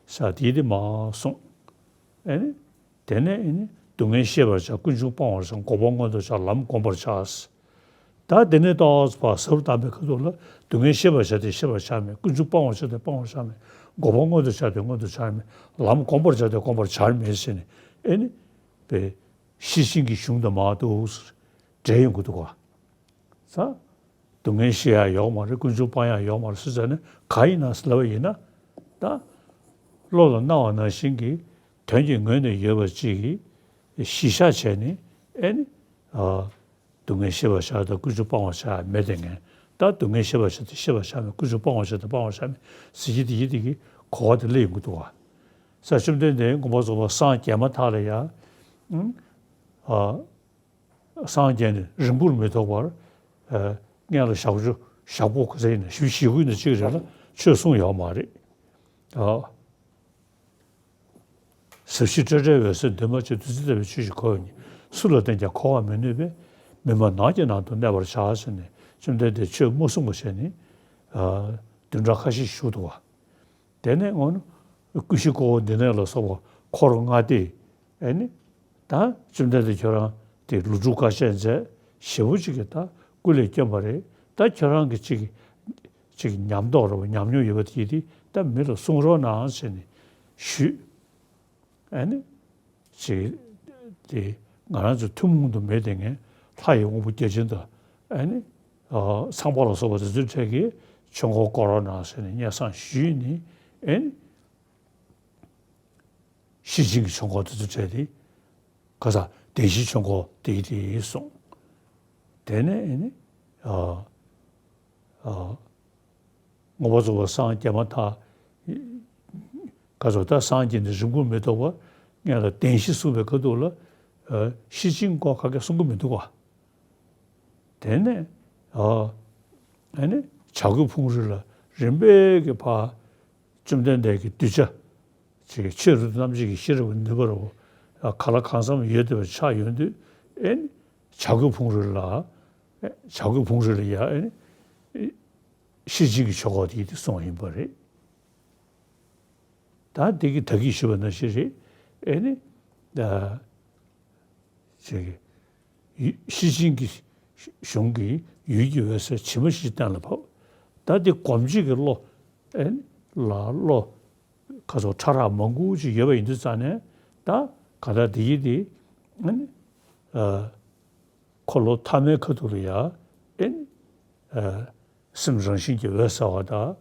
ས་དེའི་དེ་མ་གསུངས། ཨེ་ནི། དེ་ནས་ཨེ་ནི་སྡུག་བསྔལ་ཤེས་པར་བྱ། ཀུན་འབྱུང་སྤང་བར་བྱ། འགོག་པ་མངོན་དུ་བྱ། ལམ་བསྒོམ་པར་བྱ། ད་དེ་ནས་ཏོག་ཙམ་ཟབ་དམ་པའི་ཁ་ཐུག་ལ་སྡུག་བསྔལ་ཤེས་པར་བྱ་སྟེ་ཤེས་པར་བྱར་མེད། ཀུན་འབྱུང་སྤང་བར་བྱ་སྟེ་སྤང་བར་བྱར་མེད། འགོག་པ་མངོན་དུ་བྱ་སྟེ་མངོན་དུ་བྱར་མེད། ལམ་བསྒོམ་པར་བྱ་སྟེ་བསྒོམ་པར་བྱར་མེད་ཟེར་ནས་ཨེ་ནི་པའི་ཤེར་ཕྱིན་གྱི་གཞུང་དང་མ་འདུག་འབྲེལ་ཡོང་གི་འདུག་ག། ས། སྡུག་བསྔལ་ཤེས་ཡ་ཡོག་མ་རེད། ཀུན་འབྱུང་སྤང་ཡ་ཡོག་མ་རེད་ཟེར་ཙ་ནས་ག་ཡིན་ན་ཟེར་ལབ་པ་ཡིན་ན། ད་བློ་ལ་སྣང་བ་ནང་བཞིན་གྱི་དོན་གྱི་ངོས་ནས་ཡོད་པ་ཅིག་གིས་གཞི་བཞག་བྱས་ནས་ཨེ་ནི་ཨ་སྡུག་བསྔལ་ཤེས་པར་བྱ་དང་ཀུན་འབྱུང་སྤང་བར་བྱ་མེད་དེ་ངས་ད་སྡུག་བསྔལ་ཤེས་པར་བྱ་དང་ཤེས་པར་བྱ་མེད། ཀུན་འབྱུང་སྤང་བར་བྱ་དང་སྤང་བར་བྱ་མེད་ཟེར་གྱི་དེ་ཡི་དེ་གི་གོ་བ་དེ་སླེབས་ཡོང་གི་འདུག་ག། ས་བཅོམ་ལྡན་འདས་མངོན་པར་རྫོགས་པར་སངས་རྒྱས་མ་ཐག་ལ་ཡ། ཨ། སངས་རྒྱས་ནས་རིང་པོར་མི་ཐོགས་པར། ཨ། སྔོན་ལ་ཞག་བཅུ་ཞག་པོ་ག་ཚོད་ཡིན་ན་བཞི་བཅུ་ཞེ་དགུ་ཡིན་ན་གཅིག་རེ་ལ་ཆོས་གསུངས་ཡོད་མ་རེད། ཨ། ཟབ་ཞི་སྤྲོས་བྲལ་འོད་གསལ་འདུས་མ་བྱས། བདུད་རྩི་ལྟ་བུའི་ཆོས་ཀྱི་གོ་བ་ཉིད། སུ་ལ་བསྟན་ཀྱང་གོ་བར་མི་ནུས་པས། མི་སྨྲ་ནགས་ཀྱི་ནང་དུ་གནས་པར་བྱ་ཟེར་ནས་བཅོམ་ལྡན་འདས་ཆོས་མ་གསུངས་པ་བྱས་ནས། ཨ། བདུན་ཕྲག་ཁ་ཤས་བཞུགས་འདུག་བ། དེ་ནས་འོ་ན་ཀུན་གཞི་ཀུན་འོང་འདི་ནས་ལ་སོགས་པ་འཁོར་ལྔ་སྟེ། ཨེ་ནི། ད་བཅོམ་ལྡན་འདས་ཁྱོད་རང་དེ་ལོ་དྲུག་དཀའ་སྤྱད་མཛད་ཞེ་པོ་ཅིག་གི་ད་སྐུ་ལས་བསྐྱོན་པ་རེད། ད་ཁྱོད་རང་གི་ཅིག་ཅིག་ཉམས་རྟོགས་རེད་བ། ཉམས་མྱོང་ཡོད་པ་དེ་དེ་ད་མི་ལ་གསུང་རོགས་གནང་ཟེར་ནས་ཞུས། ཨེ་ནི། ཅིག་དེ་ང་རང་ཚོ་ཐུན་མོང་དུ་མེད་དེ་ངས་ལྷ་ཡི་དབང་པོ་བརྒྱ་བྱིན་དང་ཨེ་ནི། ཨ། ཚངས་པ་ལ་སོགས་པ་དེ་ཚོའི་གྲས་ཀྱིས་ཆོས་འཁོར་བསྐོར་རོགས་གནང་ཟེར་ནས་སྙན་སེང་ཞུས་ནས་ཨེ་ནི། ཤེར་ཕྱིན་གྱི་ཆོས་འཁོར་དེ་ཚོའི་གྲས་དེ་ཁ་སང་བདེན་བཞིའི་ཆོས་འཁོར་དེ་ཡི་དེ་ཡིན་གསུངས། དེ་ནས་ཨེ་ནི། ཨ། ཨ། མངོན་པར་རྫོགས་པར་སངས་རྒྱས་མ་ཐག་ག་ཚོད་ད་སངས་རྒྱས་ནས་རིང་པོར་མི་ཐོགས་པར་སྔོན་ལ་བདེན་བཞི་གསུངས་པའི་ཁ་ཐུག་ལ། ཨ། ཤེར་ཕྱིན་སྐོར་ག་གེ་གསུང་གི་མི་འདུག་ག། དེ་ནས། ཨ། ཨ་ནི་བྱ་རྒོད་ཕུང་རི་ལ་རིམ་པས་ཀྱི་ཕར་བཅོམ་ལྡན་འདས་ཀྱི་གདུལ་བྱ་ཅིག་ཆོས་རབ་ཏུ་རྣམ་འབྱེད་ཀྱི་ཤེས་རབ་ཀྱི་ནུས་པ་རུ་ག་ལ་གང་འཚམ་ཡོད་བསྡད་པ་ཆགས་ཡོང་དུས་ཨེ་ནི་བྱ་རྒོད་ཕུང་རི་ལ་བྱ་རྒོད་ཕུང་རི་ལ་ཡ་ཨེ་ནི་ཤེར་ཕྱིན་གྱི་ཆོས་འཁོར་དེ་དེ་གསུངས་ཡིན་པ་རེད། ད་དེ་གི་ད་གིན་ཞུས་པ་ནང་བཞིན་རེད། ཨེ་ནི། ཅེས། ཡུལ་ཤེར་ཕྱིན་གྱི་གཞུང་གི་ཡུལ་གྱི་འོད་གསལ་ཇི་མ་ཞིག་གཏན་ལ་ཕབ། ད་དེ་སྒོམ་བྱེད་ཀྱི་བློ་ཨེ་ལ་བློ་ཁ་སོགས་ཕྲ་རགས་མང་པོ་ཅིག་ཡོད་པ་ཡིན་དུས་ཙང་ནས་ད་ག་ད་དེ་ཡི་དེ་ཨེ་ནི་ཨ་འཁོར་ལོ་ཐ་མའི་ཁ་ཐུག་ལ་ཡ་ཨེ་ནི་ཨ་སེམས་རང་བཞིན་གྱིས་འོད་གསལ་བ་དང་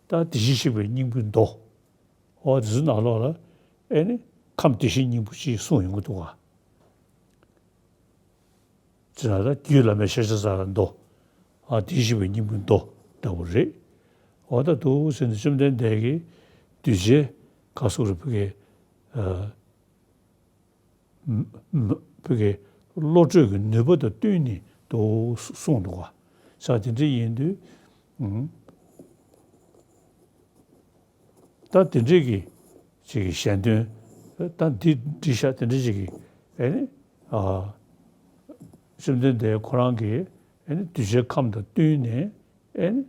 ད་དེ་བཞིན་གཤེགས་པའི་སྙིང་པོའི་མདོ། འོ་དེ་ཚོ་ནང་ལོགས་ལ་ཨེ་ནི་ཁམས་བདེ་གཤེགས་སྙིང་པོ་ཅིག་གསུངས་ཡོང་གི་འདུག་ག། ཅེས་ན་ད་རྒྱུད་བླ་མའི་ཤེས་བྱ་རྩ་བའི་མདོ། ཨ་བདེ་གཤེགས་པའི་སྙིང་པོའི་མདོ་ལྟ་བུ་རེད། འོ་ད་འདུག་ཟེར་ནས་བཅོམ་ལྡན་འདས་ཀྱིས་གདུལ་བྱའི་ཁ་སོགས་རུ་ཕུ་གའི་ཨ་ཕུ་གའི་བློ་གྲོས་ཀྱི་ནུས་པ་དང་བསྟུན་ནས་འདུག་གསུངས་འདུག་ག། ས་དེ་འདྲ་ཡིན་དུས། ད་དེ་འདྲས་ཀྱི་ཅིག་གི་ཞལ་འདོན། ད་འདི་འདྲི་ཤག་དེ་འདྲས་ཅིག་གི་ཨེ་ནི་ཨ་བཅོམ་ལྡན་འདས་ཁོ་རང་གིས་ཨེ་ནི་གདུལ་བྱའི་ཁམས་དང་བསྟུན་ནས་ཨེ་ནི་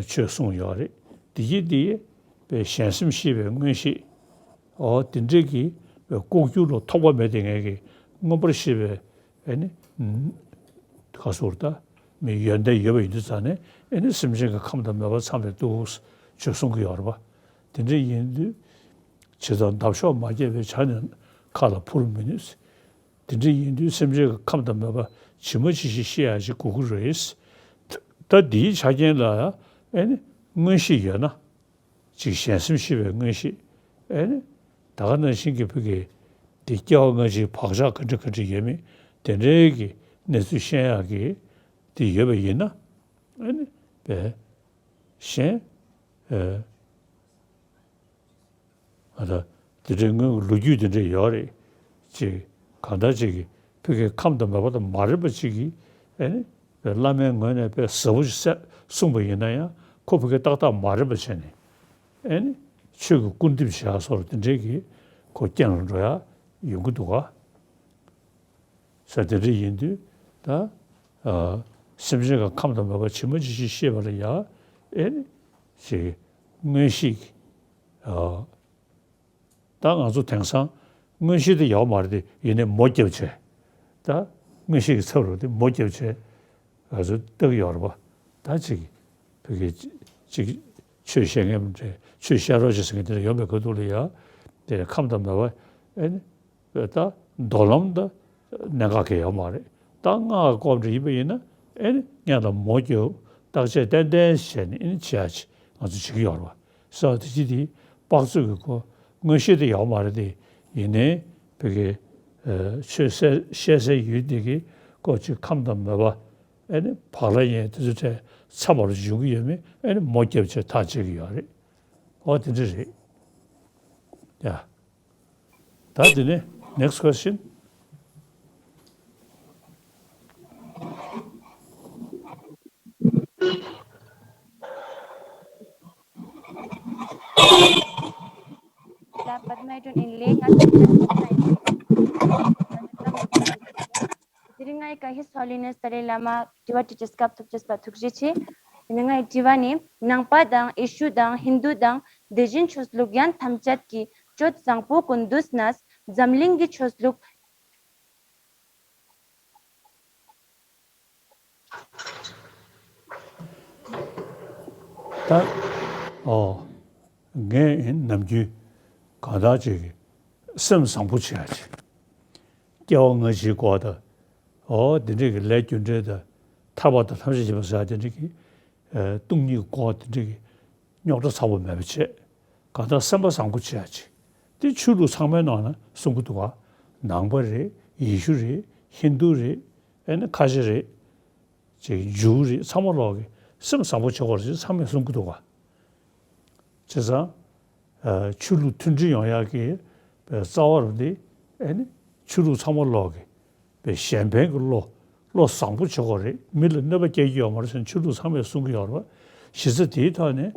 ཆོས་གསུངས་ཡོད་རེད། དེ་ཡིན་དེ་པའི་གཞན་སེམས་ཤེས་པའི་མངོན་ཤེས། ཨོ་དེ་འདྲས་ཀྱི་པའི་ལྐོག་གྱུར་ལ་ཐོགས་པ་མེད་དེ་ངས་ཀྱི་མངོན་པར་ཤེས་པའི་ཨེ་ནི། ཁ་སོར་ད་མི་ཡོན་ཏན་ཡོད་པ་ཡིན་དུས་ཙང་ནས་ཨེ་ནི་སེམས་ཅན་གྱི་ཁམས་དང་མོས་པ་ཚང་བའི་འདུག་ཆོས་གསུང་གི་ཡོད་རེད་པ། དེ་འདྲ་ཡིན་དུས་ཇི་ལྟར་འདབ་གཤོག་མ་སྐྱེས་པའི་བྱ་ནི་ ཁ་ལ་འཕུར་མི་ནུས། དེ་འདྲ་ཡིན་དུས་སེམས་ཅན་གྱི་ཁམས་དང་མོས་པ་ཇི་མ་ཇི་བཞིན་ཤེས་ཡག་ཅིག་དགོས་ཀྱི་རེད། ད་འདིའི་ཆ་རྐྱེན་ལ་ཨེ་ནི་མངོན་ཤེས་ཡོད་ན། ཅིག་གཞན་སེམས་ཤེས་པའི་མངོན་ཤེས། ཨེ་ནི། ད་ག་ནང་བཞིན་གྱི་བོད་ཀྱི་འདི་སྐྱེ་བ་སྔ་ཕྱིའི་བག་ཆགས་ག་འདྲ་ག་འདྲ་ཡོད་མེད་དེ་འདྲའི་གི་གནས་ཚུལ་ཤེས་ཡག་གི་འདི་ཡོད་པ་ཡིན་ན། ཨེ་ནི། བས། གཞན། ཨེ། ང་ད་དེ་འདྲའི་སྔོན་གྱི་ལོ་རྒྱུས་དེ་འདྲ་ཡོད་རེད། ཅིག་གང་ལྟར་ཅིག་གིས་བོད་ཀྱི་ཁམས་དང་མོས་པ་དང་མ་རེད་པ་ཅིག་གིས་ཨེ་ནི་བླ་མའི་ངོས་ནས་དཔེ་ཟབ་པོ་ཞིག་གསུངས་པ་ཡིན་ན་ཡང་ཁོ་བོད་ཀྱི་ཏག་ཏག་མ་རེད་པ་བྱས་ནས་ཨེ་ནི་ཆོས་ཀྱི་སྐུར་འདེབས་བྱེད་ཡག་སོགས་དེ་འདྲའི་གི་ཁོ་རྐྱེན་ལ་འགྲོ་ཡག་ཡོང་གི་འདུག་ག་ས་དེ་འདྲ་ཡིན་དུས་ད་ཨ་སེམས་ཅན་གྱི་ཁམས་དང་མོས་པ་ཇི་མ་ཇི་བཞིན་ཤེས་པ་ལ་ཡང་ཨེ་ནི་ཅིག་མངོན་ཤེས་ཀྱི་ཨ། ད་ང་ཚོ་དེང་སང་མངོན་ཤེས་དེ་ཡོད་མ་རེད་དེ་ཡིན་ནའི་མོ་རྒྱབ་བྱས། ད་མངོན་ཤེས་ཀྱི་ཚབ་རུ་དེ་མོ་རྒྱབ་བྱས་ང་ཚོ་ལྟ་གི་ཡོད་རེད་པ། ད་ཅིག་བོད་ཀྱི་ཅིག་ཆོས་བཤད་མཁན་མི་འདྲ་ཆོས་བཤད་རོགས་བྱེད་ཟེར་མཁན་དེ་འདྲ་ཡོང་པའི་ཁ་ཐུག་ལ་ཡ་དེ་ཁམས་དང་མོས་པ་ཨེ་ནི་ད་མདོ་ལམ་ད་གནད་འགག་གི་ཡོད་མ་རེད། ད་སྔགས་ཀྱི་སྐོར་འདྲ་ཡིན་པ་ཡིན་ན་ཨེ་ནི་སྔགས་ལ་མོ་རྒྱབ་བརྟག་དཔྱད་ཏན་ཏན་བྱས་ནས་ཨེ་ནི་བྱེད་ཡག་ཅིག་ང་ཚོ་བྱེད་ཀྱི་ཡོད་རེད་པ། ས་དེ་ཅི་དེ་དཔག་ཚོད་ཀྱི་སྐོར་མངོན་ཤེས་དེ་ཡོད་མ་རེད་དེ་ཡིན་ནའི་བོད་ཀྱི་ཆོས་བཤད་བཤད་སའི་ཡུལ་དེ་གི་སྐོར་ཅིག་ཁམས་དང་མོས་པ་ཨེ་ནི་བག་ལ་ཉལ་དེ་ཚོ་གྲས་ཚ་བར་འབྱུང་གི་ཡོད་མེད་ཨེ་ནི་མོ་རྒྱབ་བྱས་ཐག་བཅད་ཀྱི་ཡོད་རེད། འོ་དེ་འདྲ་རེད་ཡ། ད་དེ་ནས་next question། ལ་པདྨ་སྒྲོན་ཨིན་ལེ། ང་ཚོ་དེ་རིང་ང་ཡི་བཀའ་ཤག་ཧིས་ཧོ་ལི་ནེ་སི་ཏཱ་ལའི་བླ་མ་དྲི་བ་དྲི་རྒྱུ་སྐབས་ཐོབ་ཅེས་པ་ཐུགས་རྗེ་ཆེ། དེ་ནས་ངའི་དྲི་བ་ནི་ནང་པ་དང་ཡེ་ཤུ་དང་ཧིན་དུ་དང་དེ་བཞིན་ཆོས་ལུགས་ཡན་ཐམས་ཅད་ཀྱི་སྤྱོད་བཟང་པོ་ཀུན་འདུས་ནས་འཛམ་གླིང་གི་ཆོས་ལུགས། ད། ཨོ། ངས་ནམ་རྒྱུན་གང་ལྟར་ཅིག་སེམས་བཟང་པོ་བྱེད་ཡ་ཅིག་སྐྱེ་བ་སྔ་ཕྱིའི་སྐོར་དང་། ཨོ་དེ་འདྲས་ཀྱི་ལས་རྒྱུ་འབྲས་དང་ཐར་པ་དང་ཐམས་ཅད་མཁྱེན་པ་ཟེར་ཡ་དེ་འདྲས་ཀྱི་སྟོང་ཉིད་སྐོར་དེ་འདྲས་ཀྱི་རྙོག་དྲ་ཚ་པོ་མེད་པ་བྱེད། གང་ལྟར་སེམས་པ་བཟང་པོ་བྱེད་ཡ་ཅིག་དེ་ཆོས་ལུགས་ཚང་མའི་ནང་ན་གསུང་གི་འདུག་ག་ནང་པ་རེད། ཡེ་ཤུ་རེད། ཧིན་དུ་རེད། ཨེ་ནི་ཁ་ཆེ་རེད། ཅིག་འཇུ་རེད། ཚང་མ་ལོག་གི་སེམས་བཟང་པོ་བྱེད་དགོས་རེད་ཅེས་ཚང་མས་གསུང་གི་འདུག་ག་བྱས་ཙང་། ཆོས་ལུགས་མཐུན་སྒྲིལ་ཡོང་ཡག་གི་རྩ་བ་རུ་འདི་ཨེ་ནི་ཆོས་ལུགས་ཚང་མ་ལོག་གི་པའི་གཞན་ཕན་གྱི་བློ་བློ་བཟང་པོ་བྱེད་དགོས་རེད། མི་ལ་གནོད་པ་སྐྱེལ་གྱི་ཡོད་མ་རེད་ཟེར་ནས་ཆོས་ལུགས་ཚང་མས་གསུང་གི་ཡོད་རེད་པ། གཞི་རྩ་དེའི་ཐོག་ནས་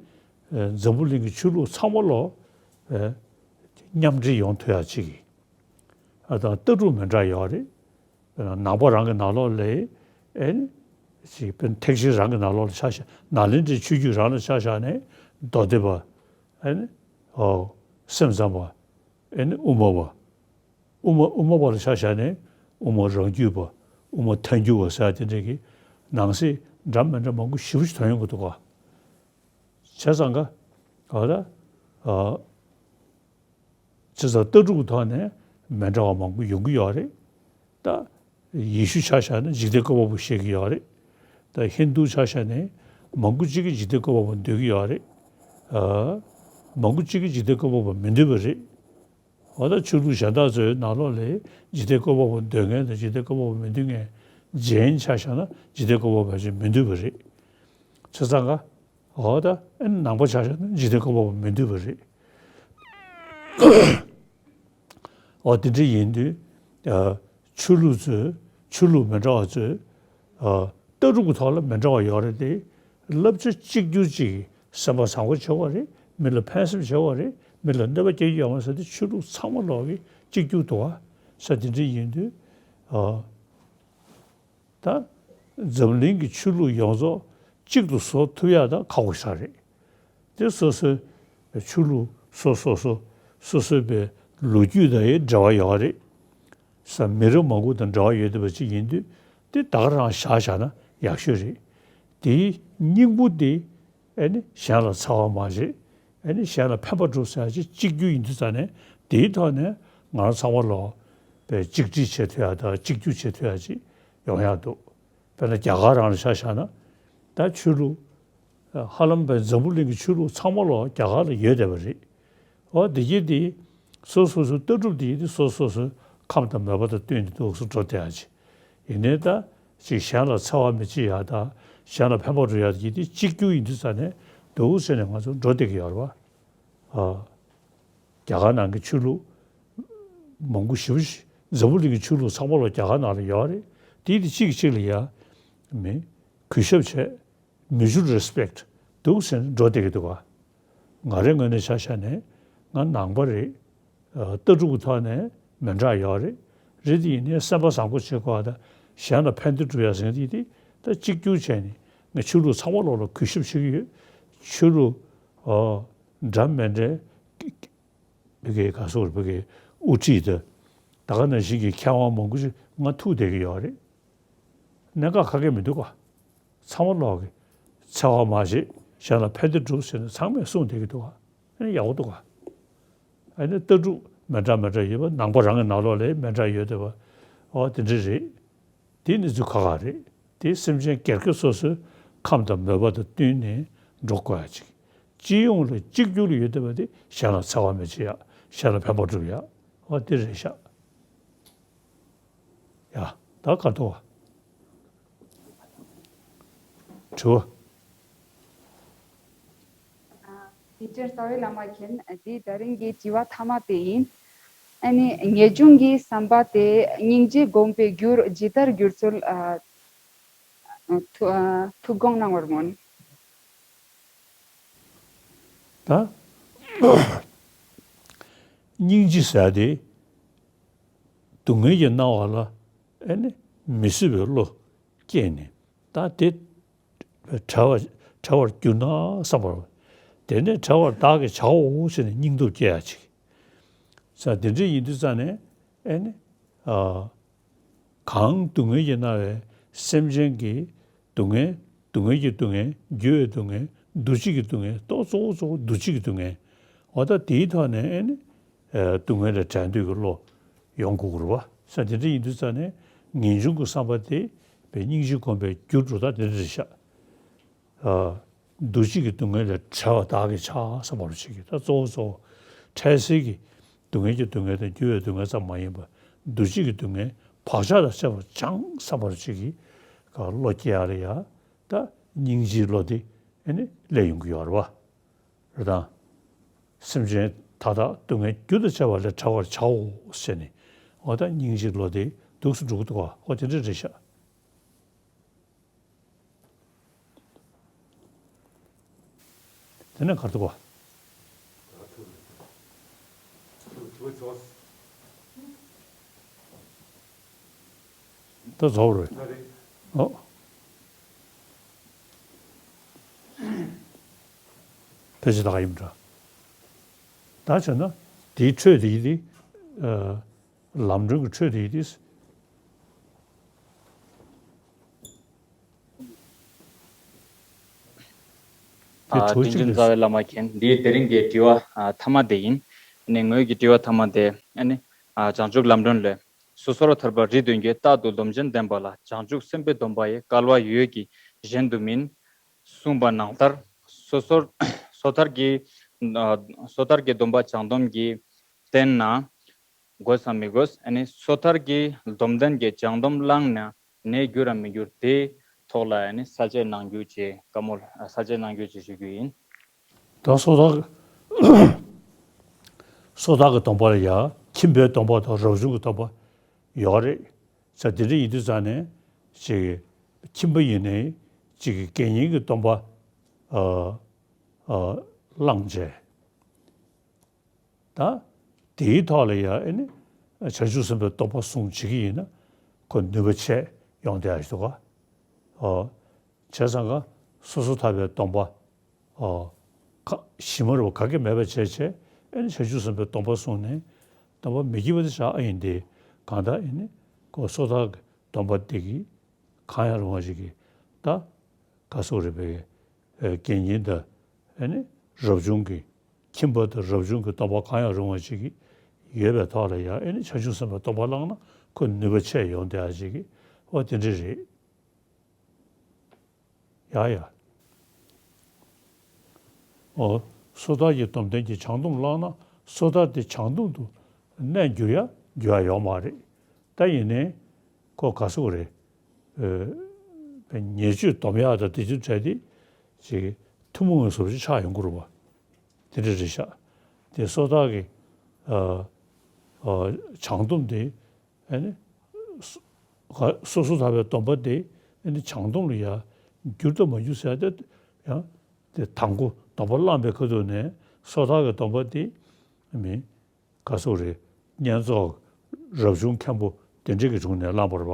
འཛམ་བུ་གླིང་གི་ཆོས་ལུགས་ཚང་མ་ལོག་མཉམ་འབྲེལ་ཡོང་ཐུབ་ཡག་ཅིག་ཨ་དང་ལྟ་གྲུབ་མི་འདྲ་ཡོད་རེད། དཔེར་ན་ནང་པ་རང་གི་ནང་ལོགས་ལ་ཨེ་ནི་ཅིག་དཔེར་ན་ཐེག་ཆེན་རང་གི་ནང་ལོགས་ལ་ཆ་བཞག་ནཱ་ལེནྡྲའི་ཆོས་བརྒྱུད་རང་ལ་ཆ་བཞག་ནས་མདོ་སྡེ་པ་ཨེ་ནི་ཨོ་སེམས་ཙམ་པ་ཨེ་ནི་དབུ་མ་པ། དབུ་མ་དབུ་མ་པ་ལ་ཆ་བཞག་ནས་དབུ་མ་རང་རྒྱུད་པ། དབུ་མ་ཐལ་འགྱུར་བ་ཟེར་ཡ་དེ་འདྲས་ཀྱི་ནང་གསེས་འདྲ་མི་འདྲ་མང་པོ་ཞེ་པོ་ཞིག་ཐོན་ཡོང་གི་འདུག་ག་བྱས་ཙང་ག་ག་ད་ཨ་བྱས་ཙང་ལྟ་གྲུབ་ཀྱི་ཐོག་ནས་མི་འདྲ་བ་མང་པོ་ཡོང་གི་ཡོད་རེད། ད་ཡེ་ཤུ་ཆ་བཞག་ན་འཇིག་རྟེན་བཀོད་པ་པོ་བཤད་ཀྱི་ཡོད་རེད། ད་ཧིན་དུ་ཆ་བཞག་ནས་མང་པོ་གཅིག་གིས་འཇིག་རྟེན་བཀོད་པ་པོ་འདོད་ཀྱི་ཡོད་རེད། ཨ་མང་པོ་གཅིག་གིས་འཇིག་རྟེན་བཀོད་པ་པོ་མི་འདོད་པ་རེད། འོ་ད་ཆོས་ལུགས་གཞན་དག་ཚོའི་ནང་ལོགས་ལ་འཇིག་རྟེན་བཀོད་པ་པོ་འདོད་མཁན་དང་འཇིག་རྟེན་བཀོད་པ་པོ་མི་འདོད་མཁན། ཇེན་ཆ་བཞག་ན་འཇིག་རྟེན་བཀོད་པ་པོ་ཕལ་ཆེར་མི་འདོད་པ་རེད། བྱས་ཙང་ག་འོ་ད་ཨེ་ནང་པ་ཆ་བཞག་ན་འཇིག་རྟེན་བཀོད་པ་པོ་མི་འདོད་པ་རེད། འོ་དེ་འདྲ་ཡིན་དུས་ཨ་ཆོས་ལུགས་ཚོས་ཆོས་ལུགས་མི་འདྲ་བ་ཚོས་ཨ་ལྟ་གྲུབ་ཀྱི་ཐོག་ལ་མི་འདྲ་བ་ཡོད་རེད་དེ། བསླབ་བྱ་གཅིག་གྱུར་ཅིག་སེམས་པ་བཟང་པོ་བྱེད་དགོས་རེད། མི་ལ་ཕན་སེམས་བྱེད་དགོས་རེད། མི་ལ་གནོད་པ་སྐྱེལ་གྱི་ཡོད་མ་རེད་ཟེར་ཏེ་ཆོས་ལུགས་ཚང་མ་ལོག་གི་གཅིག་གྱུར་འདུག་ག་ས་དེ་འདྲ་ཡིན་དུས་ཨ། ད་འཛམ་གླིང་གི་ཆོས་ལུགས་ཡོངས་རྫོགས་གཅིག་ཏུ་བཟོ་ཐུབ་ཡག་ད་ཁག་པོ་ཞིག་རེད། དེ་སོ་སོའི་ཆོས་ལུགས་སོ་སོ་སོ་སོ་སོའི་པའི་ལོ་རྒྱུས་དང་ཡང་འབྲེལ་བ་ཡོད་རེད། ས་མི་རབས་མང་པོ་དང་འབྲེལ་བ་ཡོད་བསྡད་པ་ཅིག་ཡིན་དུས་དེ་ད་ག་རང་བཞག་བཞག་ན་ཡག་ཤོས་རེད། དེའི་སྙིང་པོ་དེ་ཨེ་ནི་གཞན་ལ་འཚེ་བ་མ་བྱེད། ཨེ་ནི་གཞན་ལ་ཕན་པ་སྒྲུབ་ཟེར་ཡག་ཅིག་གཅིག་གྱུར་ཡིན་དུས་ཙང་ནས་དེའི་ཐོག་ནས་ ང་རང་ཚང་མ་ལོ་པའི་གཅིག་སྒྲིལ་བྱེད་ཐུབ་ཡ་དང་གཅིག་གྱུར་བྱེད་ཐུབ་ཡ་ཅིག་ཡོང་ཡ་འདུག་དཔེར་ན་རྒྱ་གར་རང་ལ་ཆ་བཞག་ན། ད་ཆོས་ལུགས་ཧ་ལམ་པའི་འཛམ་བུ་གླིང་གི་ཆོས་ལུགས་ཚང་མ་ལོ་རྒྱ་གར་ལ་ཡོད་བསྡད་པ་རེད། འོ་དེ་གྱིས་དེ་སོ་སོ་སོའི་ལྟ་གྲུབ་དེ་ཡིན་དུས་སོ་སོ་སོའི་ཁམས་དང་མོས་པ་དང་བསྟུན་ནས་འདུག་སེ་འགྲོ་བསྡད་ཡ་ཅིག་ཡིན་ནའི་ད་ཅིག་གཞན་ལ་འཚེ་བ་མི་བྱེད་ཡ་དང་གཞན་ལ་ཕན་པ་སྒྲུབ་ཡ་དེ་གྱིས་དེ་གཅིག་གྱུར་ཡིན་དུས་ཙ་ནས་འདུག་ཟེར་ནས་ང་ཚོ་འགྲོ་བསྡད་ཀྱི་ཡོད་རེད་བ། ཨ། རྒྱ་གར་ནང་གི་ཆོས་ལུགས་མང་པོ་ཞེ་པོ་ཞིག་འཛམ་བུ་གླིང་གི་ཆོས་ལུགས་ཚང་མ་ལོ་རྒྱ་གར་ནང་ལ་ཡོད་རེད། དེ་དེ་གཅིག་གིས་གཅིག་ལ་ཡ་མི་གུས་ཞབས་བྱས། mutual respect འདུག་ཟེར་ནས་འགྲོ་བསྡད་ཀྱི་འདུག་ག་ང་རའི་ངོས་ནས་ཆ་བཞག་ནས་ང་ནང་པ་རེད། ཨ། ལྟ་གྲུབ་ཀྱི་ཐོག་ནས་མི་འདྲ་ཡོད་རེད། རེད་དེ་ཡིན་ནའི་སེམས་པ་བཟང་པོ་བྱེད་དགོས་པ་དང་གཞན་ལ་ཕན་བདེ་སྒྲུབ་ཡ་ཟེར་མཁན་དེ་དེ་ད་གཅིག་གྱུར་བྱས་ནས་ངས་ཆོས་ལུགས་ཚང་མ་ལོ་ལ་གུས་ཞབས་བྱེད་ཀྱི་ཡོད། ཆོས་ལུགས་ཨ་འདྲ་མི་འདྲའི་བོད་ཀྱི་ག་སོགས་བོད་ཀྱི་དབུ་ཁྲིད་དང་ད་ག་ནང་བཞིན་གྱི་མཁས་དབང་མང་པོ་ཞིག་ང་ཐུག་བསྡད་ཀྱི་ཡོད་རེད། གནད་འགག་ག་གེ་མི་འདུག་ག་ཚང་མ་ལོག་གི་འཚེ་བ་མ་བྱེད། གཞན་ལ་ཕན་བདེ་སྒྲུབ་ཟེར་ནས་ཚང་མས་གསུངས་བསྡད་ཀྱི་འདུག་ག་ཨ་ནི་ཡག་པོ་འདུག་ག་ཨ་ནི་ལྟ་གྲུབ་མི་འདྲ་མི་འདྲ་ཡོད་པ་ནང་པ་རང་གི་ནང་ལོགས་ལ་མི་འདྲ་ཡོད་བསྡད་པ། འོ་དེ་འདྲ་རེད། དེ་གནས་ཚུལ་ཁག་ཁག་རེད། དེ་སེམས་ཅན་སྒེར་གྱི་སོ་སོའི་ཁམས་དང་མོས་པ་དང་བསྟུན་ནས་འགྲོ་དགོས་ཡ་ཅིག་སྤྱི་ཡོངས་ལ་གཅིག་གྱུར་ལ་ཡོད་བསྡད་པ་དེ་གཞན་ལ་འཚེ་བ་མི་བྱེད་ཡ། གཞན་ལ་ཕན་པ་སྒྲུབ་ཡ། འོ་དེ་རེད་ཤག་ཡ། ད་ག་རེ་འདུག་ག་དྲི་བ། ཨ། དེ་ཕྱིར་རྩ་བའི་བླ་མ་མཁྱེན། འདི་ད་རིང་གི་དྲི་བ་མཐའ་མ་དེ་ཡིན། ཨ་ནི་ངེས་འབྱུང་གི་བསམ་པ་དེ་སྙིང་རྗེ་སྒོམ་པའི་རྒྱུར་ཇི་ལྟར་འགྱུར་ཚུལ། ཨ། ཐུ- ཨ། ཐུགས་དགོངས་གནང་བར་སྨོན། ད་སྙིང་རྗེ་ཟེར་དེ་སྡུག་བསྔལ་གྱི་སྣང་བ་ལ་ཨ་ནི་མི་བཟོད་པའི་བློ་སྐྱེས་ནས་ད་དེ་བྲལ་བ་བྲལ་བར་གྱུར་ན་བསམ་པར། དེ་ནས་བྲལ་བར་བདག་གིས་བྱའོ་ཞེས་ནས་སྙིང་སྟོབས་སྐྱེ་ཡ་ཅིག་ས་དེ་འདྲ་ཡིན་དུས་ཙ་ནས་ཨེ་ནི། ཨ། གང་སྡུག་བསྔལ་གྱིས་མནར་བའི་སེམས་ཅན་གྱི་སྡུག་བསྔལ། སྡུག་བསྔལ་གྱི་སྡུག་བསྔལ། འགྱུར་བའི་སྡུག་བསྔལ། འདུ་བྱེད་ཀྱི་སྡུག་བསྔལ། ཏོ་གཙོ་བོ་གཙོ་བོ་འདུ་བྱེད་ཀྱི་སྡུག་བསྔལ། འོ་ད་དེའི་ཐོག་ནས་ཨེ་ནི། ཨ། སྡུག་བསྔལ་ལས་བྲལ་འདོད་ཀྱི་བློ་ཡོང་དགོས་ཀྱི་རེད་བ། ས་དེ་འདྲ་ཡིན་དུས་ཙ་ནས་ངེས་འབྱུང་གི་བསམ་པ་དེ་བའི་སྙིང་རྗེ་སྒོམ་པའི་རྒྱུར་འགྲོ་ད་དེ་འདྲ་རེད་ཤག་ཨ། འདུ་བྱེད་ཀྱི་སྡུག་བསྔལ་ལས་བྲལ་བ་བདག་གིས་བྱ་བསམ་པ་རུ་བྱེད་ཀྱི། ད་གཙོ་བོ་གཙོ་བོ་འཕྲལ་སེལ་གྱི་སྡུག་བསྔལ་གྱི་སྡུག་བསྔལ་དང་འགྱུར་བའི་སྡུག་བསྔལ་ཙམ་མ་ཡིན་པར་འདུ་བྱེད་ཀྱི་སྡུག་བསྔལ་བག་ཆགས་དང་བཅས་པ་སྦྱངས་བསམ་པ་རུ་བྱེད་ཀྱི་བློ་སྐྱེ་ཡ་ལ་ཡ། ད་སྙིང་རྗེའི་བློ་དེ་ཨེ་ནི་སླེབས་ཡོང་གི་ཡོད་རེད་བ། རེད་དང་། སེམས་ཅན་མཐའ་དག་སྡུག་བསྔལ་རྒྱུ་དང་བཅས་པ་ལས་བྲལ་བར་བྱའོ་ཞེས་ནས། འོ་ད་སྙིང་རྗེའི་བློ་དེ་འདུག་སེ་འགྲོ་གི་འདུག་ག་འོ་དེ་འདྲ་རེད་ཤག་དེ་ནས་ག་རེ་འདུག་ག་ད་རྫོགས་རེད། ཨོ། ཕལ་ཆེར་ད་ག་ཡིན་འདྲ། ད་བྱས་ན་དེའི་འཕྲོས་དེ་ཡིན་ཏེ། ཨ། ལམ་སྒྲོན་གྱི་འཕྲོས་དེ་ཡིན་ཏེ། དེ་ཨ། དྲི་བ་དྲིན་གཅིག་ཅན་རེད། རྩ་བའི་བླ་མ་མཁྱེན། འདིའི་དེ་རིང་གི་དྲི་བ་ཨ་མཐའ་མ་དེ་ཡིན། ཨ་ནི་ངོས་ཀྱི་དྲི་བ་མཐའ་མ་དེ་ཨ་ནི་ཨ་བྱང་ཆུབ་ལམ་སྒྲོན་ལས། སོ་སོར་ཐར་པ་རིགས་བདུན་གྱི་རྟག་ཏུ་སྡོམ་ཅན་བསྟེན་པ་ལ་བྱང་ཆུབ་སེམས་དཔའི་སྡོམ་པ་ཡི་སྐལ་བ་ཡོད་ཀྱི་གཞན་དུ་མིན། གསུངས་པ་ནང་ལྟར། སོ་སོར་སོ་ཐར་གྱི་ཨ་སོ་ཐར་གྱི་སྡོམ་པ་བྱང་སྡོམ་གྱིས་བསྟེན་ན། དགོས་སམ་མི་དགོས། ཨ་ནི་སོ་ཐར་གྱི་སྡོམ་ལྡན་གྱི་བྱང་སྡོམ་བླངས་ན་ནད་འགྱུར་རམ་མི་འགྱུར། དེའི་ཐོག་ལ་ཨ་ནི་གསལ་བཤད་གནང་རྒྱུ་བཅས་བཀའ་མོལ་གསལ་བཤད་གནང་རྒྱུ་བཅས་ཞུ་རྒྱུ་ཡིན། ད་སོ་ཐར་སོ་ཐར་གྱི་སྡོམ་པ་ལ་ཡ་ཁྱིམ་པའི་སྡོམ་པ་དང་རབ་བྱུང་གི་སྡོམ་པ་ཡོད་རེད། ས་དེ་འདྲ་ཡིན་དུས་ཙང་ནས་ཅིག་ཁྱིམ་པ་ཡིན་ནའི་ཅིག་དགེ་བསྙེན་གྱི་སྡོམ་པ་ཨ་ཨ་བླངས་བྱས། ད་དེའི་ཐོག་ལ་ཡ་ཨེ་ནི་བྱང་ཆུབ་སེམས་དཔའི་སྡོམ་པ་བསྲུང་བྱེད་ཀྱི་ཡིན་ན་ཁོ་ནུས་པ་ཆེ་ཡོང་བསྡད་ཡ་ཞིག་འདུག་ག་ཨོ། བྱས་ཙང་ཀ་སོ་སོ་ཐར་པའི་སྡོམ་པ་ཨོ་ཁ་ཞིམ་མ་རུ་ག་གེ་མེད་པ་བྱས་བྱས་ཨེ་ནི་བྱང་ཆུབ་སེམས་དཔའི་སྡོམ་པ་བསྲུངས་ནས་སྡོམ་པ་མི་བགྱིད་པ་དེ་བཞག་ཨེ་ཡིན་ཏེ། གང་ལྟར་ཨེ་ནི་ཁོ་སོ་ཐར་གྱི་སྡོམ་པ་དེ་གིས་གང་ཡང་རུང་བ་ཞིག་གིས་ད་ག་སོགས་རེད་པས། ཨེ་དགེ་བསྙེན་དང་ཨེ་ནི་རབ་བྱུང་གི་ཁྱིམ་པ་དང་རབ་བྱུང་གི་སྡོམ་པ་གང་ཡང་རུང་བ་ཞིག་གིས་ ཡོད་པའི་ཐོག་ལ་ཡང་ཨེ་ནི་བྱང་ཆུབ་སེམས་དཔའི་སྡོམ་པ་བླངས་ན་ཁོ་ནུས་པ་ཆེ་ཡོང་བསྡད་ཡ་ཅིག་གི་འོ་དེ་འདྲ་རེད། ཡ་ཡ། འོ། སོ་ཐར་གྱི་སྡོམ་ལྡན་གྱིས་བྱང་སྡོམ་བླངས་ན་སོ་ཐར་དེ་བྱང་སྡོམ་དུ་གནས་འགྱུར་ཡ་འགྱུར་ཡ་ཡོད་མ་རེད། ད་ཡིན་ནའི་ཁོ་ག་ཟེར་དགོས་རེད། ཨ། ཉེས་སྤྱོད་སྡོམ་ཡ་དང་དེ་ཚོའི་གྲས་དེ་ཅིག་ཐུན་མོང་བའི་བཟོ་བཅོས་ཆགས་ཡོང་གི་རེད་པ། དེ་འདྲ་རེད་ཤག་དེ་སོ་ཐར་གྱི་ཨ། ཨ། བྱང་སྡོམ་དེ་ཨ་ནི་སོ་སོ་སོ་ཐར་པའི་སྡོམ་པ་དེ་ཨ་ནི་བྱང་སྡོམ་ལ་ཡང་འགྱུར་དང་མ་འགྱུར་ཟེར་ཏེ་ཡང་དེ་དང་པོ་སྡོམ་པ་བླངས་པའི་ཁ་ཐུག་ནས་སོ་ཐར་གྱི་སྡོམ་པ་དེ་མི་ག་ཟེར་དགོས་རེད། བསྙེན་རྫོགས་རབ་བྱུང་མཁན་པོ་དེ་འདྲ་གི་དྲུང་ནས་བླངས་པ་རེད་པ།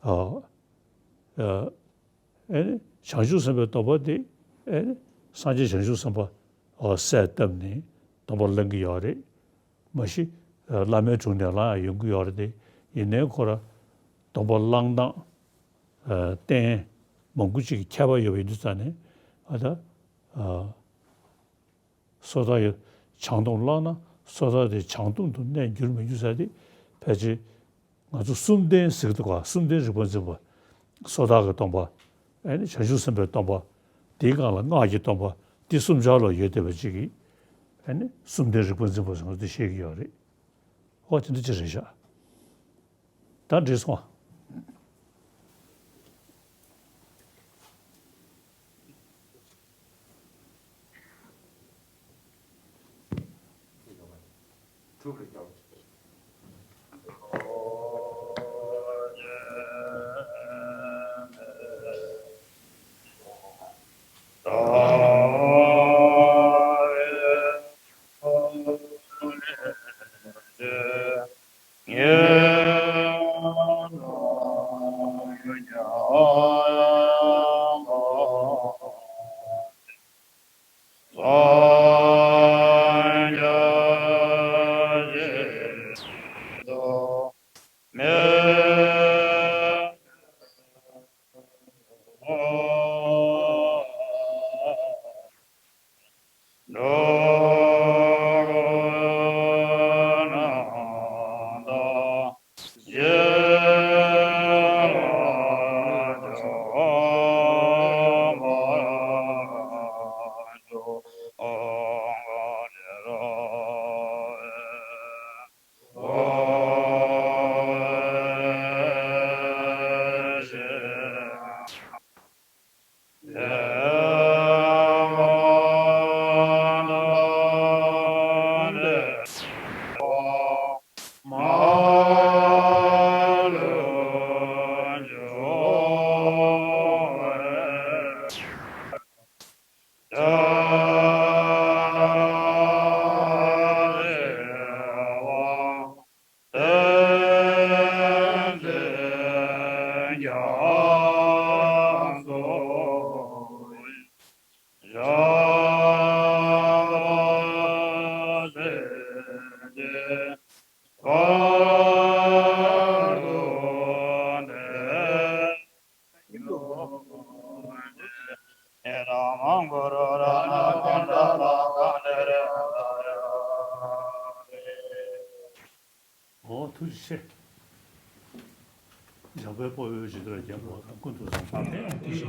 ཨ། ཨ། ཨེ་ནི་བྱང་ཆུབ་སེམས་དཔའི་སྡོམ་པ་དེ་ཨེ་ནི་སངས་རྒྱས་བྱང་ཆུབ་སེམས་དཔའ་ཨ་གསལ་བཏབ་ནས་སྡོམ་པ་བླང་གི་ཡོད་རེད། མ་གཞི་ཨ་བླ་མའི་དྲུང་ནས་བླངས་ཡོང་གི་ཡོད་རེད་དེ། ཡིན་ནའི་ཁོ་ར་སྡོམ་པ་བླང་སྟངས་ཨ་རྟེན་མང་པོ་ཅིག་གི་ཁྱད་པར་ཡོད་པ་ཡིན་དུས་ཙང་ནས་ཨ་ད་ཨ། སོ་ཐར་ཡི་བྱང་སྡོམ་བླངས་ན་སོ་ཐར་དེ་བྱང་སྡོམ་དུ་གནས་འགྱུར་མི་འགྱུར་ཟེར་དེ་ཕལ་ཆེར་ང་ཚོ་གསུམ་ལྡན་ཟེར་གི་འདུག་ག་གསུམ་ལྡན་རིག་པ་འཛིན་པ། སོ་ཐར་གྱི་སྡོམ་པ། ཨ་ནི་བྱང་ཆུབ་སེམས་དཔའི་སྡོམ་པ། དེའི་སྒང་ལ་སྔགས་ཀྱི་སྡོམ་པ། འདི་གསུམ་ཆར་ལ་ཡོད་བསྡད་པ་ཅིག་གིས་ཨ་ནི་གསུམ་ལྡན་རིག་པ་འཛིན་པ་ཟེར་ང་ཚོས་བཤད་ཀྱི་ཡོད་རེད། ཨོ་དེ་འདྲ་ཅིག་རེད་ཤག་ད་འགྲིག་སོང་། འོ་ཐུགས་རྗེ་ཆེ། འཇམ་དཔལ་དཔའ་བོས་ཇི་ལྟར་མཁྱེན་པ་དང་། ཀུན་ཏུ་བཟང་པོ་དེ་ཡང་དེ་བཞིན་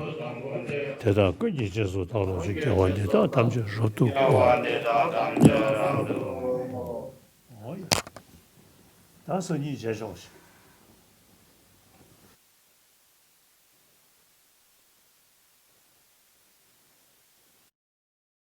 དེ་དག་ཀུན་གྱི་རྗེས་སུ་བདག་སློབ་ཅིང་། དགེ་བ་འདི་དག་ཐམས་ཅད་རབ་ཏུ་བསྔོ། འོ་ཡ། ད་སང་ཉིན་མཇལ་ཆོག་ཤིག